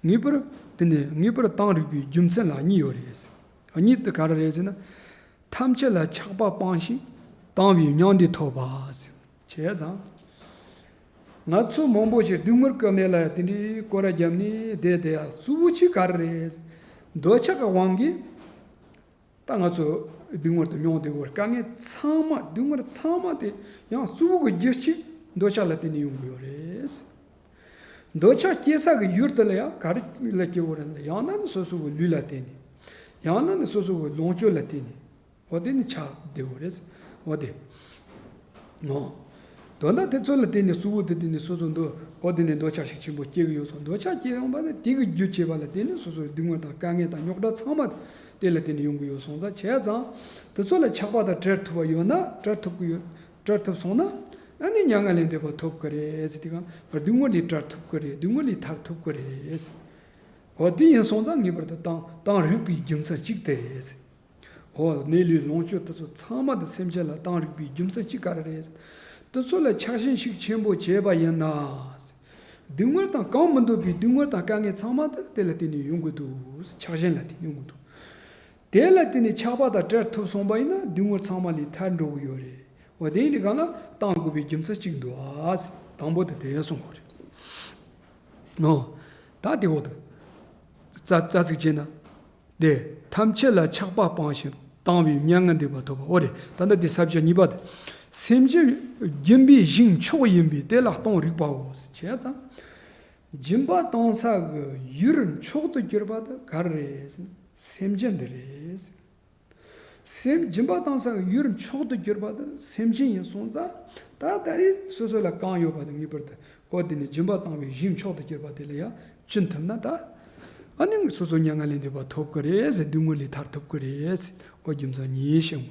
ངེས་པར་དེ་ནི་ངེས་པར་དང་རིག་པའི་རྒྱུ་མཚན་ལ་གཉིས་ཡོད་རེད། གཉིས་དེ་ག་རེ་རེད་ཟེར་ན། ཐམས་ཅད་ལ་ཆགས་པ་སྤངས་ཤིང་བཏང་བའི་མྱང་འདས་ཐོབ་པ། བྱས་ཙང་། ང་ཚོ་མང་པོ་ཞིག་སྡུག་བསྔལ་གྱི་གནས་ལ་དེ་འདྲའི་སྐོར་ར་བརྒྱབ་ནས་བསྡད་བསྡད་ཡ་གཙོ་བོ་གཅིག་ག་རེ་རེད། འདོད་ཆགས་ཀྱི་དབང་གིས་ད་ང་ཚོ་སྡུག་བསྔལ་དུ་མྱོང་བསྡད་ཡོད་རེད། དཀའ་ངལ་ཚང་མ་སྡུག་བསྔལ་ཚང་མ་དེ་ཡང་གཙོ་བོ་གི་རྒྱུ་གཅིག་འདོད་ཆགས་ལ་བརྟེན་ནས་ཡོང་གི་ཡོད་རེད། འདོད་ཆགས་སྐྱེ་ས་གི་ཡུལ་དེ་ལ་ཡང་ག་རེ་ལ་སྐྱེ་བོ་རེད་ལ། ཡང་ན་ནི་སོ་སོ་གི་ལུས་ལ་བརྟེན་ནས། ཡང་ན་ནི་སོ་སོ་གི་ལོངས་སྤྱོད་ལ་བརྟེན་ནས། འོ་དེ་ནི་ཆགས་བསྡད་ཡོད་རེད། འོ་དེ། འོ། དོན་དག་དེ་ཚོ་ལ་བརྟེན་ནས་གཙོ་བོ་དེ་བརྟེན་ནས་སོ་སོ་འདོད། འོ་དེ་ནས་འདོད་ཆགས་ཤུགས་ཆེན་པོ་སྐྱེ་གི་ཡོད་སོང་། འདོད་ཆགས་སྐྱེ་ཡོང་བ་ནི་དེ་གི་རྒྱུ་བྱས་པ་ལ་བརྟེན་ནས་སོ་སོའི་སྡུག་བསྔལ་དང་དཀའ་ངལ་དང་རྙོག་དྲ་ཚང་མ་དེ་ལ་བརྟེན་ནས་ཡོང་གི་ཡོད་སོང་ཙང་། བྱས་ཙང་དེ་ཚོ་ལ་ཆགས་པ་དང་བྲལ་ཐུབ་པ་ཡོད་ན། བྲལ་ཐུབ་ཀྱི་ཡོད། བྲལ་ཐུབ་སོང་ན་ཨ་ནི་མྱ་ངན་ལས་འདས་པ་ཐོབ་ཀྱི་རེད་ཟེར། དེ་གང་སྡུག་བསྔལ་ལས་བྲལ་ཐུབ་ཀྱི་རེད། སྡུག་བསྔལ་ལས་ཐར་ཐུབ་ཀྱི་རེད། འོ་དེ་ཡིན་སོང་ཙང་ངེས་པར་དུ་དང་དང་རིག་པའི་རྒྱུ་མཚན་གཅིག་དེ་རེད། འོ་གནས་ལུས་ལོངས་སྤྱོད་དེ་ཚོ་ཚང་མ་དེ་སེམས་ཅན་ལ་དང་རིག་པའི་རྒྱུ་མཚན་གཅིག་ག་རེ་རེད། དེ་ཚོ་ལ་ཆགས་ཞེན་ཤུགས་ཆེན་པོ་བྱས་པ་ཡིན་ན། སྡུག་བསྔལ་དང་གང་མི་འདོད་པའི་སྡུག་བསྔལ་དང་དཀའ་ངལ་ཚང་མ་དེ་དེ་ལ་བརྟེན་ནས་ཡོང་གི་འདུག། ཆགས་ཞེན་ལ་བརྟེན་ནས་ཡོང་གི་འདུག། དེ་ལ་བརྟེན་ནས་ཆགས་པ་དང་བྲལ་ཐུབ་སོང་པ་ཡིན་ན་སྡུག་བསྔལ་ཚང་མ་ལས་ཐར་འགྲོ་གི་ཡོད་རེད། འོ་དེ་ཡིན་དུས་གང་ལ་བཏང་དགོས་པའི་རྒྱུ་མཚན་གཅིག་འདུག་ཨ། དང་པོ་དེ་དེ་གསུང་དགོས་རེད། འོ། ད་དེ་འོ་དེ། རྩ་རྩ་ཚིག་བྱས་ན། དེ་ཐམས་ཅད་ལ་ཆགས་པ་སྤངས་ཤིང་བཏང་བའི་མྱ་ངན་འདས་པ་ཐོབ་པ། འོ་རེད། ད་ལྟ་དེ་ས་བཅད་གཉིས་པ་དེ། སེམས་ཅན་སྦྱིན་པའི་ཞིང་མཆོག་ཡིན་པས་དེ་ལ་གཏོང་རིགས་པའོ། བྱས་ཙང་། སྦྱིན་པ་གཏོང་ས་གི་ཡུལ་མཆོག་ཏུ་གྱུར་པ་དེ་ག་རེ་རེད་ཟེར་ན་སེམས་ཅན་འདི་རེད། སེམས་སྦྱིན་པ་བཏང་ས་གི་ཡུལ་མཆོག་ཏུ་གྱུར་པ་དེ་སེམས་ཅན་ཡིན་སོང་ཙང་། ད་ད་རེས་སོ་སོ་ལ་གང་ཡོད་པ་དེ་ངེས་པར་དུ་འོ་དེ་ནི་སྦྱིན་པ་བཏང་བའི་གཞི་མཆོག་ཏུ་གྱུར་པ་དེ་ལ་ཡང་བྱིན་ཐུབ་ན། ད་ཨ་ནི་སོ་སོ་མྱ་ངན་ལས་འདས་པ་ཐོབ་ཀྱི་རེད་ཟེར། སྡུག་བསྔལ་ལས་ཐར་ཐུབ་ཀྱི་རེད་ཟེར། འོ་རྒྱུ་མཚན་གཉིས་བཤད་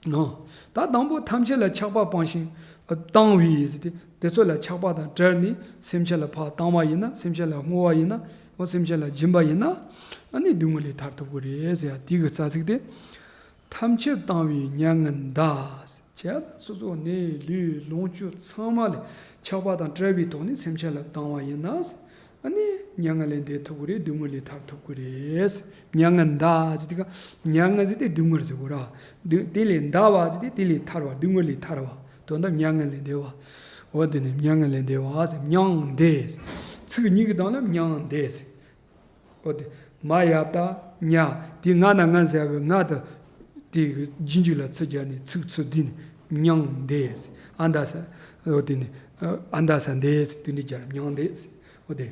འདུག། ཨོ། ད་དང་པོ་ཐམས་ཅད་ལ་ཆགས་པ་སྤངས་ཤིང་བཏང་བའི་ཟེར་ཏེ། དེ་ཚོ་ལ་ཆགས་པ་དང་བྲལ་ནས་སེམས་ཅན་ལ་ཕར་བཏང་བ་ཡིན་ན། སེམས་ཅན་ལ་བསྔོ་བ་ཡིན་ན། འོ་སེམས་ཅན་ལ་སྦྱིན་པ་ཡིན་ན། ཨ་ནི་སྡུག་བསྔལ་ལས་ཐར་ཐུབ་ཀྱི་རེད་ཟེར་ཡ་དེའི་རྩ་ཚིག་དེ། ཐམས་ཅད་བཏང་བས་མྱ་ངན་འདའ། བྱས་ཙང་སོ་སོ་ནད་ལུས་ལོངས་སྤྱོད་ཚང་མ་ལས་ཆགས་པ་དང་བྲལ་བའི་ཐོག་ནས་སེམས་ཅན་ལ་བཏང་བ་ཡིན་ན། ཨ་ནི་མྱ་ངན་ལས་འདས་ཐུབ་ཀྱི་རེད། སྡུག་བསྔལ་ལས་ཐར་ཐུབ་ཀྱི་རེད། མྱ་ངན་འདའ་ཟེར་དུས་ཀ། མྱ་ངན་ཟེར་དེ་སྡུག་བསྔལ་ཟེར་གོ་ར། སྡུག་དེ་ལས་འདའ་བ་ཟེར་དེ་དེ་ལས་ཐར་བ། སྡུག་བསྔལ་ལས་ཐར་བ། དོན་དག་མྱ་ངན་ལས་འདས་པ། འོ་དེ་ནི་མྱ་ངན་ལས་འདས་པ་ཟེར། མྱང་འདས། ཚིག་གཉིས་ཀྱི་སྟེང་ལ་མྱང་འདས་ཟེར། འོ་དེ། མ་ཡ་བཏགས་མྱ། དེ་ང་ན་ངན་ཟེར་གི་ང་དང་། དེ་གི་རྗེས་འཇུག་ལ་ཚུ་སྦྱར་ནས་ཚིག་ཚུ་འདི་ནི་མྱང་འདས། ཨ་མདའ་ས། འོ་དེ་ནི། ཨ་མདའ་ས་འདས། དེ་འདྲ་སྦྱར། མྱང་འདས། འོ་དེ།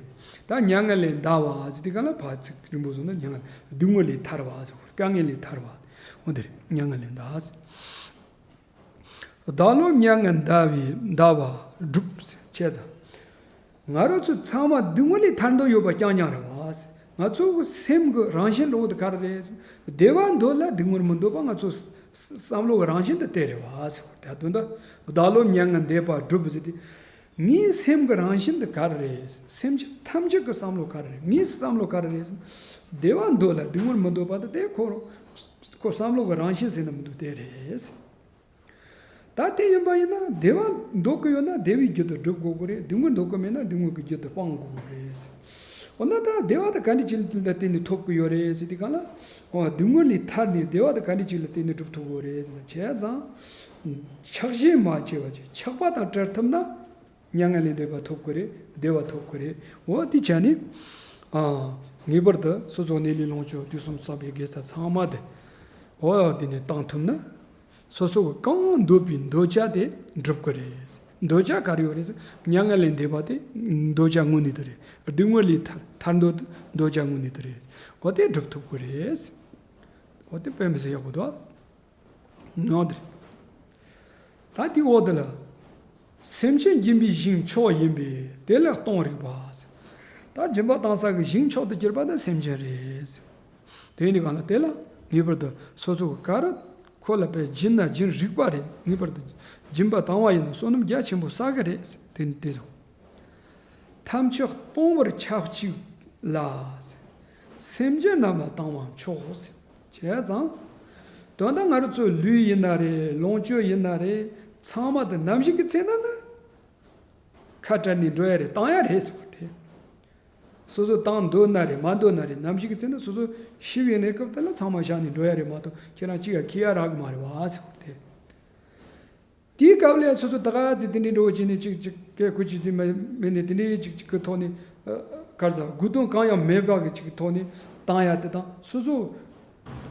ད་མྱ་ངན་ལས་འདའ་བ་ཟེར་དུས་ཀ་ལ་ཕར་ཚིག་རིང་པོ་བཟོས་ན། མྱ་ངན་སྡུག་བསྔལ་ལས་ཐར་བ་ཟེར། དཀའ་ངལ་ལས་ཐར་བ། འོ་དེ་རེད། མྱ་ངན་ལས་འདའ་ཟེར། བདག་བློ་མྱ་ངན་འདའ་བའི་འདའ་བ་སྒྲུབ་ཟེར། བྱས་ཙང་། ང་རང་ཚོ་ཚང་མ་སྡུག་བསྔལ་ལས་ཐར་འདོད་ཡོད་པ་རྐྱང་རྐྱང་རེད་བ། ང་ཚོ་གི་སེམས་ཀྱི་རང་བཞིན་འདྲ་བོ་དེ་ག་རེ་རེད། བདེ་བ་འདོད་ལ་སྡུག་བསྔལ་མི་འདོད་པ་ང་ཚོ་བསམ་བློ་གི་རང་བཞིན་དེ་དེ་རེད་བ། ད་དོན་དུ་བདག་བློ་མྱ་ངན་འདས་པ་སྒྲུབ་ཟེར་དུས། ངའི་སེམས་ཀྱི་རང་བཞིན་དེ་ག་རེ་རེད། སེམས་ཅན་ཐམས་ཅད་ཀྱི་བསམ་བློ་ག་རེ་རེད། ངའི་བསམ་བློ་ག་རེ་རེད། བདེ་བ་འདོད་ལ་སྡུག་བསྔལ་མི་འདོད་པ་དེ་དེ་ཁོ་ཁོ་བསམ་བློ་གི་རང་བཞིན་ཟེར་ན་མི་འདུག། དེ་རེད། ད་དེ་ཡིན་པ་ཡིན་ན། བདེ་བ་འདོད་ཀྱི་ཡོད་ན་བདེ་བའི་རྒྱུ་དེ་སྒྲུབ་དགོས་ཀྱི་རེད། སྡུག་བསྔལ་འདོད་ཀྱི་མེད་ན་སྡུག་བསྔལ་གྱི་རྒྱུ་དེ་སྤང་དགོས་ཀྱི་རེད། འོ་ན་ད་བདེ་བ་དེ་ག་འདྲ་ཅིག་ལ་བརྟེན་ནས་ཐོབ་ཀྱི་ཡོད་རེད་ཟེར་དུས་ག་ལ། འོ་སྡུག་བསྔལ་ལས་ཐར་ནས་བདེ་བ་དེ་ག་འདྲ་ཅིག་ལ་བརྟེན་ནས་སྒྲུབ་ཐུབ་ཀྱི་ཡོད་རེད་ཟེར་ན། བྱས་ཙང་ཆགས་ཞེན་མ་སྐྱེས་པ་ཅིག། ཆགས་པ་དང་བྲལ་ཐུབ་ན། མྱ་ངན་ལས་འདས་པ་ཐོབ་ཀྱི་རེད། བདེ་བ་ཐོབ་ཀྱི་རེད། འོ་དེ་བྱས་ནས། ཨ། ངེས་པར་དུ་སོ་སོ་ནད་ལུས་ལོངས་སྤྱོད་དུས་གསུམ་བསགས་པའི་དགེ་རྩ་ཚང་མ་དེ། འོ་དེ་ནས་བཏང་ཐུབ་ན། སོ་སོ་གི་གང་འདོད་པའི་འདོད་ཆགས་དེ་འགྲུབ་ཀྱི་རེད། འདོད་ཆགས་ག་རེ་ཡོད་རེད་ཟེར། མྱ་ངན་ལས་འདས་པ་དེ་འདོད་ཆགས་དངོས་གནས་དེ་རེད། སྡུག་བསྔལ་ལས་ཐར་ཐར་འདོད་དེ་འདོད་ཆགས་དངོས་གནས་དེ་རེད། འོ་དེ་འགྲུབ་ཐུབ་ཀྱི་རེད། འོ་དེ་དཔེ་མི་སྲིད་ཡག་པོ་འདུག། ནོ་དེ་རེད། ད་དེའི་འོག་དེ་ལ། སེམས་ཅན་སྦྱིན་པའི་ཞིང་མཆོག་ཡིན་པས་དེ་ལ་གཏོང་རིགས་པ། ད་སྦྱིན་པ་བཏང་ས་གི་ཞིང་མཆོག་ཏུ་གྱུར་པ་ནི་སེམས་ཅན་རེད། དེ་ཡིན་དུས་གང་ལ་དེ་ལ་ངེས་པར་དུ་སོ་སོ་གི་ག་རེ་ཁོ་ལ་དཔེ་སྦྱིན་ན་སྦྱིན་རིགས་པ་རེད། ངེས་པར་དུ་སྦྱིན་པ་བཏང་བ་ཡིན་ན་བསོད་ནམས་རྒྱ་ཆེན་པོ་བསགས་ཀྱི་རེད། དེ་དེ་སོང་། ཐམས་ཅད་གཏོང་བར་ཆབས་ཅིག་ལ། སེམས་ཅན་རྣམས་ལ་བཏང་བ་མཆོག། བྱས་ཙང་། དོན་དག་ང་རང་ཚོའི་ལུས་ཡིན་ན་རེད། ལོངས་སྤྱོད་ཡིན་ན་རེད། ཚང་མ་དེ་ནམ་ཞིག་གི་ཚེ་ན་ནི། ཁ་བྲལ་ནས་འགྲོ་ཡ་རེད། བཏང་ཡ་རེད་ཟེར་བ་དེ། སོ་སོ་བཏང་འདོད་ན་རེད། མ་འདོད་ན་རེད། ནམ་ཞིག་གི་ཚེ་ན་སོ་སོ་ཤི་བའི་གནས་སྐབས་དེ་ལ་ཚང་མ་བཞག་ནས་འགྲོ་ཡ་རེད་མ་གཏོགས་ཁྱེད་རང་གཅིག་ཡ་འཁྱེར་ཡ་རག་གི་མ་རེད་བ་ཟེར་བ་དེ། དེའི་སྐབས་ལ་སོ་སོ་ད་ག་ཚོད་དེ་འདྲའི་འགྲོ་བ་བྱས་ནས་ཅིག་ཅིག་སྐད་ཁུ་ཅིག་དེ་མེད་མེད་ནས་དེ་འདྲའི་ཅིག་ཅིག་གི་ཐོག་ནས། ཨ། ག་རེ་ཟ། དགོས་དོན་གང་ཡང་མེད་པ་གི་ཅིག་གི་ཐོག་ནས་བཏང་ཡ་དེ་དང་། སོ་སོ་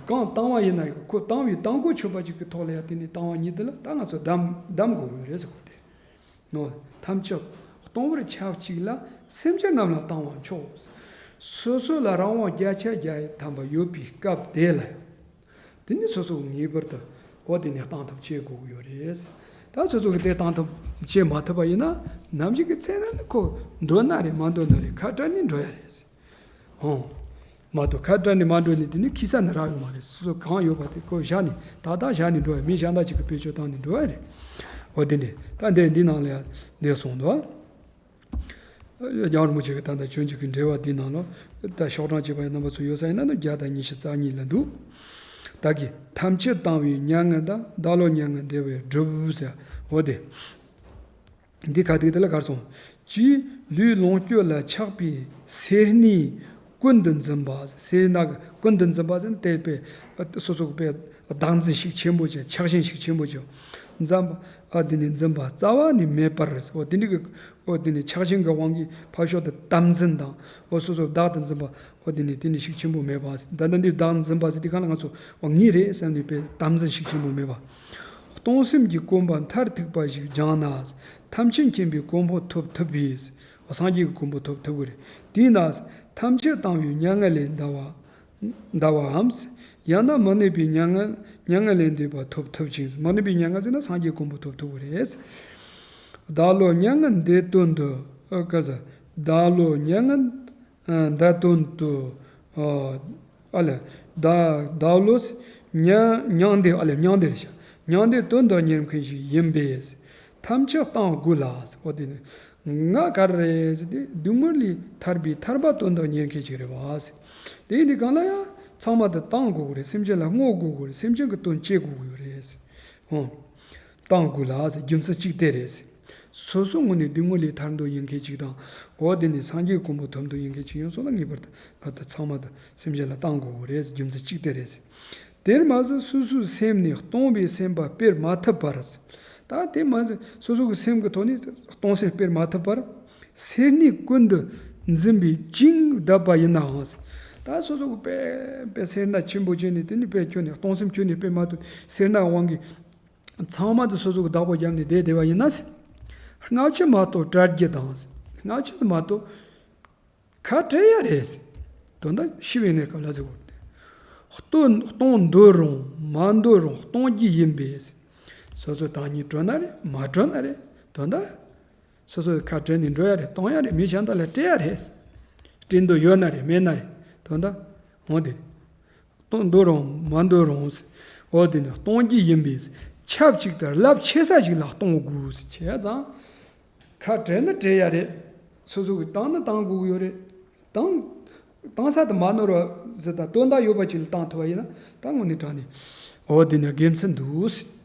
གང་བཏང་བ་ཡིན་ན་ཡང་ཁོ་བཏང་བའི་བཏང་གོ་ཆོད་པ་ཅིག་གི་ཐོག་ལ་ཡ་དེ་ནས་བཏང་བ་གཉིས་དེ་ལ་ད་ང་ཚོ་གདམ་གདམ་དགོས་ཀྱི་ཡོད་རེད་ཟེར་བ་དེ། ནོ། ཐམས་ཅད་གཏོང་བར་ཆབས་ཅིག་ལ། སེམས་ཅན་རྣམས་ལ་བཏང་བ་མཆོག། སོ་སོ་ལ་རང་དབང་བརྒྱ་ཆ་བརྒྱ་ཐམ་པ་ཡོད་པའི་སྐབས་དེ་ལ། དེ་ནི་སོ་སོ་ངེས་པར་དུ་འོ་དེ་ནས་བཏང་ཐབས་བྱེད་དགོས་ཀྱི་ཡོད་རེད། ད་སོ་སོ་གི་དེ་བཏང་ཐབས་བྱེད་མ་ཐུབ་པ་ཡིན་ན། ནམ་ཞིག་གི་ཚེ་ན་ནི་ཁོ་འདོད་ན་རེད། མ་འདོད་ན་རེད། ཁ་བྲལ་ནས་འགྲོ་ཡ་རེད། འོང་། མ་གཏོགས་ཁ་བྲལ་ནས་མ་འགྲོ་ནས་དེ་ནི་ཁྱི་ས་ནི་རག་གི་མ་རེད། སོ་སོ་གང་ཡོད་པ་དེ་ཁོ་བཞག་ནས་ཏག་ཏག་བཞག་ནས་འགྲོ་ཡ། མི་གཞན་དག་ཅིག་གི་བེད་སྤྱོད་བཏང་ནས་འགྲོ་ཡ་རེད། འོ་དེ་འདྲས། ད་འདི་འདི་ནང་ལ་ཡང་འདི་གསུངས་འདུག། རྒྱལ་བ་རིན་པོ་ཆེ་གི་ད་ལྟ་སྤྱོད་འཇུག་གི་འགྲེལ་པ་འདི་ནང་ལ། ད་ཤོག་གྲངས་བྱས་པ་ཡིན་རྣམ་པ་ཚོ་ཡོད་ས་ཡིན་ན་ནི་བརྒྱ་དང་ཉི་ཤུ་རྩ་གཉིས་ལ་འདུག། བདག་གིས་ཐམས་ཅད་བཏང་བས་མྱ་ངན་འདའ། བདག་བློ་མྱ་ངན་འདས་པས་བསྒྲུབས་ཟེར། འོ་དེ། འདི་ག་དེ་དེ་ལ་གར་སོང་། ཅིའི་ལུས་ལོངས་སྤྱོད་ལ་ཆགས་པའི་སེར་སྣའི་ཀུན་ཏུ་འཛིན་པ། སེར་སྣ་གི་ཀུན་ཏུ་འཛིན་པ་ཟེར་ན་དེ་དཔེ་སོ་སོ་དཔེ་བདག་འཛིན་ཤུགས་ཆེན་པོ་བྱས། ཆགས་ཞེན་ཤུགས་ཆེན་པོ་བྱས། འཛིན་པ། ཨ། དེ་ནི་འཛིན་པ་རྩ་བ་ནས་མེད་པར། འོ་དེ་འདྲ་གི། འོ་དེ་ནི་ཆགས་ཞེན་གྱི་དབང་གིས་ཕར་ཕྱོགས་དེ་དམ་འཛིན་དང་། འོ་སོ་སོ་བདག་ཏུ་འཛིན་པ། འོ་དེ་ནི་དེ་ནི་ཤུགས་ཆེན་པོ་མེད་པ། ད་ལྟ་འདིར་བདག་འཛིན་པ་ཟེར་དུས་གང་ལ་ང་ཚོ་འོ་ངའི་རེད་བསམ་ནས་དཔེ་དམ་འཛིན་ཤུགས་ཆེན་པོ་མེད་པ། གཏོང་སེམས་ཀྱི་གོམས་པ་མཐར་ཐུག་པ་ཞིག་སྦྱངས་ན། ཐམས་ཅད་མཁྱེན་པའི་གོ་འཕང་ཐོབ་ཐུབ་པས། འོ་སངས་རྒྱས་ཀྱི་གོ་འཕང་ཐོབ་ཐུབ་ཀྱི་རེད། དེས་ན་ཐམས་ཅད་བཏང་བས་མྱ་ངན་ལས་འདའ་བ། འདའ་བའམ། ཡང་ན་མི་ནུས་པའི་མྱ་ངན་མྱ་ངན་ལས་འདས་པ་ཐོབ་ཐུབ་ཅིང་། མི་ནུས་པའི་མྱ་ངན་ཟེར་ན་སངས་རྒྱས་གོ་འཕང་ཐོབ་ཐུབ་ཀྱི་རེད། བདག་བློ་མྱ་ངན་འདས་དོན་དུ། ཨ་ག་ཟེར། བདག་བློ་མྱ་ངན་འདས་དོན་དུ། ཨ་ལས། བདག་བདག་བློ་མྱ་མྱང་འདས། ཨ་ལས། མྱང་འདས་རེད་ཤག་མྱང་འདས་དོན་དུ་གཉེར་མཁན་ཞིག་ཡིན་པས། ཐམས་ཅད་བཏང་དགོས་ལ། འོ་དེ་ནི། ང་ག་རེ་རེད་ཟེར་ཏེ། སྡུག་བསྔལ་ལས་ཐར་པའི་ཐར་པ་དོན་དུ་གཉེར་མཁན་ཞིག་རེད་བ། དེ་ཡིན་དུས་གང་ལ་ཡང་ཚང་མ་དེ་བཏང་དགོས་ཀྱི་རེད། སེམས་ཅན་ལ་བསྔོ་དགོས་ཀྱི་རེད། སེམས་ཅན་གྱི་དོན་བྱེད་དགོས་ཀྱི་ཡོད་རེད། ཨོ། བཏང་དགོས་ལ་ཟེར། རྒྱུ་མཚན་གཅིག་དེ་རེད། སོ་སོ་ངོས་ནས་སྡུག་བསྔལ་ལས་ཐར་འདོད་ཡིན་མཁན་ཅིག་དང་། འོ་དེ་ནས་སངས་རྒྱས་གོ་འཕང་ཐོབ་འདོད་ཡིན་མཁན་ཅིག་ཡིན་སོང་ན། ངེས་པར་དུ་ཚང་མ་དེ་སེམས་ཅན་ལ་བཏང་དགོས་ཀྱི་རེད། རྒྱུ་མཚན་གཅིག་དེ་རེད། དེར་མ་ཟད་སོ་སོའི་སེམས་ནི་སྟོང་པའི་སེམས་པ་སྤེལ་མ་ཐུབ་པར། ད་དེ་མ་ཟད་སོ་སོ་གི་སེམས་ཀྱི་ཐོག་ནས་སྟོང་སེམས་སྤེལ་མ་ཐུབ་པར། སེར་སྣའི་ཀུན་ཏུ་འཛིན་པའི་བཅིངས་གདབ་པ་ཡིན་ནའང་། ད་སོ་སོ་གི་དཔེ་དཔེ་སེར་སྣ་ཆེན་པོ་བྱས་ནས། དེ་ནི་དཔེ་ཁྱོན་ནས་སྟོང་སེམས་ཁྱོན་ནས་སྤེལ་མ་ཐུབ། སེར་སྣའི་དབང་གིས་ཚང་མ་དེ་སོ་སོ་གི་བདག་པོ་བརྒྱབ་ནས་བསྡད་བསྡད་པ་ཡིན་ན། སྔ་ཕྱི་མ་གཏོགས་བྲལ་རྒྱུ་དང་། སྔ་ཕྱི་མ་གཏོགས། ཁ་བྲལ་ཡ་རེད། དོན་དག་ཤི་བའི་གནས་སྐབས་ལ་ཟེར་བ་དེ། སྟོན་གཏོང་འདོད་རུང་མ་འདོད་རུང་གཏོང་རྒྱུ་ཡིན་པས། སོ་སོ་བདག་ཉིད་གྲོལ་ན་རེད། མ་གྲོལ་ན་རེད། དོན་དག་སོ་སོ་ཁ་བྲལ་ནས་འགྲོ་ཡ་རེད། གཏོང་ཡ་རེད། མི་གཞན་དག་ལ་སྤྲད་ཡ་རེད། སྤྲད་འདོད་ཡོད་ན་རེད། མེད་ན་རེད། དོན་དག་འོ་དེ་རེད། གཏོང་འདོད་རུང་མ་འདོད་རུང་། འོ་དེ་ནི་གཏོང་རྒྱུ་ཡིན་པས། ཆབས་ཅིག་ཏུ་རླབས་ཆེ་ས་ཞིག་ལ་གཏོང་དགོས་ཟེར། བྱས་ཙང་། ཁ་བྲལ་ན་བྲལ་ཡ་རེད། སོ་སོ་གིས་བཏང་ན་བཏང་དགོས་ཀྱི་ཡོད་རེད། བཏང་བཏང་ས་དེ་མ་ནོར་བ་ཟེར་དང་། དོན་དག་ཡོད་པ་ཅིག་ལ་བཏང་ཐུབ་པ་ཡིན་ན། ད་དངོས་གནས་དྲང་གནས། འོ་དེ་ནི་དགེ་མཚན་འདུག་ཟེར།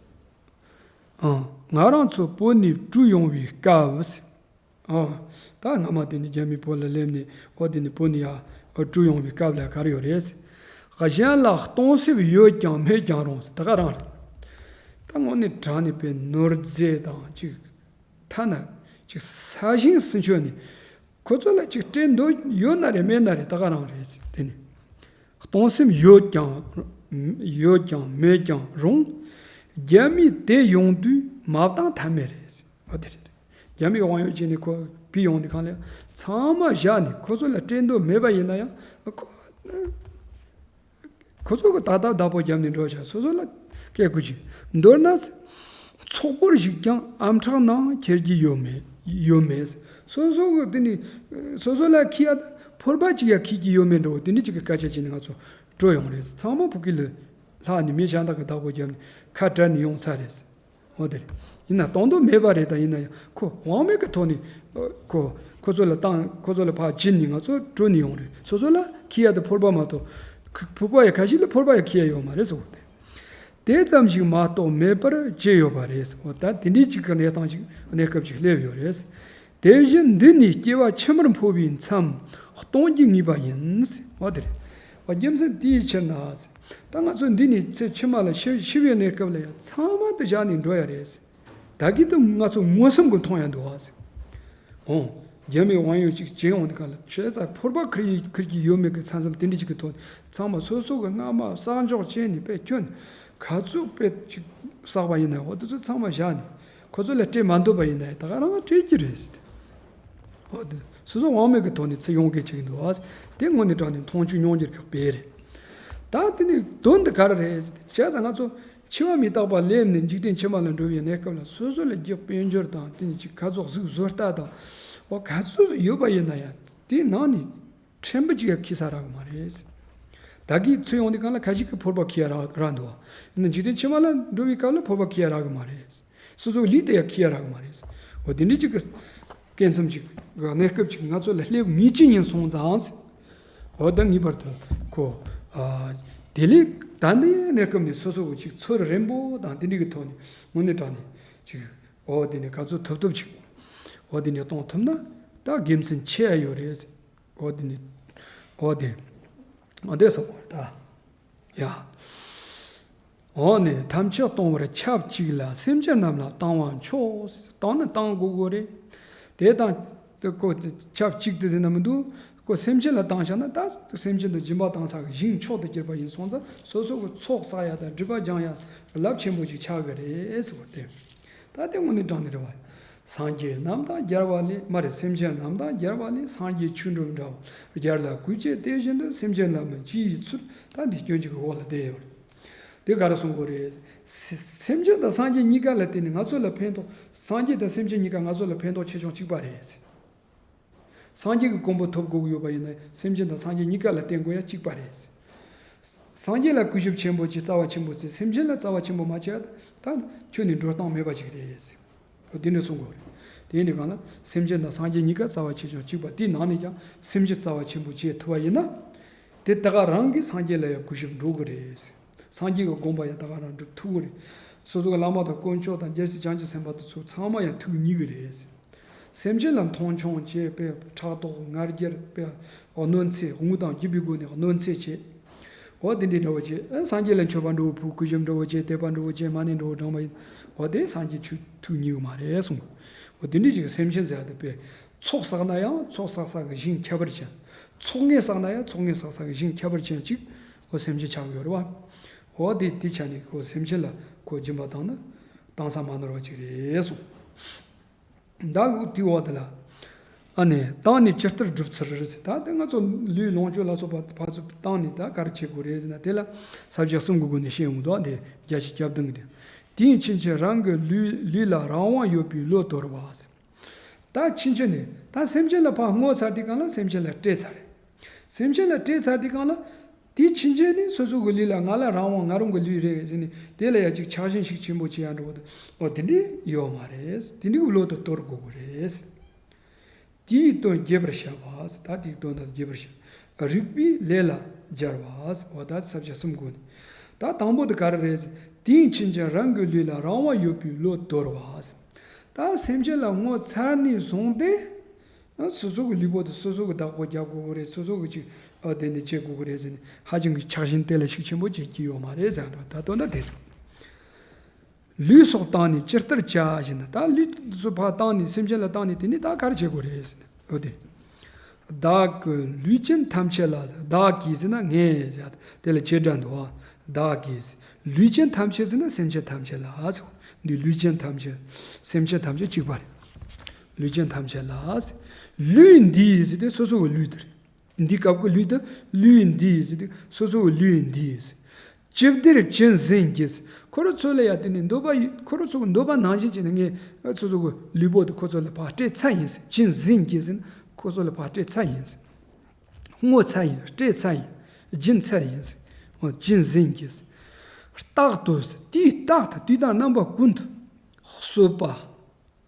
ཨང་། ང་རང་ཚོ་བོད་ནས་བྲོས་ཡོང་བའི་སྐབས་ཟེར། ཨོ། ད་སྔ་མ་དེ་ནི་རྒྱ་མི་བོད་ལ་སླེབས་ནས། ཨོ་དེ་ནི་བོད་ནས་ཡར་བྲོས་ཡོང་བའི་སྐབས་ལ་ག་རེ་ཡོད་རེད། གཞན་ལ་གཏོང་སེམས་ཡོད་ཀྱང་མེད་ཀྱང་རུང་ཟེར། ད་ག་རང་རེད། ད་དངོས་གནས་དྲང་གནས་པའི་ནོར་རྫས་དང་ཅིག་ཐ་ན་ཅིག་ས་ཞིང་སུ་འཕྱོ་ནས་ཁོ་ཚོ་ལ་ཅིག་སྤྲད་འདོད་ཡོད་ན་རེད། མེད་ན་རེད། ད་ག་རང་རེད་ཟེར། དེ་ནི། གཏོང་སེམས་ཡོད་ཀྱང་ཡོད་ཀྱང་མེད་ཀྱང་རུང་། རྒྱ་མིས་དེད་ཡོང་དུས་མ་བཏང་ཐབས་མེད་རེད། འོ་དེ་རེད། རྒྱ་མིའི་དབང་ཡོད་ཅན་ནས་ཁོ་བུད་ཡོང་དུས་གང་ལ་ཚང་མ་བཞག་ནས། ཁོ་ཚོ་ལ་སྤྲད་འདོད་མེད་པ་ཡིན་ན་ཡང་། ཁོ་ཁོ་ཚོ་གི་ད་ལྟ་བདག་པོ་བརྒྱབ་ནས་འགྲོ་བྱ། སོ་སོ་ལ་སྐད་དགོས་ཀྱི། མདོར་ན། ཚོགས་པར་ཞུགས་ཀྱང་ཨམ་ཕྲག་ནང་འཁྱེར་གྱི་ཡོད་མེད་ཡོད་མེད། སོ་སོ་གི་དེ་ནི་སོ་སོ་ལ་ཁྱི་ཡ་ཕོར་པ་ཅིག་ཡ་ཁྱི་གི་ཡོད་མེད་འདྲ་བོ་དེ་འདྲ་ཅིག་གི་སྐད་ཆ་བྱས་ནས་ང་ཚོ་བྲོས་ཡོང་རེད། ཚང་མ་ཕ་གི་ལ་ལྷག་ནས་མི་གཞན་དག་གི་བདག་པོ་བརྒྱབ་ནས་ཁ་བྲལ་ནས་ཡོང་ཚར་རེད། འོ་དེ་རེད། ཡིན་ན་གཏོང་འདོད་མེད་པ་རེད། ད་ཡིན་ན་ཡང་ཁོ་དབང་མེད་ཀྱི་ཐོག་ནས་ཁོ་ཁོ་ཚོ་ལ་བཏང་། ཁོ་ཚོ་ལ་ཕར་བྱིན་ནས་ང་ཚོ་བྲོས་ནས་ཡོང་རེད། སོ་སོ་ལ་ཁྱི་ཡ་དེ་ཕོར་པ་མ་གཏོགས། ཕོར་པ་ཡ་ཁ་ཤས་ལ་ཕོར་པ་ཡ་ཁྱི་ཡ་ཡོད་མ་རེད་ཟེར་བ་དེ། དེ་ཙམ་ཞིག་མ་གཏོགས་མེད་པར་བྱས་ཡོད་པ་རེད། འོ་ད་དེ་འདྲའི་ཅིག་གི་གནས་སྟངས་ཅིག་གནས་སྐབས་ཅིག་སླེབས་ཡོད་རེད། དེ་བཞིན་འདི་ནས་སྐྱེ་བ་ཕྱི་མར་འཕོ་བའི་མཚམས་གཏོང་རྒྱུ་ངེས་པ་ཡིན། འོ་དེ་རེད། འོ་རྒྱུ་མཚན་དེའི་ཕྱིར་ན། ད་ང་ཚོ་འདི་ནས་ཚེ་ཕྱི་མ་ལ་ཤི་ཤི་བའི་གནས་སྐབས་ལ་ཡང་ཚང་མ་དེ་བཞག་ནས་འགྲོ་ཡ་རེད། ད་གི་དུ་ང་ཚོ་མངོན་སུམ་གྱིས་མཐོང་ཡ་འདུག་ཨ་ཟེར། འོང་། རྒྱ་མིའི་དབང་ཡོད་ཅིག་བྱེད་ཡོང་དུས་ག་ལ་ཆོས་ཚ་ཕོར་པ་ཁུར་ཡི་ཁུར་གྱི་ཡོད་མེད་ཀྱི་ས་མཚམས་དེ་འདྲ་ཅིག་གི་ཐོག་ཚང་མ་སོ་སོ་གི་རྔ་མ་བསགས་འཇོག་བྱས་ནས་དཔེ་ཁྱོན་ག་ཚོད་དཔེ་ཅིག་བསགས་པ་ཡིན་ན། འོ་དེ་ཚོ་ཚང་མ་བཞག་ནས་ཁོ་ཚོ་ལ་སྤྲད་མ་འདོད་པ་ཡིན་ན་ད་ག་རང་སྤྲད་ཀྱི་རེད་ཟེར་ཏེ། འོ་དེ་སོ་སོ་དབང་མེད་ཀྱི་ཐོག་ནས་ཚེ་ཡོང་གི་ཅིག་འདུག་ཨ། དེ་དངོས་གནས་དྲང་གནས་མཐོང་ཆོས་མྱོང་འགྱུར་ཁག་པས་རེད། ད་དེ་ནི་དོན་དེ་ག་རེ་རེད་ཟེར་ཏེ། བྱས་ཙང་ང་ཚོ་འཆི་བ་མི་རྟག་པ་སླེབས་ནས་འཇིག་རྟེན་ཕྱི་མ་ལ་འགྲོ་བའི་གནས་སྐབས་ལ་སོ་སོ་ལ་རྒྱུ་དཔལ་འབྱོར་དང་དེ་ནི་ཅིག་ག་ཚོད་གཟུགས་བཟོ་ལྟ་དང་། འོ་ག་ཚོད་ཡོད་པ་ཡིན་ན་ཡང་དེའི་ནང་ནས་ཕྲན་བུ་ཅིག་ཡང་ཁྱི་ས་རག་གི་མ་རེད། ད་གིན་ཚེ་ཡོང་དུས་གང་ལ་ཁ་ཤས་ཀྱིས་ཕོར་པ་ཁྱི་ཡ་རག་རག་འདུག་ཡིན་ན་འཇིག་རྟེན་ཕྱི་མ་ལ་འགྲོ་བའི་སྐབས་ལ་ཕོར་པ་ཁྱི་ཡ་རག་གི་མ་རེད། སོ་སོའི་ལུས་དེ་ཡང་ཁྱི་ཡ་རག་གི་མ་རེད། འོ་དེ་འདྲའི་ཅིག་གི་སྐྱེ་མཚམས་ཅིག་གི་གནས་སྐབས་ཅིག་ང་ཚོ་ལ་སླེབས་ངེས་ཅན་ཡིན་སོང་ཙང་། འོ་ད་ངེས་པར་དུ་ཁོ། ཨ། དེ་ལས་ད་ནི་གནས་སྐབས་ནས་སོ་སོ་ཅིག་ཚོར་རན་པོ་དང་དེ་འདྲའི་གི་ཐོག་ནས་དངོས་གནས་དྲང་གནས་ཅིག་འོ་དེ་ནས་ག་ཚོད་ཐུབ་ཐུབ་ཅིག་འོ་དེ་ནས་གཏོང་ཐུབ་ན་ད་དགེ་མཚན་ཆེ་ཡ་ཡོད་རེད། འོ་དེ་ནས། འོ་དེ། འོ་དེ་སོང་བ་ད། ཡ། འོ་ནས་ཐམས་ཅད་གཏོང་བར་ཆབས་ཅིག་ལ། སེམས་ཅན་རྣམས་ལ་བཏང་བ་མཆོག་ཟེར། བཏང་ན་བཏང་དགོས་དགོས་རེད། དེ་དང་དེ་ཁོ་ཆབས་ཅིག་ཏུ་ཟེར་ན་མི་འདུག་ཁོ་སེམས་ཅན་ལ་བཏང་བཞག་ན་ད་སེམས་ཅན་དང་སྦྱིན་པ་བཏང་ས་གི་ཞིང་མཆོག་ཏུ་གྱུར་པ་ཡིན་སོང་ཙང་སོ་སོ་གི་ཚོགས་བསགས་ཡ་དང་སྒྲིབ་པ་སྦྱང་ཡ་རླབས་ཆེན་པོ་ཅིག་ཆགས་ཀྱི་རེད་ཟེར་བ་དེ། ད་དེ་དངོས་གནས་དྲང་གནས་རེད་བ། སངས་རྒྱས་རྣམས་དང་སྦྱར་བ་ལས། མ་རེད། སེམས་ཅན་རྣམས་དང་སྦྱར་བ་ལས། སངས་རྒྱས་ཆོས་འགྲུབ་འདྲ་བ། སྦྱར་ལ་གུས་བྱེད་དེ་བཞིན་དུ། སེམས་ཅན་རྣམས་ནི་ཅི་ཡི་ཚུལ། ད་འདི་སྐྱོན་གཅིག་གི་འོག་ལ་བསྡད་ཡོད་རེད། དེ་ག་རེ་གསུང་གི་རེད། སེ- སེམས་ཅན་དང་སངས་རྒྱས་གཉིས་ཀ་ལ་བརྟེན་ནས་ང་ཚོ་ལ་ཕན་ཐོགས། སངས་རྒྱས་དང་སེམས་ཅན་གཉིས་ཀ་ང་ཚོ་ལ་ཕན་ཐོགས་ཆེ་ཆུང་གཅིག་པ་རེད། སངས་རྒྱས་ཀྱི་གོ་འཕང་ཐོབ་དགོས་ཀྱི་ཡོད་པ་ཡིན་ན། སེམས་ཅན་དང་སངས་རྒྱས་གཉིས་ཀ་ལ་བརྟེན་དགོས་ཡ་གཅིག་པ་རེད། སངས་རྒྱས་ལ་གུས་ཞབས་ཆེན་པོ་བྱེད། རྩ་བ་ཆེན་པོ་བྱེད། སེམས་ཅན་ལ་རྩ་བ་ཆེན་པོ་མ་བྱས་ད་ཁྱོན་ནས་འགྲོ་སྟངས་མེད་པ་ཅིག་རེད། འོ་དེ་འདྲ་གསུང་དགོས་རེད། དེ་ཡིན་དུས་གང་ལ་སེམས་ཅན་དང་སངས་རྒྱས་གཉིས་ཀ་རྩ་བ་ཆེ་ཆུང་གཅིག་པ། དེའི་ནང་ནས་ཀྱང་སེམས་ཅན་རྩ་བ་ཆེན་པོ་བྱེད་ཐུབ་པ་ཡིན་ན། དེ་ད་ག་རང་གིས་སངས་རྒྱས་ལ་ཡང་གུས་ཞབས་འགྲོ་གི་རེད། སངས་རྒྱས་ཀྱི་དགོངས་པ་ཡང་ད་ག་རང་འགྲུབ་ཐུབ་ཀྱི་རེད། སོ་སོ་གི་བླ་མ་དང་དཀོན་མཆོག་དང་རྒྱལ་སྲས་བྱང་ཆུབ་སེམས་དཔའ་དེ་ཚོ་ཚང་མ་ཡང་ཐུགས་མཉེས་ཀྱི་རེད། སེམས་ཅན་ལ་མཐོང་ཆུང་བྱས་པས། ཕྲག་དོག་ང་རྒྱལ་པས། གནོད་འཚེ་དངུལ་དང་རྒྱུ་བའི་སྒོ་ནས་གནོད་འཚེ་བྱས། འོ་དེ་འདྲའི་འདྲ་བོ་བྱས། ཨ་སངས་རྒྱས་ལ་མཆོད་པ་འདྲ་བོ་ཕུལ། གུས་ཞབས་འདྲ་བོ་བྱས། དད་པ་འདྲ་བོ་བྱས། མ་ཎི་འདྲ་བོ་བགྲངས་པ་ཡིན། འོ་དེ་སངས་རྒྱས་ཆོས་ཐུགས་མཉེས་ཀྱི་མ་རེད་གསུངས། འོ་དེ་འདྲའི་ཅིག་སེམས་ཅན་ཟེར་ཡ་དེ་དཔེ། ཚོགས་བསགས་ན་ཡང་ཚོགས་བསགས་བསགས་ཀྱི་ཞིང་ཁྱད་པར་ཅན། ཚོགས་ངན་བསགས་ན་ཡང་ཚོགས་ངན་བསགས་བསགས་ཀྱི་ཞིང་ཁྱད་པར་ཅན་ཅིག་འོ་སེམས་ཅན་ཆགས་ཀྱི་ཡོད་རེད་བ། འོ་དེ་དེ་ཆ་ནས་ཁོ་སེམས་ཅན་ལ་ཁོ་སྦྱིན་པ་བཏང་ན་བཏང་ས་མ་ནོར་བ་ཅིག་རེད་གསུངས། ད་དེའི་འོག་དེ་ལ། ཨ་ནི་བཏང་ནས་ཇི་ལྟར་བསྒྲུབ་ཚུལ་ཟེར། ད་དེ་ང་ཚོ་ལུས་ལོངས་སྤྱོད་ལ་སོགས་པ་ཕར་ཚུར་བཏང་ནས་ད་ག་རེ་བྱེད་དགོས་རེད་ཟེར་ན། དེ་ལ་ས་བཅད་གསུམ་གྱི་སྒོ་ནས་བཤད་ཡོང་གི་འདུག་དེ་བརྒྱ་ཆ་གྱ་བདུན་གྱི་དེ། དེའི་ཕྱིན་ཆད་རང་གི་ལུས་ལུས་ལ་རང་དབང་ཡོད་པའི་བློ་དོར་བ་ཟེར། ད་ཕྱིན་ཆད་ནས་ད་སེམས་ཅན་ལ་ཕར་བསྔོ་ཚར་དུས་སྒང་ལ་སེམས་ཅན་ལ་སྤྲད་ཚར་རེད། སེམས་ཅན་ལ་སྤྲད་ཚར་དུས་སྒང་ལ། དེའི་ཕྱིན་ཆད་ནི་སོ་སོ་གི་ལུས་ལ་ང་ལ་རང་དབང་ང་རང་གི་ལུས་རེད་ཟེར་ནས་དེ་ལ་ཡ་ཅིག་ཆགས་ཞེན་ཤུགས་ཆེན་པོ་བྱེད་ཡ་འགྲོ་བ་དང་། འོ་དེ་འདྲའི་ཡོད་མ་རེད། དེ་འདྲའི་བློ་དེ་དོར་དགོས་ཀྱི་རེད། དེའི་དོན་རྒྱས་པར་བཤད་པ། ད་དེའི་དོན་དག་རྒྱས་པར་བཤད། རིགས་པས་ལས་ལ་སྦྱར་བ། འོ་ད་ས་བཅད་གསུམ་དགོས་ནས། ད་དང་པོ་དེ་ག་རེ་རེད། དེའི་ཕྱིན་ཆད་རང་གི་ལུས་ལ་རང་དབང་ཡོད་པའི་བློ་དོར་བ། ད་སེམས་ཅན་ལ་བསྔོ་ཚར་ནས་བཟུང་སྟེ། ཨ་སོ་སོ་གི་ལུས་པོ་དེ་སོ་སོ་གི་བདག་པོ་རྒྱག་དགོས་ཀྱི་རེད། སོ་སོ་གི་ཅིག་ཨ་དེ་འདི་བྱེད་དགོས་ཀྱི་རེད་ཟེར་ནས་ཧ་ཅང་གི་ཆགས་ཞེན་དེ་ལ་ཤུགས་ཆེན་པོ་བྱེད་ཀྱི་ཡོད་མ་རེད་ཟེར་འགྲོ། ད་དོན་དག་དེ་རེད། ལུས་སོགས་བཏང་ནས་ཇི་ལྟར་བྱ་ཞེ་ན། ད་ལུས་སུ་ཕར་བཏང་ནས་སེམས་ཅན་ལ་བཏང་ནས་དེ་ནས་ད་ག་རེ་བྱེད་དགོས་རེད་ཟེར་ནས། འོ་དེ། བདག་གི་ལུས་ཅན་ཐམས་ཅད་ལ། བདག་གིས་ཟེར་ན་ངས་ཟེར། དེ་ལ་བྱེད་སྒྲ་འདུག་བ། བདག་གིས། ལུས་ཅན་ཐམས་ཅད་ཟེར་ན་སེམས་ཅན་ཐམས་ཅད་ལ་ཟེར། འདི་ལུས་ཅན་ཐམས་ཅད། སེམས་ཅན་ཐམས་ཅད་གཅིག་པ་རེད། ལུས་ཅན་ཐམས་ཅད་ལ་ཟེར། ལུས་འདི་ཟེར་དེ་སོ་སོ་གི་ལུས་དེ་རེད། འདི་སྐབས་ཀྱི་ལུས་དེ་ལུས་འདི་ཟེར་དེ་སོ་སོ་གི་ལུས་འདི་ཟེར། ཅི་བདེར་བྱིན་ཟིན་གྱིས། ཁོ་རང་ཚོ་ལ་ཡ་དེ་ནི་འདོད་པ་ཡོད། ཁོ་རང་ཚོ་གི་འདོད་པ་ནང་བཞིན་བྱས་ནས་ངས་སོ་སོ་གི་ལུས་པོ་དེ་ཁོ་ཚོ་ལ་ཕར་སྤྲད་ཚར་ཡིན་ཟེར། བྱིན་ཟིན་གྱིས་ཟེར་ན་ཁོ་ཚོ་ལ་ཕར་སྤྲད་ཚར་ཡིན་ཟེར། བསྔོ་ཚར་ཡིན། སྤྲད་ཚར་ཡིན། སྦྱིན་ཚར་ཡིན་ཟེར། འོ་བྱིན་ཟིན་གྱིས། རྟག་ཏུ་ཟེར། དུས་རྟག་ཏུ་དུས་དང་རྣམ་པ་ཀུན་ཏུ་གསོད་པ།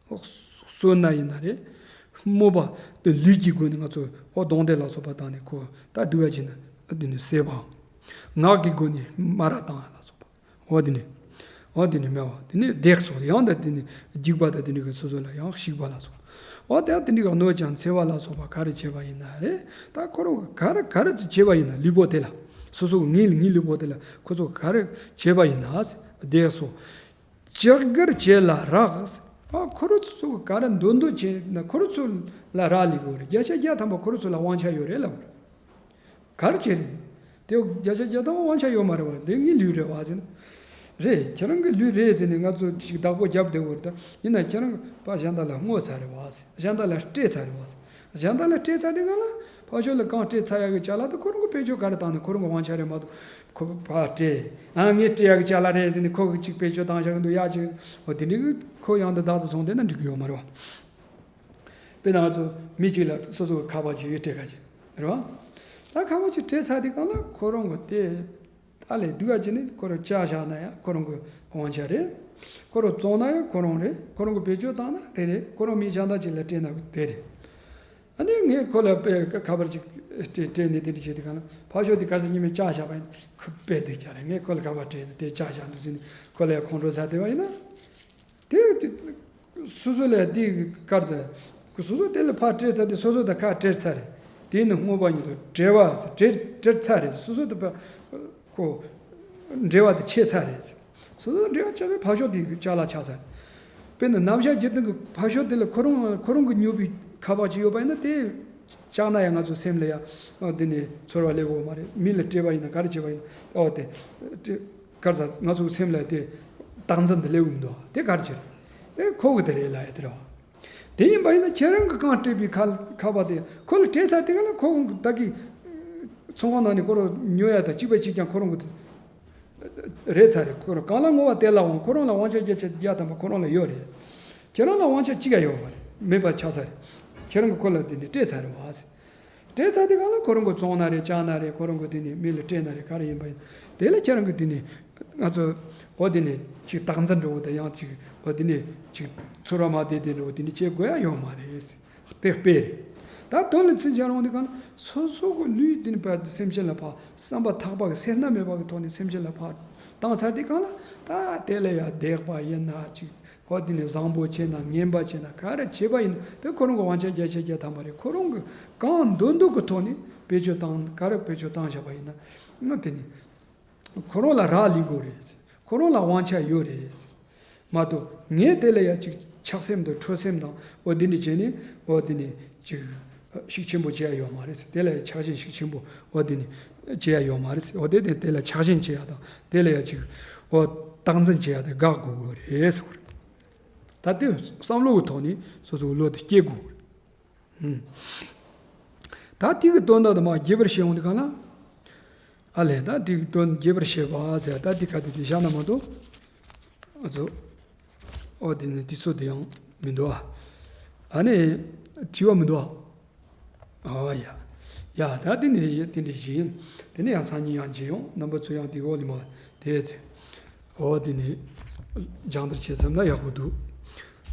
གསོད་ན་ཡིན་ན་རེད། རྨོ་བ་དེ་ལུས་ཀྱི་སྒོ་ནས་ང་ཚོ་འོ་གདོན་འདྲེ་ལ་སོགས་པ་བཏང་ནས་ཁོ་ད་སྡུག་ཡ་བྱས་ན་དེ་ནས་བསད་པའམ། ངག་གི་སྒོ་ནས་སྨ་ར་བཏང་ཡ་ལ་སོགས་པ། འོ་དེ་ནས། འོ་དེ་ནས་སྨེ་བ། དེ་ནས་བརྡེག་སོགས། ཡང་ད་དེ་ནས་སྡིག་པ་དང་དེ་འདྲ་གི་སོ་སོ་ལ་ཡང་བཤིག་པ་ལ་སོགས། འོ་དེ་ཡང་དེ་འདྲ་གི་གནོད་ཅིང་འཚེ་བ་ལ་སོགས་པ་ག་རེ་བྱས་པ་ཡིན་ན་རེད། ད་ཁོ་རང་ག་རེ་ག་རེ་བྱས་པ་ཡིན་ན་ལུས་པོ་དེ་ལ། སོ་སོ་གི་ངའི་ངའི་ལུས་པོ་དེ་ལ་ཁོ་ཚོ་ག་རེ་བྱས་པ་ཡིན་ན་བརྡེག་སོགས། ཇི་སྐད་བྱས་ལ་རག། ཨ་ཁོ་རང་ཚོ་ག་རེ་འདོད་འདོད་བྱས་ན་ཁོ་རང་ཚོ་ལ་རག་ལས་དགོས་རེད། བརྒྱ་ཆ་བརྒྱ་ཐམ་པ་ཁོ་རང་ཚོ་ལ་དབང་ཆ་ཡོད་རེད་ལབ་དགོས་རེད། ག་རེ་བྱས་རེད། དེ་བརྒྱ་ཆ་བརྒྱ་ཐམ་པ་དབང་ཆ་ཡོད་མ་རེད་བ། དེ་ངའི་ལུས་རེད་བ་ཟེར་ན། རེད། ཁྱེད་རང་གི་ལུས་རེད་ཟེར་ནས་ང་ཚོ་ཅིག་བདག་པོ་རྒྱབ་བསྡད་དགོས་རེད། ད་ཡིན་ན་ཁྱེད་རང་གི་ཕར་གཞན་དག་ལ་བསྔོ་ཚར་རེད་བ་ཟེར། གཞན་དག་ལ་སྤྲད་ཚར་རེད་བ་ཟེར། གཞན་དག་ལ་སྤྲད་ཚར་དུས་སྒང་ལ་ཕར་ཕྱོགས་ལ་གང་སྤྲད་ཚར་ཡག་གི་ཅ་ལག་དེ་ཁོ་རང་གི་བེད་སྤྱོད་ག་རེ་བཏང་ནས་ཁོ་རང་གི་དབང་ཆ་རེད་མ་གཏོགས། ཁོ་ཕར་སྤྲད། ཨ་ངས་སྤྲད་ཡག་གི་ཅ་ལག་རེད་ཟེར་ནས་ཁོ་གི་ཅིག་བེད་སྤྱོད་བཏང་བཞག་གི་འདུག་ཡག་ཅིག་འོ་དེ་འདྲའི་གི་ཁོ་ཡང་འདི་བདག་ཏུ་བཟུང་བསྡད་ན་འགྲིག་གི་ཡོད་མ་རེད་བ། དཔེར་ན་ང་ཚོ་མི་གཅིག་ལ་སོ་སོ་གི་ཁ་པར་ཅིག་སྤྲད་ག་ཅིག་རེད་བ། ད་ཁ་པར་ཅིག་སྤྲད་ཚར་དུས་སྒང་ལ་ཁོ་རང་གི་དེ། ད་ལས་སྡུག་ཡ་ཅིག་ནི་ཁོ་རང་བཅག་བཞག་ན་ཡང་ཁོ་རང་གི་དབང་ཆ་རེད། ཁོ་རང་བཙོང་ན་ཡང་ཁོ་རང་རེད། ཁོ་རང་གི་བེད་སྤྱོད་བཏང་ན་དེ་རེད། ཁོ་རང་མི་གཞན་དག་ཅིག་ལ་སྤྲད་ན་དེ་རེད། ཨ་ནི་ངས་ཁོ་ལ་དཔེ་ཁ་པར་ཅིག་སྤྲད་སྤྲད་ནས་དེ་འདྲ་བྱེད་དུས་སྒང་ལ་ཕར་ཕྱོགས་དེ་ག་ཚོད་ཉི་མ་བཅག་བཞག་པ་ཡིན། ཁོ་དཔེ་སྡུག་ཅག་རེད། ངས་ཁོ་ལ་ཁ་པར་སྤྲད་ནས་དེ་བཅག་བཞག་འདུག་ཟེར་ནས་ཁོ་ལ་ཡང་ཁོང་ཁྲོ་ཟ་བསྡད་པ་ཡིན་ན། དེ་དེ་སོ་སོ་ལ་དེ་ག་རེ་ཟེར། ཁོ་སོ་སོ་དེ་ལ་ཕར་སྤྲད་ཚར་དུས་སོ་སོ་དང་ཁ་སྤྲད་ཚར་རེད། དེ་ནི་བསྔོ་བ་ཉིད་དུ་འབྲེལ་བ་ཟེར། སྤྲད་སྤྲད་ཚར་རེད། སོ་སོ་དང་ཕར་ཁོ་འབྲེལ་བ་དེ་ཆད་ཚར་རེད། སོ་སོ་འབྲེལ་བ་ཆད་ཚར། ཕར་ཕྱོགས་དེ་ཅ་ལག་ཆགས་ཚར། དཔེར་ན་ནམ་ཞག་རྒྱུ་སྟོན་གྱི་ཕར་ཕྱོགས་དེ་ལ་ཁོ་རང་ཁོ་རང་གི་ཉོས་པའི་ཁ་པར་ཅིག་ཡོད་པ་ཡིན་ན་དེ་བཅག་ན་ཡང་ང་ཚོ་སེམས་ལ་ཡང་འདི་ནས་ཚོར་བ་སླེབས་ཡོད་མ་རེད། མི་ལ་སྤྲད་པ་ཡིན་ན་ག་རེ་བྱས་པ་ཡིན་ན་ཨོ་དེ་སྤྲད། ག་རེ་ཟ། ང་ཚོའི་སེམས་ལ་དེ་རྟག་འཛིན་དེ་སླེབས་ཀྱི་མི་འདུག་དེ་ག་རེ་བྱེད། དེ་ཁོ་གི་དེ་རེད་ལབ་ཡ་དེ་རེད་བ། དེ་ཡིན་པ་ཡིན་ན་ཁྱེད་རང་གི་གང་སྤྲད་པའི་ཁ་ཁ་པ་དེ་ཁོ་ལ་སྤྲད་ཚར་དེ་ག་ལ་ཁོ་བདག་གི་ཚོང་ཁང་ནང་ནས་ཁོ་རང་ཉོ་ཡ་དང་གཅིག་པ་གཅིག་རྐྱང་ཁོ་རང་གི་རེད་ཚར་རེད། ཁོ་རང་གང་ལ་བསྔོ་བ་དེ་ལ་འོང་། ཁོ་རང་ལ་དབང་ཆ་བརྒྱ་ཆ་བརྒྱ་ཐམ་པ་ཁོ་རང་ལ་ཡོད་རེད། ཁྱེད་རང་ལ་དབང་ཆ་གཅིག་ཡང་ཡོད་མ་རེད། མེད་པ་ཆགས་ཚར་རེད། ཁྱེད་རང་གི་ཁོ་ལ་དེ་ནས་སྤྲད་ཚར་རེད་བ། སྤྲད་ཚར་དེ་གང་ལ་ཁོ་རང་གི་བཙོང་ན་རེད། བཅག་ན་རེད། ཁོ་རང་གི་དེ་ནས་མི་ལ་སྤྲད་ན་རེད། ག་རེ་ཡིན་པ་ཡིན། དེ་ལ་ཁྱེད་རང་གི་དེ་ནས་ང་ཚོ་འོ་དེ་ནས་ཅིག་སྟངས་འཛིན་འདྲ་བོ་དང་ཡང་ཅིག་འོ་དེ་ནས་ཅིག་ཚུར་ར་མ་བསྡད་དེ་འདྲ་བོ་དེ་ནས་བྱེད་དགོས་ཡ་ཡོད་མ་རེད། དེ་དཔེ་རེད། ད་དོན་ལ་ཚིག་སྦྱར་འོང་དུས་གང་ལ་སོ་སོ་གི་ལུས་འདི་ནི་ཕར་སེམས་ཅན་ལ་ཕར་བསམ་པ་ཐག་པ་གི་སེར་སྣ་མེད་པ་གི་ཐོག་ནས་སེམས་ཅན་ལ་ཕར་བཏང་ཚར་དུས་གང་ལ་ད་དེ་ལ་ཡ་བདེག་པ་ཡིན་ན་ཅིག་ཧོ་དེ་ནས་བཟང་པོ་བྱས་ན་ངན་པ་བྱས་ན་ག་རེ་བྱས་པ་ཡིན་ན་དེ་ཁོ་རང་གི་དབང་ཆ་བརྒྱ་ཆ་བརྒྱ་ཐམ་པ་རེད། ཁོ་རང་གི་གང་འདོད་འདོད་གི་ཐོག་ནས་བེད་སྤྱོད་བཏང་ག་རེ་བེད་སྤྱོད་བཏང་བཞག་པ་ཡིན་ན་ང་དེ་ནི། ཁོ་རང་ལ་རག་ལས་དགོས་རེད། ཁོ་རང་ལ་དབང་ཆ་ཡོད་རེད། མ་གཏོགས་ངས་དེ་ལ་ཡ་ཅིག་ཆགས་སེམས་དང་ཁྲོ་སེམས་དང་འོ་འདི་འདྲ་བྱས་ནས་འོ་འདི་ནས་ཅིག་ཤུགས་ཆེན་པོ་བྱེད་ཡ་ཡོད་མ་རེད། དེ་ལ་ཡ་ཆགས་ཞེན་ཤུགས་ཆེན་པོ་འོ་འདི་ནས་བྱེད་ཡ་ཡོད་མ་རེད། འོ་དེ་དེ་དེ་ལ་ཆགས་ཞེན་བྱེད་ཡ་དང་དེ་ལ་ཡ་ཅིག་འོ་སྟངས་འཛིན་བྱེད་ཡ་དེ་དགག་དགོས་དགོས་རེད་ཟེར་བ་རེད། ད་དེ་བསམ་བློ་གི་ཐོག་ནས་སོ་སོའི་བློ་དེ་སྐྱེ་དགོས་དགོས་རེད། ད་དེ་གི་དོན་དག་དེ་མར་རྒྱས་པར་བཤད་འོང་དུས་གང་ལ། ཨ་ལས་ད་དེ་གི་དོན་རྒྱས་པར་བཤད་པ་ཟེར་ད་དེ་ག་དེ་དེ་བཞག་ན་མ་གཏོགས། ཨ་ཚོ། ཨོ་དེ་ནི་དེ་ཚོ་དེ་ཡང་མི་འདུག་ཨ། ཨ་ནི། དྲི་བ་མི་འདུག་ཨ། ཨ་ཡ། ཡ་ད་དེ་ནི་དེ་འདྲ་ཞིག་ཡིན། དེ་ནི་ཡང་སང་ཉིན་ཡང་མཇལ་ཡོང་རྣམ་པ་ཚོ་ཡང་དེ་འོག་ལ་མ་དེ་ཚེ། འོ་དེ་ནི་སྦྱང་བརྡར་བྱེད་ཙམ་ལ་ཡག་པོ་འདུག་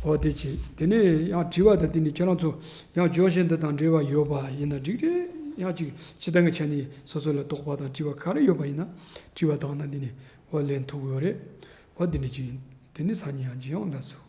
འོ་དེ་ཅི་དེ་ནས་ཡང་དྲི་བ་དང་དེ་ནི་ཁྱེད་རང་ཚོ་ཡང་ལྗོན་ཤིང་འདི་དང་འབྲེལ་བ་ཡོད་པ་ཡིན་ན་འགྲིག་རེད། ཡང་ཅིག་སྤྱི་བཏང་གི་ཆ་ནས་སོ་སོ་ལ་དོགས་པ་དང་དྲི་བ་ག་རེ་ཡོད་པ་ཡིན་ན་དྲི་བ་བཏང་ན་འདི་ནི་འོ་ལན་ཐུབ་ཡོད་རེད། འོ་དེ་ནི་ཅི་ཡིན། དེ་ནི་སང་ཉིན་ཡང་མཇལ་ཡོང་། ལགས་སོ།